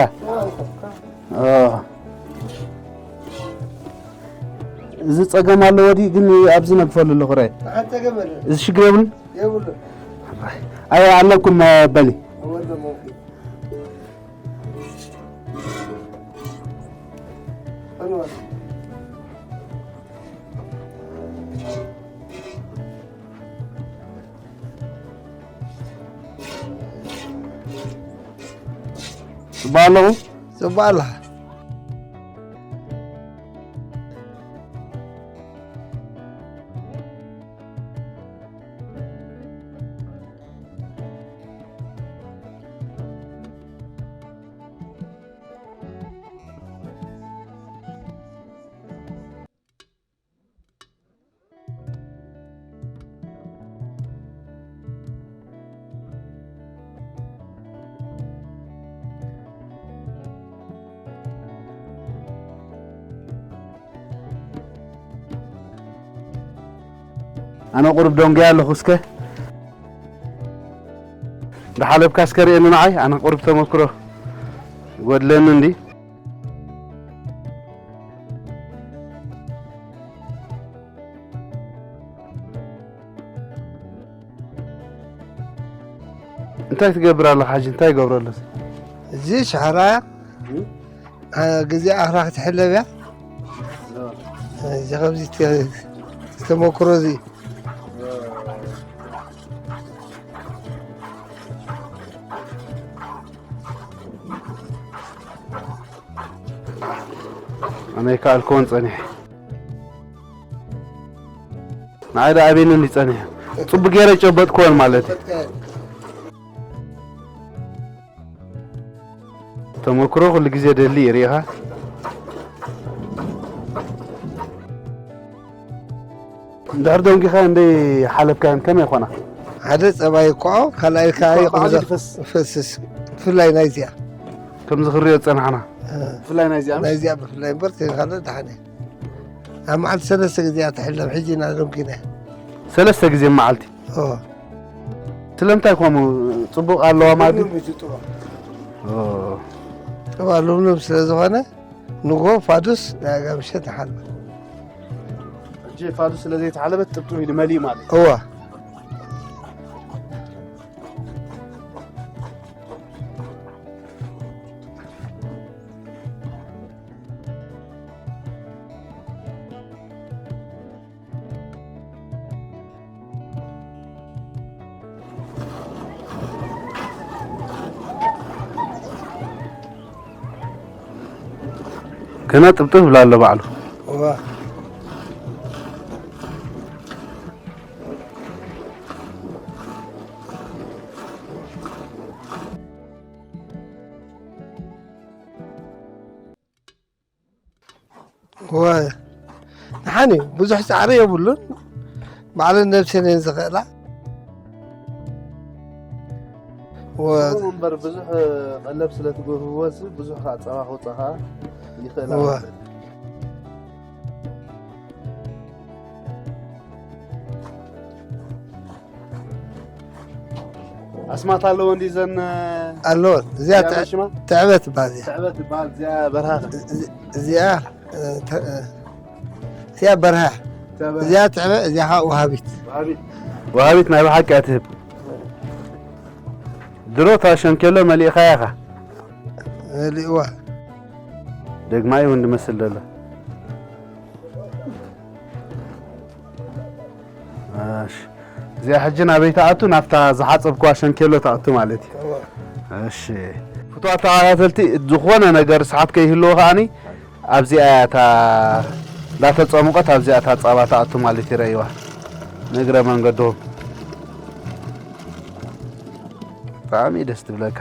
ኦ። እዚ ጸገም ኣለዎ ድዩ? ግን ኣብዚ ነግፈሉ ኣለኹ፣ ራይ። መሓን ጸገም የለን። እዚ ሽግር የብሉን? የብሉን። ኣይ፣ ኣለኩም፣ በሊ። ወደ ሞፊ። ጽቡቕ ኣለኹ? ጽቡቕ ኣለኻ። ኣነ ቁሩብ ደንጉየ ኣለኹ። እስከ እንዳሓለብካ እስከ ርእየኒ ንዓይ። ኣነ ቁሩብ ተመክሮ ይጎድለኒ እንዲ። እንታይ ትገብር ኣለኻ ሕጂ? እንታይ ይገብሮ ኣሎ? እዚ ሸሕራ፣ እ? አ፣ ግዜ ኣኽራ ክትሕለብ እያ። እዚ ኸምዚ ተ-፣ ተመክሮ እዚ። ኣነ ኣይከኣልክዎን ጸኒሐ። ንዓይ ደኣ ኣቤኒ እንዲ ጸኒሐ። ጽቡቅ ገይረ ጨበጥክዎን ማለት እዩ። ተመክሮ ኩሉ ግዜ ደሊ እዩ፣ ርኢኻ። እንድሕር ደንጊኻ እንደይ ሓለብካዮን ከመይ ይኾና? ሓደ ጸባይ እኮ፣ ካልኣይ ከዓ ካብ ይቕምዘ-፣ ዓዲ ትፈስ። ይፈስስ። ብፍላይ ናይዚኣ። ከምዚ ክንሪኦ ዝጸናሕና። እ። ብፍላይ ናይዚኣ። ናይዚኣ ብፍላይ እምበር፣ ካልእ ደሓን እየ። ኣብ መዓልቲ ሰለስተ ግዜ እያ ትሕለብ፣ ሕጂ ኢና ደንጊና። ሰለስተ ግዜ መዓልቲ? ኦ። ስለምንታይ ከምኡ ጽቡቕ ኣለዋ ማለት? ልምሉም እዩ ጥዋ። ኦ። ጥዋ ልምሉም ስለ ዝኾነ፣ ንጎ ፋዱስ ናይ ኣጋ ምሸት ይሓልባ። ሕጂ ፋዱስ ስለ ዘይተሓለበት ጥብጥብ ኢሉ መሊኡ ማለት እዩ። እዋ። ገና ጥብጥብ ይብላ ኣሎ ባዕሉ። እዋ። እወ፣ ደሓን እዩ። ብዙሕ ጻዕሪ የብሉን። ባዕለን ነብሰን እየን ዝኽእላ። እወ። እምበር ብዙሕ ቀለብ ስለ ትገብርዎስ ብዙሕ ከዓ ጸባ ከውጻ ከዓ ይኽእላ እወ። ማለት እዩ። ኣስማት ኣለዎ እንዲ ዘን ኣለዎ። እዚኣ እዚኣ ትዕ-፣ ሽማ? ትዕበ ትበሃል እዚኣ። ትዕበ ትበሃል። እዚኣ በርሃ። እዚ-፣ እዚኣ፣ እ፣ ተ-፣ እ፣ እዚኣ በርሃ። ትዕበ። እዚኣ ትዕበ፣ እዚኣ ከዓ ወሃቢት። ወሃቢት። ወሃቢት ናይ ብሓቂ እያ ትህብ። ድሮ እታ ሸንኬሎ መሊእኻያ ኢኻ። መሊእዋ። ደግማይ እውን ድመስል ደሎ። እሺ። እዚኣ ሕጂ ናበይ ትኣቱ? ናብታ ዝሓጸብክዋ ሸንኬሎ ትኣቱ ማለት እዩ። እዋ። እሺ። ፍቱዋት ተኸታተልቲ፣ ዝኾነ ነገር ስሓት ከይህልዎ ከኣኒ ኣብዚኣ እያ እታ እንዳተጸሙቐት ኣብዚኣ እታ ጸባ ትኣቱ ማለት ይረእይዋ። ንእግረ መንገድኹም። ብጣዕሚ ደስ ትብለካ።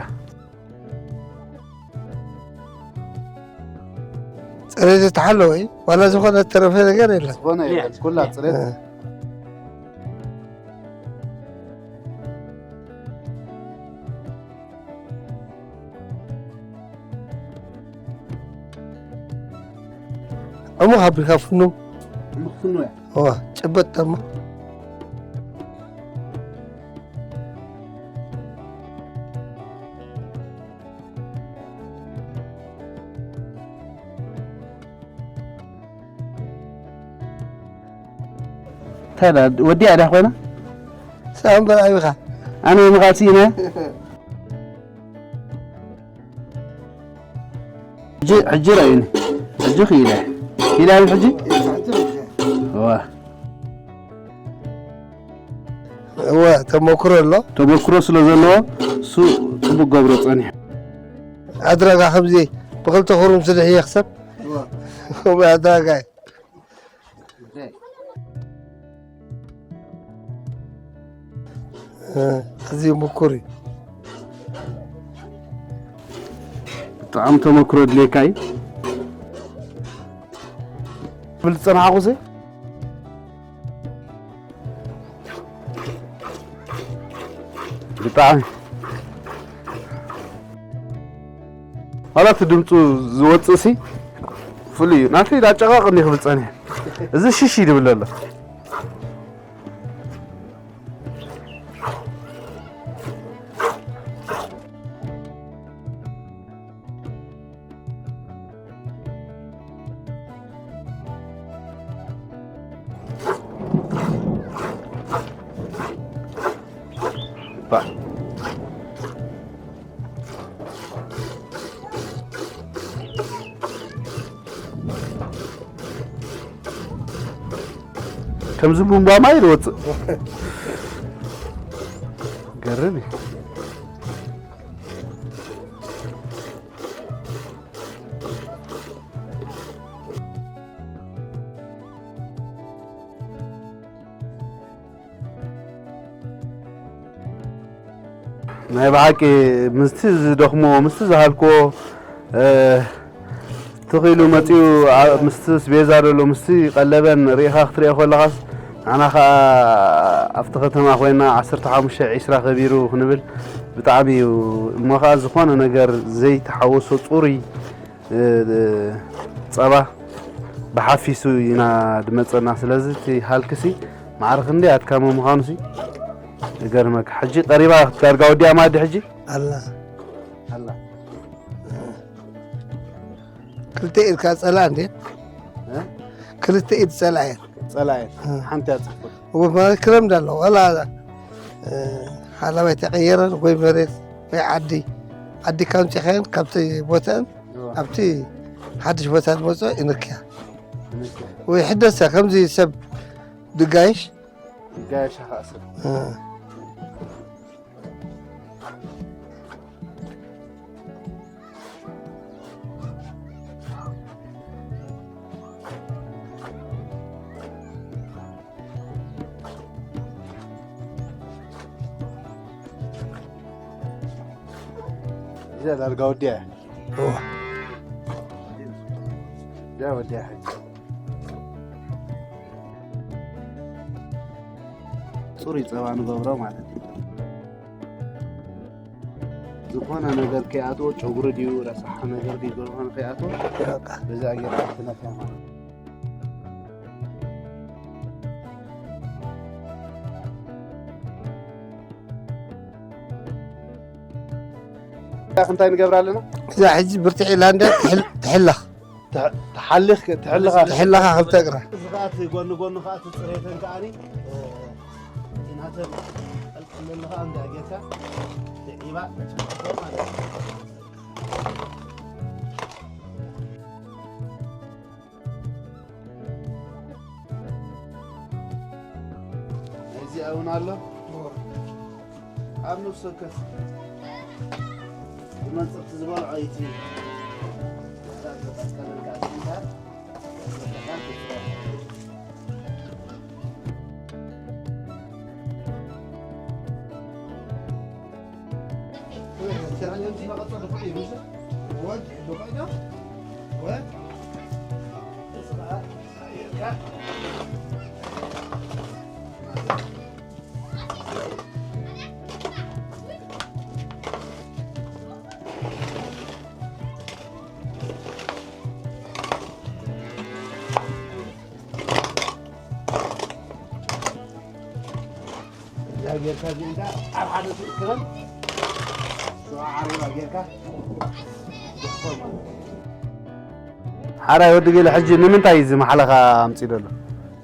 ጽሬት ዝተሓለወ እዩ። ዋላ ዝኾነ እተረፈ ነገር የለን። ዝኾነ የለን። ኩላ ጽሬት። እ። ዕሙኽ ኣቢልካ ፍኑ። ዕሙኽ ፍኑ እያ። እዋ፣ ጭበጥ ደሞ። እንታይ ደኣ፣ ወዲኣ ድያ ኮይና? ሰላም በል፣ ኣቢኻ። ኣነ ምኻድ ስኢነ። ሕጂ፣ ሕጂ ረእዩኒ። ሕጂ ክኢለ። ክኢለ ሕጂ? እዋ። እወ፣ ተመክሮ ኣሎ። ተመክሮ ስለ ዘለዎ፣ እሱ ጽቡቅ ገብሮ ጸኒሑ። ኣድራጋ ከምዚ ብክልተ ክሩም ስልሕ ይኽሰብ። እወ። ከምኡ ኣድራጋ እዩ። እ፣ እዚ ምኩር እዩ። ብጣዕሚ ተመክሮ ድሌካ እዩ። ብል ዝጸናሕኩሲ ብጣዕሚ ማለት ድምፁ ዝወፅእ ሲ ፍሉይ እዩ። ናተይ ዳጨቓቕ እንዲ ክብል ፀኒሐ። እዚ ሽሽ ይድብል ኣሎ። ከምዚ ቡምባ ማይ ይወፅእ። ገርም እዩ። ናይ ብሓቂ ምስቲ ዝደኽሞ ምስቲ ዝሃልክዎ፣ እ፣ ትኺሉ መፂኡ፣ ኣ-፣ ምስቲ ስቤዛ ደሎ ምስቲ ቀለበን ርኢኻ ክትሪኦ ከለኻስ፣ ንዓና ኸዓ ኣብቲ ከተማ ኮይና ዓሰርተ ሓሙሽተ ዒስራ ከቢሩ ክንብል ብጣዕሚ እዩ። እሞ ኸዓ ዝኾነ ነገር ዘይተሓወሶ ፅሩይ፣ እ፣ ጸባ ብሓፊሱ ኢና ድመጸና። ስለዚ እቲ ሃልክሲ ማዕረ ክንደይ ኣድካሚ ምዃኑሲ ይገርመካ። ሕጂ ቀሪባ ዳርጋ ወዲኣ ማዲ ሕጂ? ኣላ። ኣላ። ክልተ ኢድካ ጸላእ እንዴ? እ? ክልተ ኢድ ጸላእ እየን። ጸላእ እየን። እ። ሓንቲ እያ ጽፉር። እወ፣ ማለት ክረምድ ኣሎ። ዋላ፣ እ፣ ሓላባይ ተቐየረን ወይ መሬት ወይ ዓዲ፣ ዓዲ ካብ ምጽኻየን ካብቲ ቦታን እወ። ኣብቲ ሓድሽ ቦታ ዝመጽኦ ይንክያ። ይንክያ። ወይ ሕደሳ ከምዚ ሰብ ድጋይሽ። ድጋይሽ ኸኣ ሰብ። እ። እዛ ዳርጋ ወዲያ። እዋ። እዛ ወዲያ። ጽሩይ ጸባ ንገብሮ ማለት እዩ። ዝኾነ ነገር ከይኣትዎ፣ ጨጉሪ ድዩ፣ ረሳሕ ነገር ድዩ፣ ዝኾነ ከይኣትዎ፣ በቃ። በዛ ጌርካ ትነፍያ ማለት እዩ። እንታይ ንገብር ኣለና? እዛ ሕጂ ብርትዕ ኢላ እንዳ ትሕል-፣ ትሕለኽ። ትሕ-፣ ትሓልኽ፣ ትሕልኻ። ትሕልኻ ክልተ እግራ። እዚ ኸኣ እቲ ጎኒ ጎኒ ኸኣ እቲ ጽሬተን ከኣኒ፣ እ፣ ናተን ቀልቀል ኣለኻ እንዳ ጌርካ ትዒባ ማለት እዩ። እዚ እውን ኣሎ። ኣብ ነፍሲ ወከፍ ብመንጽርቲ ዝበልዖ እዩ እቲ ዝቐልቀለልካ ኣስሚታት። እዛ ጌርካ እዚኣ ኣብ ሓደ ትእክበን፣ ሽዑ ዓሪባ ጌርካ ትሕፈር ማለት እዩ። ሓራይ ወዲ ገለ፣ ሕጂ ንምንታይ እዩ እዚ ማሕለኻ ኣምጺኡ ዘሎ?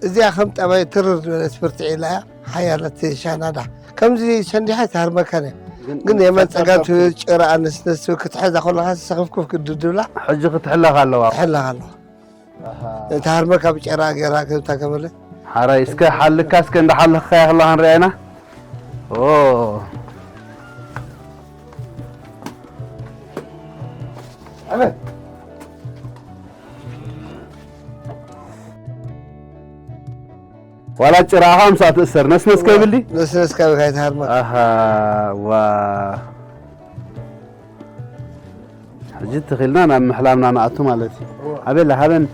እዚኣ ከም ጠባይ ትርር ዝበለት ብርትዕ ኢላ እያ፣ ሓያለት ሻናዳ። ከምዚ ሸንዲሓ ኣይትሃርመካን እያ። ግን ግን የመን ጸጋም ጸጋም ትብል ጭራ ኣነስነስ ክትሕዛ ከለኻ ሰኽፍኩፍ ክድድብላ። ሕጂ ክትሕለኽ ኣለዋ። ትሕለኽ ኣለዋ። ኣሃ። እቲ ሃርመካ ብጨራ ጌራ ከምታ ከመለ። ሓራይ እስከ ሓልካ እስከ እንዳሓለኽካያ ከለኻ ንርኣይና። ኦ። ኣበ። ዋላ ጭራኻ ምሳእ ትእሰር፣ ነስነስ ከይብል ድዩ? ነስነስ ከይብል ከይትሃርመካ። ኣሃ፣ ዋ። ሕጂ ትኺልና ናብ ምሕላምና ንኣቱ ማለት እዩ። እወ። ኣቤላ፣ ሃበን።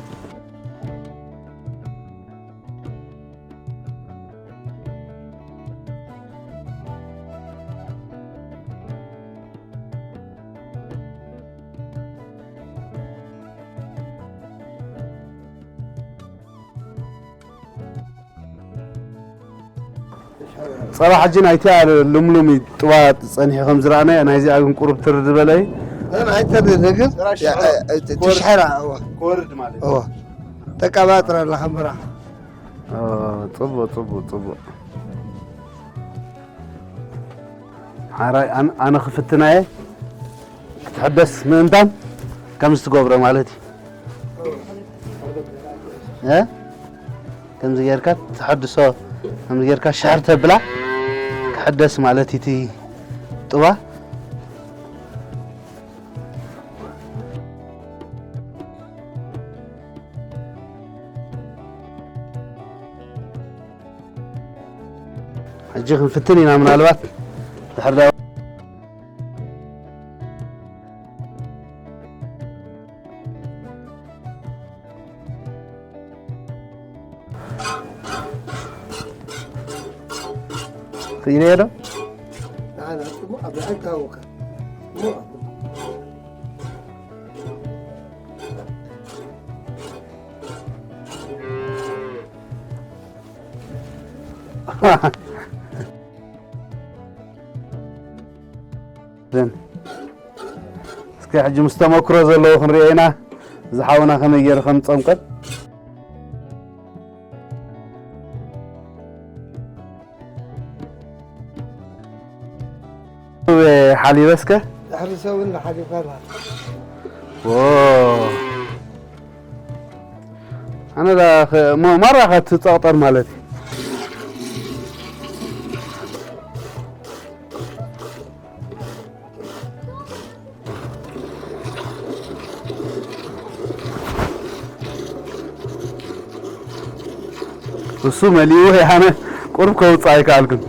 ጸባ ሕጂ ናይቲኣ ልምሉም እዩ ጥዋ ጸኒሑ ከም ዝረኣናዮ፣ ናይዚኣ ግን ቁሩብ ትር ዝበለ እዩ። እ፣ ኣይተርድን ግን፣ ጥራይ ያ፣ ሽዑ እ፣ እ፣ ኮር-፣ ትሽሕራ፣ እወ። ኮርድ ማለት እዩ። እወ። ተቀባጥረ ኣላ ከምራ። ኦ፣ ጽቡቕ፣ ጽቡቕ፣ ጽቡቕ። ሓራይ ኣን-፣ ኣነ ክፍትናየ ክትሕደስ ምእንታን ከምዚ ትገብሮ ማለት እዩ። እ? ከምዚ ጌርካ ትሐድሶ፣ ከምዚ ጌርካ ሽሕር ተብላ ክሕደስ ማለት እዩ እቲ ጡባ። ሕጂ ክንፍትን ኢና ምናልባት ድሕር ዳ ክኢለዮ ዶ? ዘን። እስኪ ሕጂ ምስ ተመክሮ ዘለዎ ክንሪኦ ኢና። እዚ ሓውና ከመይ ገይሩ ከም ጸምቀል። ሓሊበ እስከ። ድሕሪ ሰው እውን ሓሊፋ ኣላ። ዎ። ኣነ ዳ ኸ-፣ ሞ-፣ ማራ ኸትጸቕጠር ማለት እዩ። እሱ መሊኡ ያነ ቁርብ ከውፅእ ኣይከኣልኩን።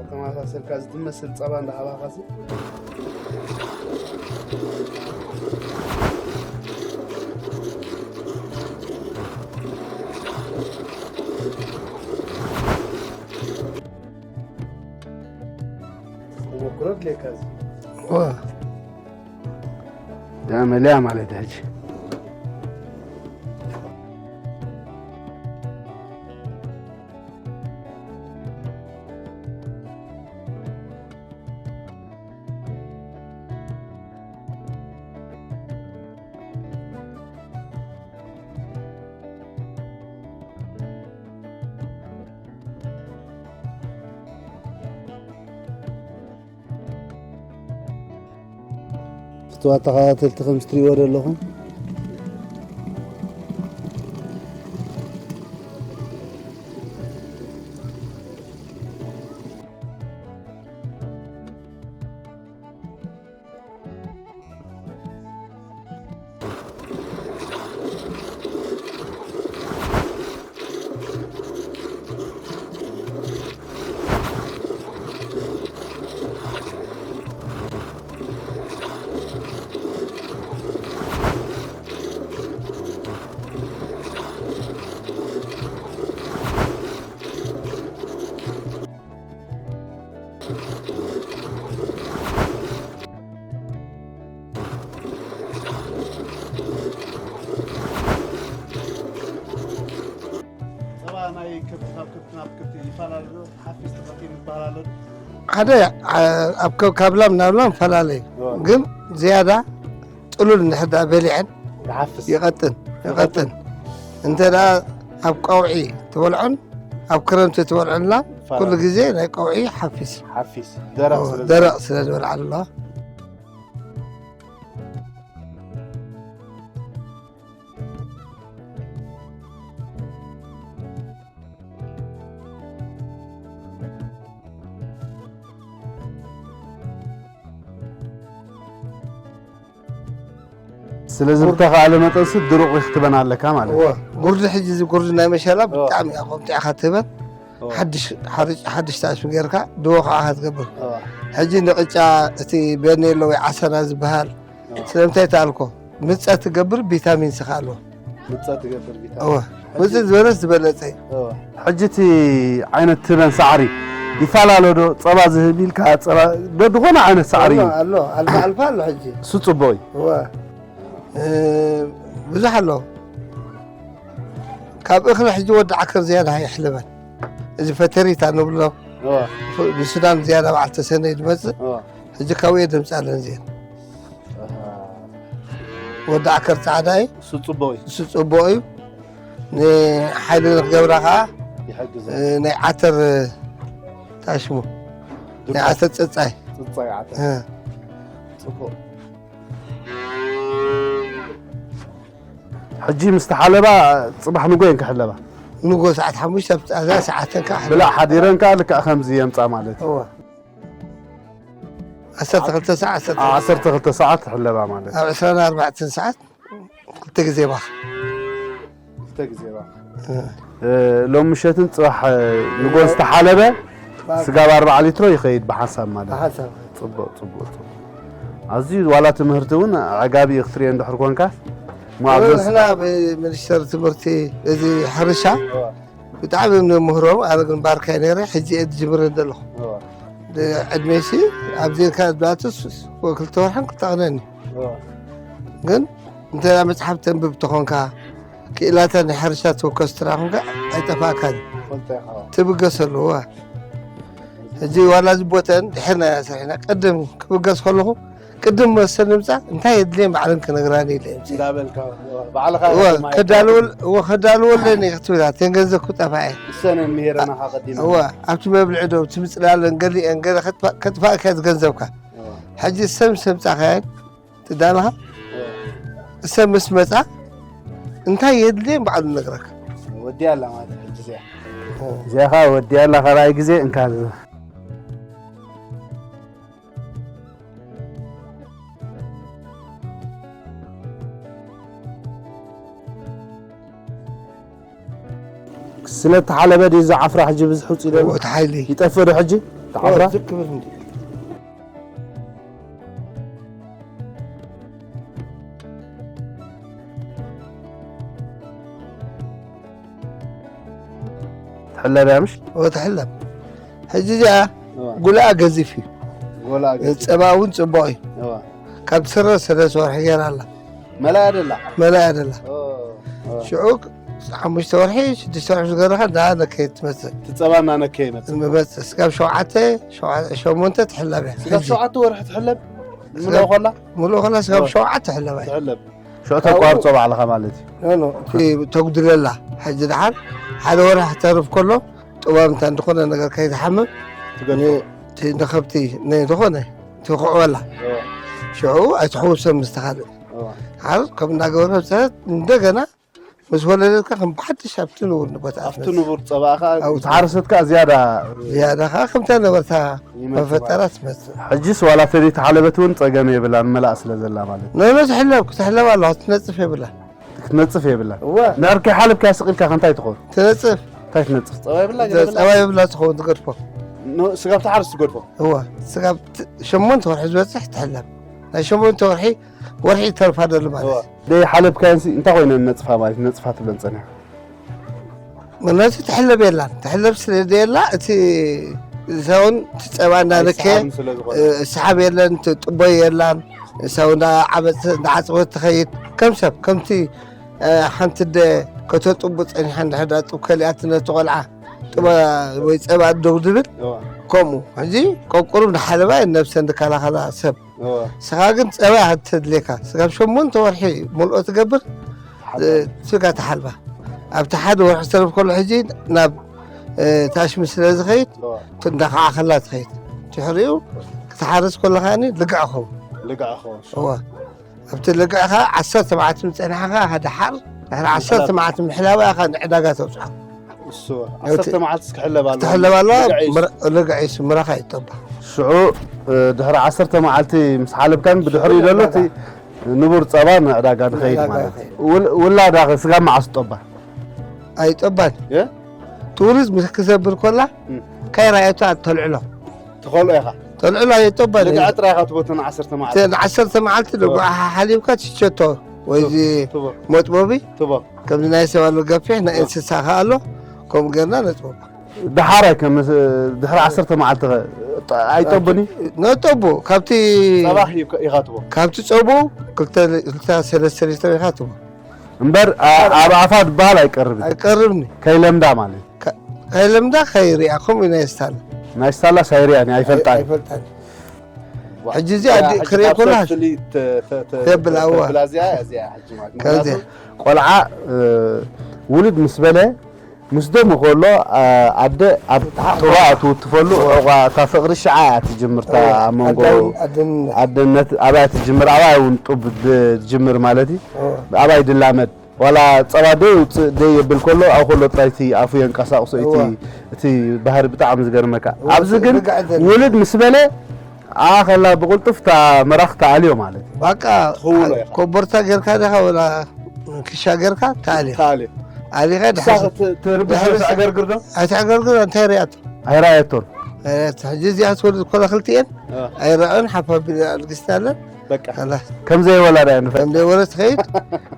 ተመሳሰልካ እዚ ትመስል ጸባ እንዳሃባኻሲ። ተመክሮ ድሌካ እዚ። ዋ። ዳ መለያ ማለት ሕጂ። ፍትዋ ተኸታተልቲ ከም እትሪእዎ ዘለኹም ጸባ ናይ ከብቲ ካብ ከብቲ ናብ ከብቲ ይፈላለ ዶ? ሓፊስ ተኸቲሉ ይበሃል ኣሎ ዶ? ሓደ፣ ኣ-፣ ኣብ ከ-፣ ካብ ላም ናብ ላም ፈላለ እዩ። እዋ። ግን ዝያዳ ጥሉል እንድሕር ደኣ በሊዐን ይሓፍስ። ይቐጥን፣ ይቐጥን። ይቐጥን። እንተ ደኣ ኣብ ቀውዒ ትበልዖን ኣብ ክረምቲ ትበልዖን ላም ይፈላለ። ኩሉ ግዜ ናይ ቀውዒ ሓፊስ። ሓፊስ። ደረቕ እዎ፣ ስለ ደረቕ ዝበልዓ። ስለ ዝበልዓ ኣለዋ። ስለዚ ብተኻእለ መጠንሲ ድሩቕ ክትበን ኣለካ ማለት እዩ። እወ፣ ጉርዲ ሕጂ እዚ ጉርዲ ናይ መሸላ እወ። ብጣዕሚ እያ ቆምጢዕኻ ትህበን። እወ። ሓድሽ፣ ሓርጭ-፣ ሓድሽ ታሽም ጌርካ ድዎ ከዓ ክትገብር። እወ። ሕጂ ንቕጫ እቲ በርኔሎ ወይ ዓሰና ዝበሃል እወ። ስለምንታይ ተኣልኮ? ምጸት ትገብር ቪታሚን ሲ ከኣ ኣለዎ። ምጸት ትገብር ቪታሚን። እወ። ሕጂ ምጽት ዝበለስ ዝበለጸ እዩ። እወ። ሕጂ እቲ ዓይነት ትበን ሳዕሪ ይፈላለ ዶ? ጸባ ዝህብ ኢልካ ጸባ ዶ ዝኾነ ዓይነት ሳዕሪ ኣሎ፣ እዩ? ኣሎ። ኣልፋ ኣልፋ ኣሎ ሕጂ። እሱ ጽቡቕ እዩ። እወ። እ፣ ብዙሕ ኣሎ። ካብ እኽሊ ሕጂ ወዲ ዓከር ዝያዳ ኣይሕለበን። እዚ ፈተሪታ ንብሎ፣ እዋ። ብሱዳን ዝያዳ በዓል ተሰነይ ዝመጽእ፣ እዋ። ሕጂ ካብኡ እየ ደምጻለን እዚአን። ኣሃ። ወዲ ዓከር ጻዕዳ እዩ። እሱ ጽቡቕ እዩ። እሱ ጽቡቕ እዩ። ንሓይሊ ንክገብራ ኸዓ፣ ይሕግዞ። እ፣ ናይ ዓተር፣ እንታይ ሽሙ? ናይ ዱቄት። ዓተር ጽጻይ። ጽጻይ ዓተር። እ። ጽቡቕ። ሕጂ ምስ ተሓለባ ጽባሕ ንጎ እየን ክሕለባ? ንጎ ሰዓት ሓሙሽተ ኣብ ጻዛ ሰዓተን ክሕለባ። ብላዕ ሓዲረን ከኣ ልክዕ ከምዚ የምጻ ማለት እዩ። እወ። ዓሰርተ ክልተ ሰዓት፣ ዓሰርተ ክልተ። ዓሰርተ ክልተ ሰዓት ክሕለባ ማለት እዩ። ኣብ ዕስራን ኣርባዕተን ሰዓት ክልተ ግዜ ባኽ። ክልተ ግዜ ባኽ። እ። እ፣ ሎም ምሸትን ጽባሕ፣ እ፣ ንጎን ዝተሓለበ ስጋ ብ ኣርባዓ ሊትሮ ይኸይድ ብሓንሳብ ማለት እዩ። ብሓንሳብ። ጽቡቕ፣ ጽቡቕ፣ ጽቡቕ። ኣዝዩ ዋላ ትምህርቲ እውን ኣዕጋቢ እዩ ክትርእዮ እንድሕር ኮንካ። እሞ ኣብዚ ንሕና ብሚኒስተር ትምህርቲ እዚ ሕርሻ እዋ። ብጣዕሚ እዮም ንምህሮም። ኣነ ግን ባርካይ ነይረ፣ ሕጂ እየ ዝጅምር ዘለኹ። እዋ። ድ-፣ ዕድሜሲ ኣብዚ ኢልካ ዝብላትስ ክልተ ወርሕን ክልተ ቅነኒ። እዋ። ግን እንተ መጽሓፍ ተንብብ ተኾንካ፣ ክኢላታት ናይ ሕርሻ ተወከስ ትራ ኾንካ ኣይጠፋእካን። ፈልጠ ኢኻ። ትብገሰሉ፣ እዋ። ሕጂ ዋላ እዚ ቦተን ድሕር ናይ ሰሪሕና፣ ቅድም ክብገስ ከለኹ፣ ቅድም መሰል ንምጻእ እንታይ የድልየን ባዕለን ክነግራኒ ኢለ እየ። እንዳበልካ፣ ባዕልኻ እወ፣ ኢኻ ማይ ከዳልወል-፣ እወ፣ ከዳልወለኒ ክትብል እያ፣ እተን ገንዘብ ክጠፋ እየ። እሰን እየን ምሂረናኻ ቀዲመን። እወ፣ ኣብቲ መብልዒ ዶ፣ እቲ ምጽላለል ገሊአን ገለ ከጥፋ-፣ ከጥፋእካ እየ ገንዘብካ። እወ። ሕጂ ሰብ ምስ ኣምጻኻየን፣ ትዳለኻ? እወ። እሰን ምስ መጻ፣ እንታይ የድልየን ባዕሉ ነግረካ። ወዲያ ኣላ ማለት ሕጂ እዚኣ። እወ። እዚኣ ኸኣ ወዲያ ኣላ ካልኣይ ግዜ እንካ ስለ ተሓለበ ድዩ እዚ ዓፍራ ሕጂ ብዝሕ ውፅእ ኢሉ? እቲ ሓይሊ። ይጠፍእ ዶ ሕጂ? እቲ ዓፍራ? ዝግ ክብል እንዲ። ትሕለብ እያ ምሽ? እወ፣ ትሕለብ። ሕጂ እዚኣ እወ። ጉልኣ ገዚፍ እዩ። ጎላ ገ-፣ ጸባ እውን ጽቡቕ እዩ። እወ። ካብ ትስረ ሰለስተ ወርሒ ገይራ ኣላ። መላእ ኣደላ? መላእ ኣደላ። ኦ፣ ኦ። ሽዑ ሓሙሽተ ወርሒ፣ ሽዱሽተ ወርሒ ዝገረኻ እንዳነከየት ትመጽእ። እቲ ጸባ እናነከየ ይመጽእ። ይመጽእ። ስጋብ ሸውዓተ፣ ሸውዓ-፣ ሸሞንተ ትሕለብ እያ። ስጋብ ሕጂ። ሸውዓተ ወርሒ ትሕለብ? ስጋብ ምልኦ ከላ? ምልኦ ከላ ስጋብ ኦ። ሸውዓተ ትሕለብ እያ። ትሕለብ። ሽዑ ተቋርጾ ባዕልኻ ማለት እዩ። ኖ፣ ኖ፣ እቲ ተጉድለላ። ሕጂ ደሓር ሓደ ወርሒ ክተርፍ ከሎ፣ ጥዋም እንተ ዝኾነ ነገር ከይትሓምም፣ ትገድፎ። ን-፣ እቲ ንኸብቲ፣ ንዝኾነ ትኹዕበላ። እወ። ሽዑ ኣይትሕውሶም ምስ ተኻልእ። እወ። ሓር ከም እንዳገበረ ብፅሕት እንደገና ምስ ወለደትካ ከም ብሓድሽ ኣብቲ ንቡር ንቦታ ኣብቲ ትመጽእ። ንቡር ጸባኻ ኣብቲ ሓረሰትካ ዝያዳ ዝያዳ ኸዓ ከምታ ነበርታ ይመጽእ መፈጠራ ማለት። ትመጽእ። ሕጂስ ዋላ ተዘይተሓለበት እውን ጸገም የብላን፣ መላእ ስለ ዘላ ማለት። ኖ፣ ኖ፣ ትሕለብ፣ ክትሕለብ ኣለዋ፣ ክትነጽፍ የብላን። ክትነጽፍ የብላን። እወ። ንዕርከይ ሓለብ ከያ ስቕ ኢልካ ከ እንታይ ትኸውን? ትነጽፍ። እንታይ ትነጽፍ? ጸባ የብላ፣ ገለ የብላ? ጸባ የብላ ትኸውን፣ ትገድፎ። ኖ፣ ስጋብ ትሓርስ ትገድፎ? እወ። ስጋብ ት-፣ ሸሞንተ ወርሒ ዝበጽሕ ትሕለብ። ናይ ሸሞንተ ወርሒ፣ ወርሒ ይተርፋ ደሉ ማለት እወ። እዩ። ደይ ሓለብ ከያንሲ እንታይ ኮይነን ነጽፋ ማለት፣ ነጽፋ ትብለን ጸኒሓ? ምክንያቱ ትሕለብ የላን። ትሕለብ ስለ ዘየላ፣ እቲ ሰውን እቲ ጸባ እንዳነከየ፣ ኣይሰሓብን ስለ ዝኾነ። እ፣ ሰሓብ የለን፣ እቲ ጥቦይ የላን። ሰው እንዳዓበጸ፣ እንዳዓጸወት ትኸይድ። ከም ሰብ፣ ከምቲ፣ እ፣ ሓንቲ ኣደ ከተጥቡ ጸኒሓ እንድሕር ዳ ጡብ ከሊኣት ነቲ ቆልዓ፣ ጥባ ወይ ጸባ ደው ዝብል፣ እዋ። ከምኡ። ሕጂ ቆቁሩብ ንሓለባ እየን ነብሰን ዝከላኸላ ሰብ። እዋ። ስኻ ግን ጸባ እያ ተድልየካ። ስጋብ ሸሞንተ ወርሒ ሙልኦ ትገብር፣ ሓለባ። እ፣ ስጋ ትሓልባ። ኣብቲ ሓደ ወርሒ ዝተረፍ ከሎ ሕጂ ናብ፣ እ፣ ታሽሚ ስለ ዝኸይድ፣ እዋ። እንዳኸዓኸላ ትኸይድ። ድሕሪኡ ክትሓርስ ከሎ ከኣኒ ልግዕ ኸውን። ልግዕ ኸውን። እዋ። ኣብቲ ልግዕኻ ዓሰርተ መዓልቲ ምጸናሕኻ ሓደ ሓር፣ ድሕሪ ዓሰርተ ምሕላብ። መዓልቲ ምሕላባ ኢኻ ንዕዳጋ ተብጽሖ። እሱ፣ እቲ ዓሰርተ መዓልቲ ክሕለብ ኣለዎ። ክትሕለብ ኣለዋ፣ ልግዕ እዩ። ምር-፣ ልግዕ እዩ፣ ምራኻ ይጠባ። ሽዑ፣ እ፣ ድሕሪ ዓሰርተ መዓልቲ ምስ ሓለብካን ብድሕሪ እቲ ዘሎ እቲ ዕዳጋ። ንቡር ጸባ ንዕዳጋ ንኸይድ ንዕዳጋ ማለት እዩ። ይኸይድ። ውል-፣ ውላዳ ኸ ስጋብ መዓስ ትጠባ? ኣይጠባን። እ? ቱሪዝም ክሰብር ኮላ፣ እም። ካይራየቱ ኣተልዕሎ። ትኸልኦ ኢኻ። ተልዕሎ ኣይጠባን። ልግዓ ጥራይ ኢኻ ትቦ እተን ዓሰርተ መዓልቲ። እተን ዓሰርተ መዓልቲ ልግዓ እወ። ሓሊብካ ትሸቶ። ወይ እዚ ትቦ። መጥበቢ። ትቦ። ከምዚ ናይ ሰብ ኣሎ ገፊሕ፣ ናይ እወ። እንስሳ ኸኣ ኣሎ። ከምኡ ጌርና ነጥበባ። ደሓራይ ከም ድሕሪ ዓሰርተ መዓልቲ ኸ፣ ኣይጠብን እዩ? ነጠቡ። ካብቲ ጸባ ኢኻ ትቦ። ካብቲ ጸቡ ክልተ፣ ክልተ ሰለስተ ሊትሮ ኢኻ ትቦ። እምበር ኣ- ኣብ ኣፋ ዝበሃል ኣይቀርብን። ኣይቀርብኒ። ከይለምዳ ማለት እዩ። ከይለምዳ ከይሪኣ ከምኡ ናይ ስታላ ናይ ስታላስ ኣይሪኣን ኣይፈልጣን። ኣይፈልጣን። ሕጂ እዚኣ ክሪኦ ከላ ተብላ እዋ እዚኣ እዚኣ ሕጂ ማለት ከዚኣ ቆልዓ ውልድ ምስ በለ ምስ ደሙ ከሎ ኣደ ኣብ ጡባ ትውትፈሉ ዕቋ እታ ፍቕሪ ሽዓ እያ ትጅምር። እታ ኣብ መንጎ ኣደነት ኣባይ ትጅምር፣ ኣባይ እውን ጡብ ትጅምር ማለት እዩ። ኣባይ ድላመድ ዋላ ጸባ ደይ ውፅእ ደይ የብል ከሎ ኣብ ከሎ ጥራይ እቲ ኣፉ የንቀሳቕሶ እቲ እቲ ባህሪ ብጣዕሚ ዝገርመካ። ኣብዚ ግን ውልድ ምስ በለ ኣኸላ ብቕልጡፍ እታ መራኽ ተኣልዮ ማለት እዩ። ባቃ ኮቦርታ ጌርካ ዲኻ ወላ ክሻ ጌርካ ተኣልዮ። ተኣልዮ። ኣሊኻ ድሓ ትርብሕ ተዕገርግር ዶ? ኣይትዕገርግር እንታይ ሪኣቶ? ኣይረኣየቶን። ሕጂ እዚኣ ትወልድ ኮላ ክልቲኤን ኣይረኣን ሓፋ ኣልግስታለን በቃ ከምዘይ ወላዳ ንፈ ከምዘይ ወለድ ትኸይድ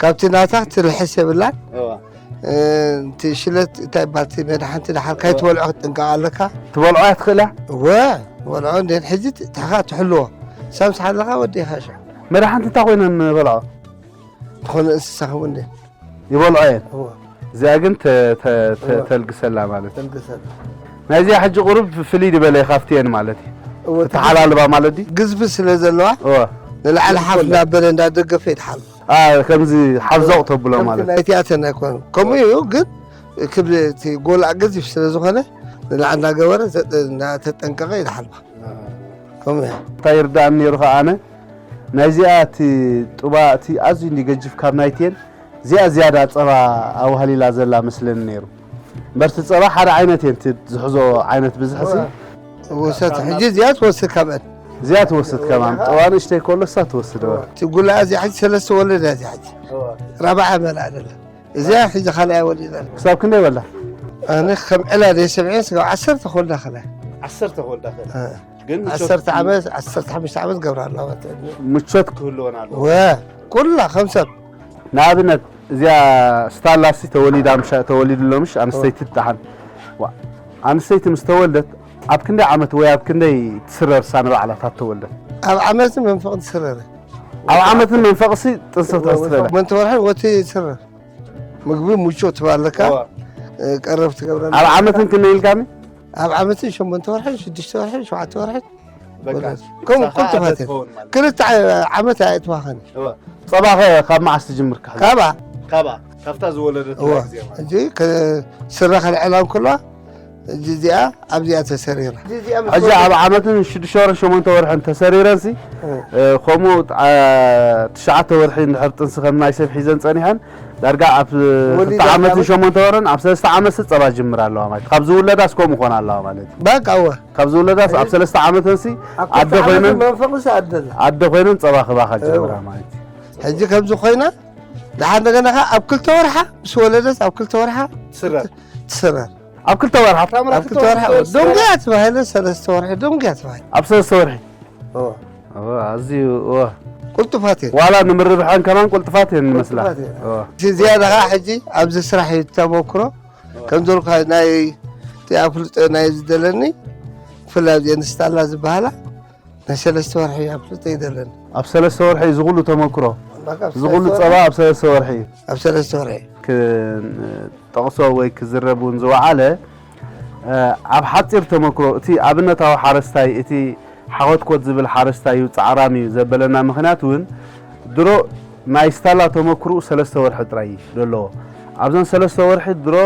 ካብቲ ናታ ክትልሕስ የብላን። እቲ ሽለት እንታይ ባልቲ መድሓንቲ ድሓር ካይትበልዖ ክትጥንቀቕ ኣለካ። ትበልዖ እያ ትኽእል እያ። እወ ትበልዖ እንዴት ሕጂ ትሕኻ ትሕልዎ ሳምስ ሓለኻ ወዲኻ ሻ መድሓንቲ እንታይ ኮይነን በልዖ ዝኾነ እንስሳ ከምኡ እንዴ ይበልዖ እየን። እዚኣ ግን ተልግሰላ ማለት ናይዚኣ ሕጂ ቁሩብ ፍልይ ዝበለ ካብቲ እየን ማለት እዩ። ተሓላልባ ማለት ድዩ? ግዝፊ ስለ ዘለዋ ንላዕሊ ሓፍ እናበለ እንዳደገፈ ይድሓል። ከምዚ ሓብዘቕ ተብሎ ማለት ናይቲኣተን ኣይኮኑ ከምኡ እዩ። ግን ክብል እቲ ጎልኣ ገዚፍ ስለ ዝኾነ ንላዕሊ እናገበረ እናተጠንቀቐ ይድሓልባ። ከምኡ እያ። እንታይ ይርዳእኒ ነይሩ ከዓ ኣነ ናይዚኣ እቲ ጡባ እቲ ኣዝዩ እንዲ ገጅፍ ካብ ናይትየን እዚኣ ዝያዳ ጸባ ኣዋህሊላ ዘላ መስለኒ ነይሩ። እምበር እቲ ጸባ ሓደ ዓይነት እየን እቲ ዝሕዞ ዓይነት ብዝሕሲ ወሰት ሕጂ እዚኣ ትወስድ ካብአን እዚኣ ትወስድ ከማን ጠባ ንእሽተይ ከሎ እሳ ትወስድ እዋ እቲ ጉላ እዚኣ ሕጂ ሰለስተ ወለድ እያ እዚኣ ሕጂ ራብዓ መላ ደላ እዚኣ ሕጂ ካልኣይ ወሊዳ ክሳብ ክንደይ በላ ኣነ ከም ዕላ ደይ ሰብዐ ስጋብ ዓሰርተ ከወልዳ ከላ ዓሰርተ ከወልዳ ከላ ግን ዓሰርተ ዓመት ዓሰርተ ሓሙሽተ ዓመት ገብራ ኣለዋ ምቾት ክህልወን ኣለዎ ኩላ ከም ሰብ ንኣብነት እዚኣ ስታላሲ ተወሊዳ ምሻ ተወሊዱ ኣሎ ምሽ ኣንስተይቲ ትጣሓን ኣንስተይቲ ምስ ተወልደት ኣብ ክንደይ ዓመት ወይ ኣብ ክንደይ ትስረር እሳ ንባዕላ እታ ተወልደት ኣብ ዓመትን መንፈቕን ትስረር ኣብ ዓመትን መንፈቕሲ ጥንሲ ክትሕዝ ትኽእል መን ተወርሒ ወቲ ትስረር ምግቢ ሙቾ ትባለካ ቀረብ ትገብረና ኣብ ዓመትን ክንደይ ኢልካኒ ኣብ ዓመትን ሸሞንተ ወርሒ ሽዱሽተ ወርሒ ሸውዓተ ወርሒ ከምኡ ቁልጡፋት ክልተ ዓመት ኣየእትዋኸን ጸባኸ ካብ መዓስ ትጅምር ክሕዛ? ካባ ካባ ካብታ ዝወለደት ግዜ ማለት ሕጂ ስረ ከልዕላ እንከለዋ ሕጂ እዚኣ ኣብዚኣ ተሰሪራ። ሕጂ ኣብ ዓመትን ሽዱሽተ ወርሒ ሸሞንተ ወርሕን ተሰሪረንሲ ከምኡ ትሽዓተ ወርሒ እንድሕር ጥንሲ ከም ናይ ሰብ ሒዘን ጸኒሐን ዳርጋ ኣብ ክልተ ዓመትን ሸሞንተ ወርን ኣብ ሰለስተ ዓመት ጸባ ጅምር ኣለዋ ማለት ካብ ዝውለዳስ ከምኡ ኮን ኣለዋ ማለት እዩ። በቃ እወ ካብ ዝውለዳስ ኣብ ሰለስተ ዓመተንሲ ኣደ ኮይነን ኣደ ኮይነን ጸባ ክባኻ ጀምራ ማለት እዩ። ሕጂ ከምዚ ኮይና ደሓር እንደገና ከዓ ኣብ ክልተ ወርሓ ምስ ወለደት ኣብ ክልተ ወርሓ ትስረር ትስረር ኣብ ክልተ ወርሓ ኣብ ክልተ ወርሓ ደንጉያ ተባሂለ ሰለስተ ወርሒ ደንጉያ ተባሂለ ኣብ ሰለስተ ወርሒ ኣዝዩ ቁልጡፋት እየን ዋላ ንምርብሐን ከማን ቁልጥፋት እየን ንመስላ ዝያዳ ከዓ ሕጂ ኣብዚ ስራሕ እዩ ተመክሮ ከም ዘልካ ናይ ኣፍልጦ ናይ ዝደለኒ ብፍላይ ኣብዚአን ስታላ ዝበሃላ ናይ ሰለስተ ወርሒ ኣብ ፍልጠይ ዘለኒ ኣብ ሰለስተ ወርሒ እዚ ኩሉ ተመክሮ እዚ ኩሉ ፀባ ኣብ ሰለስተ ወርሒ እዩ ኣብ ሰለስተ ወርሒ ክጠቕሶ ወይ ክዝረብ እውን ዝወዓለ ኣብ ሓፂር ተመክሮ እቲ ኣብነታዊ ሓረስታይ እቲ ሓኾትኮት ዝብል ሓረስታይ እዩ ፃዕራም እዩ ዘበለና ምክንያት እውን ድሮ ናይ ስታላ ተመክርኡ ሰለስተ ወርሒ ጥራይ እዩ ዘለዎ። ኣብዘን ሰለስተ ወርሒ ድሮ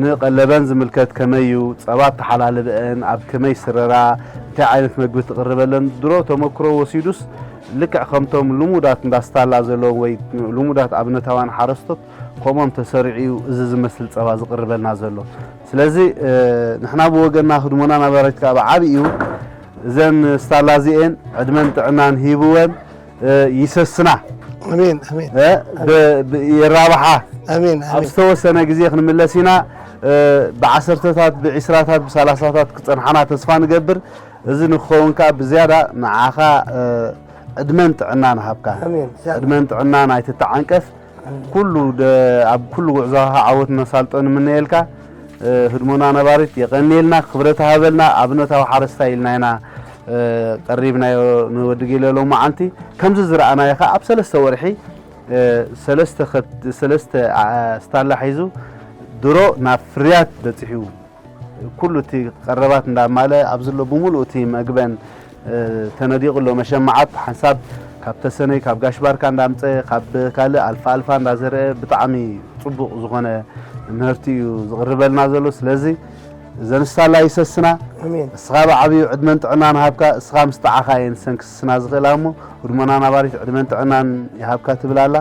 ንቀለበን ዝምልከት ከመይ እዩ፣ ጸባ ተሓላልበአን ኣብ ከመይ ስረራ፣ እንታይ ዓይነት መግቢ ትቕርበለን ድሮ ተመክሮ ወሲዱስ ልክዕ ከምቶም ልሙዳት እንዳ ስታላ ዘለዎም ወይ ልሙዳት ኣብነታውያን ሓረስቶት ከምኦም ተሰሪዑ እዩ እዚ ዝመስል ጸባ ዝቕርበልና ዘሎ። ስለዚ ንሕና ብወገንና ህድሞና ናባሪት ከዓ ብዓብዩ እዘን ስታላ እዚኤን ዕድመን ጥዕናን ሂብወን ይሰስና ኣሜን ኣሜን የራብሓ ኣሜን ኣብ ዝተወሰነ ግዜ ክንምለስ ኢና። ብዓሰርተታት ብዒስራታት ብሳላሳታት ክፀንሓና ተስፋ ንገብር። እዚ ንክኸውን ከዓ ብዝያዳ ንዓኻ ዕድመን ጥዕናን ሃብካ። ዕድመን ጥዕናን ኣይትተዓንቀፍ። ኩሉ ኣብ ኩሉ ጉዕዞኻ ዓወት ነሳልጦ ንምነየልካ። ህድሞና ነባሪት የቐንየልና፣ ክብረት ሃበልና። ኣብነታዊ ሓረስታይ ኢልና ኢና ቀሪብናዮ ንወዲ ጌለ ሎመዓንቲ። ከምዚ ዝረኣናዮ ከዓ ኣብ ሰለስተ ወርሒ ሰለስተ ከብቲ ሰለስተ ስታላ ሒዙ ድሮ ናብ ፍርያት በፂሑ ኩሉ እቲ ቀረባት እንዳማለ ኣብ ዘሎ ብምሉእ እቲ መግበን ተነዲቑ ኣሎ። መሸማዓት ሓንሳብ ካብ ተሰነይ ካብ ጋሽ ባርካ እንዳምፀ ካብ ካልእ ኣልፋ ኣልፋ እንዳዘርአ ብጣዕሚ ፅቡቕ ዝኾነ ምህርቲ እዩ ዝቕርበልና ዘሎ። ስለዚ እዘን ስታላ ይሰስና። እስኻ ብዓብዩ ዕድመን ጥዕናን ሃብካ። እስኻ ምስ ጠዓኻ እየን ዝሰንክስና ዝኽእላ እሞ ህድሞና ናባሪት ዕድመን ጥዕናን ይሃብካ ትብል ኣላ።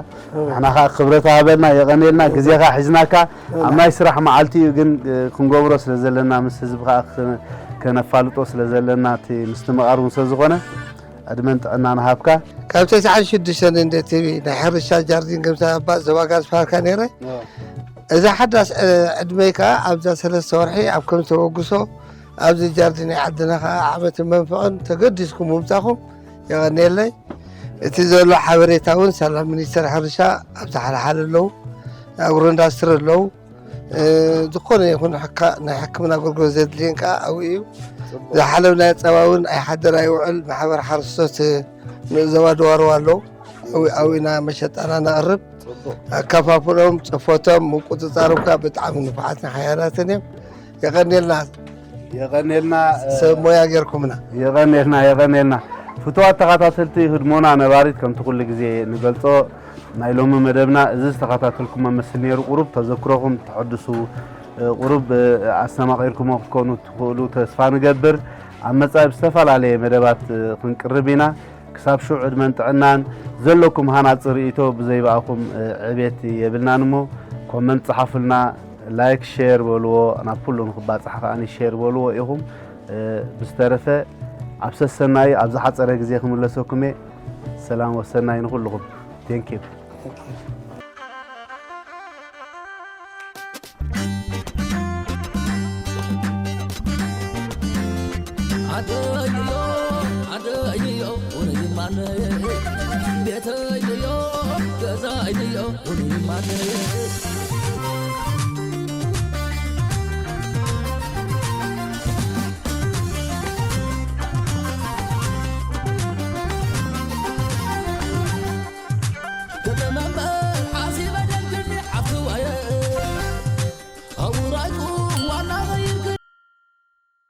ንሕና ከዓ ክብረት ሃበልና፣ የቐንየልና። ግዜኻ ሒዝናካ ኣብ ናይ ስራሕ መዓልቲ እዩ፣ ግን ክንገብሮ ስለ ዘለና ምስ ህዝቢ ከዓ ከነፋልጦ ስለ ዘለና እቲ ምስቲ መቓርቡ ስለ ዝኾነ ዕድመን ጥዕናን ሃብካ። ካብ ተስዓን ሽዱሽተን እንደ ቲቪ ናይ ሕርሻ ጃርዲን ገምሳ ኣባ ዞባ ጋዝ ፋርካ ነይረ። እዛ ሓዳስ ዕድመይ ከዓ ኣብዛ ሰለስተ ወርሒ ኣብ ከም ተበግሶ ኣብዚ ጃርዲን ናይ ዓድና ከዓ ዓመትን መንፈቕን ተገዲስኩም ምምፃኹም የቐንየለይ። እቲ ዘሎ ሓበሬታ እውን ሳላ ሚኒስተር ሕርሻ ኣብቲ ሓለሓለ ኣለዉ፣ ኣግሮ ኢንዳስትሪ ኣለዉ። ዝኾነ ይኹን ናይ ሕክምና ኣገልግሎት ዘድልየን ከዓ ኣብኡ እዩ። ዝሓለብ ናይ ፀባ እውን ኣይሓደር ኣይውዕል ማሕበር ሓረስቶት ንእዘባ ድዋርዋ ኣለዉ። ኣብኡ ኢና መሸጣና ነቕርብ። ኣከፋፍሎም፣ ፅፎቶም፣ ምቁፅፃሮም ከዓ ብጣዕሚ ንፉዓትን ሓያላትን እዮም። የቐንየልና። የቐንየልና። ሰብ ሞያ ጌርኩምና። የቐንየልና፣ የቐንየልና። ፍቱዋት ተኸታተልቲ ህድሞና ነባሪት፣ ከምቲ ኩሉ ግዜ ንገልጾ ናይ ሎሚ መደብና እዚ ዝተኸታተልኩሞ መስል ነይሩ። ቁሩብ ተዘክሮኹም ተሐድሱ፣ ቁሩብ ኣስተማቒርኩሞ ክትኮኑ ትኽእሉ ተስፋ ንገብር። ኣብ መጻኢ ብዝተፈላለየ መደባት ክንቅርብ ኢና። ክሳብ ሽዑ ዕድመን ጥዕናን። ዘለኩም ሃናጺ ርእይቶ ብዘይ ብኣኹም ዕቤት የብልናን እሞ ኮመንት ጸሓፉልና። ላይክ ሼር በልዎ፣ ናብ ኩሉ ንክባጻሕ ከኣ ሼር በልዎ ኢኹም። ብዝተረፈ ኣብ ሰሰናዩ ኣብ ዝሓጸረ ግዜ ክምለሰኩም እየ። ሰላም ወሰናይ ንኩልኹም። Thank you። ኣደይዮ ኣደይዮ ውንይማነ ቤተይዮ ገዛይዮ ውንይማነ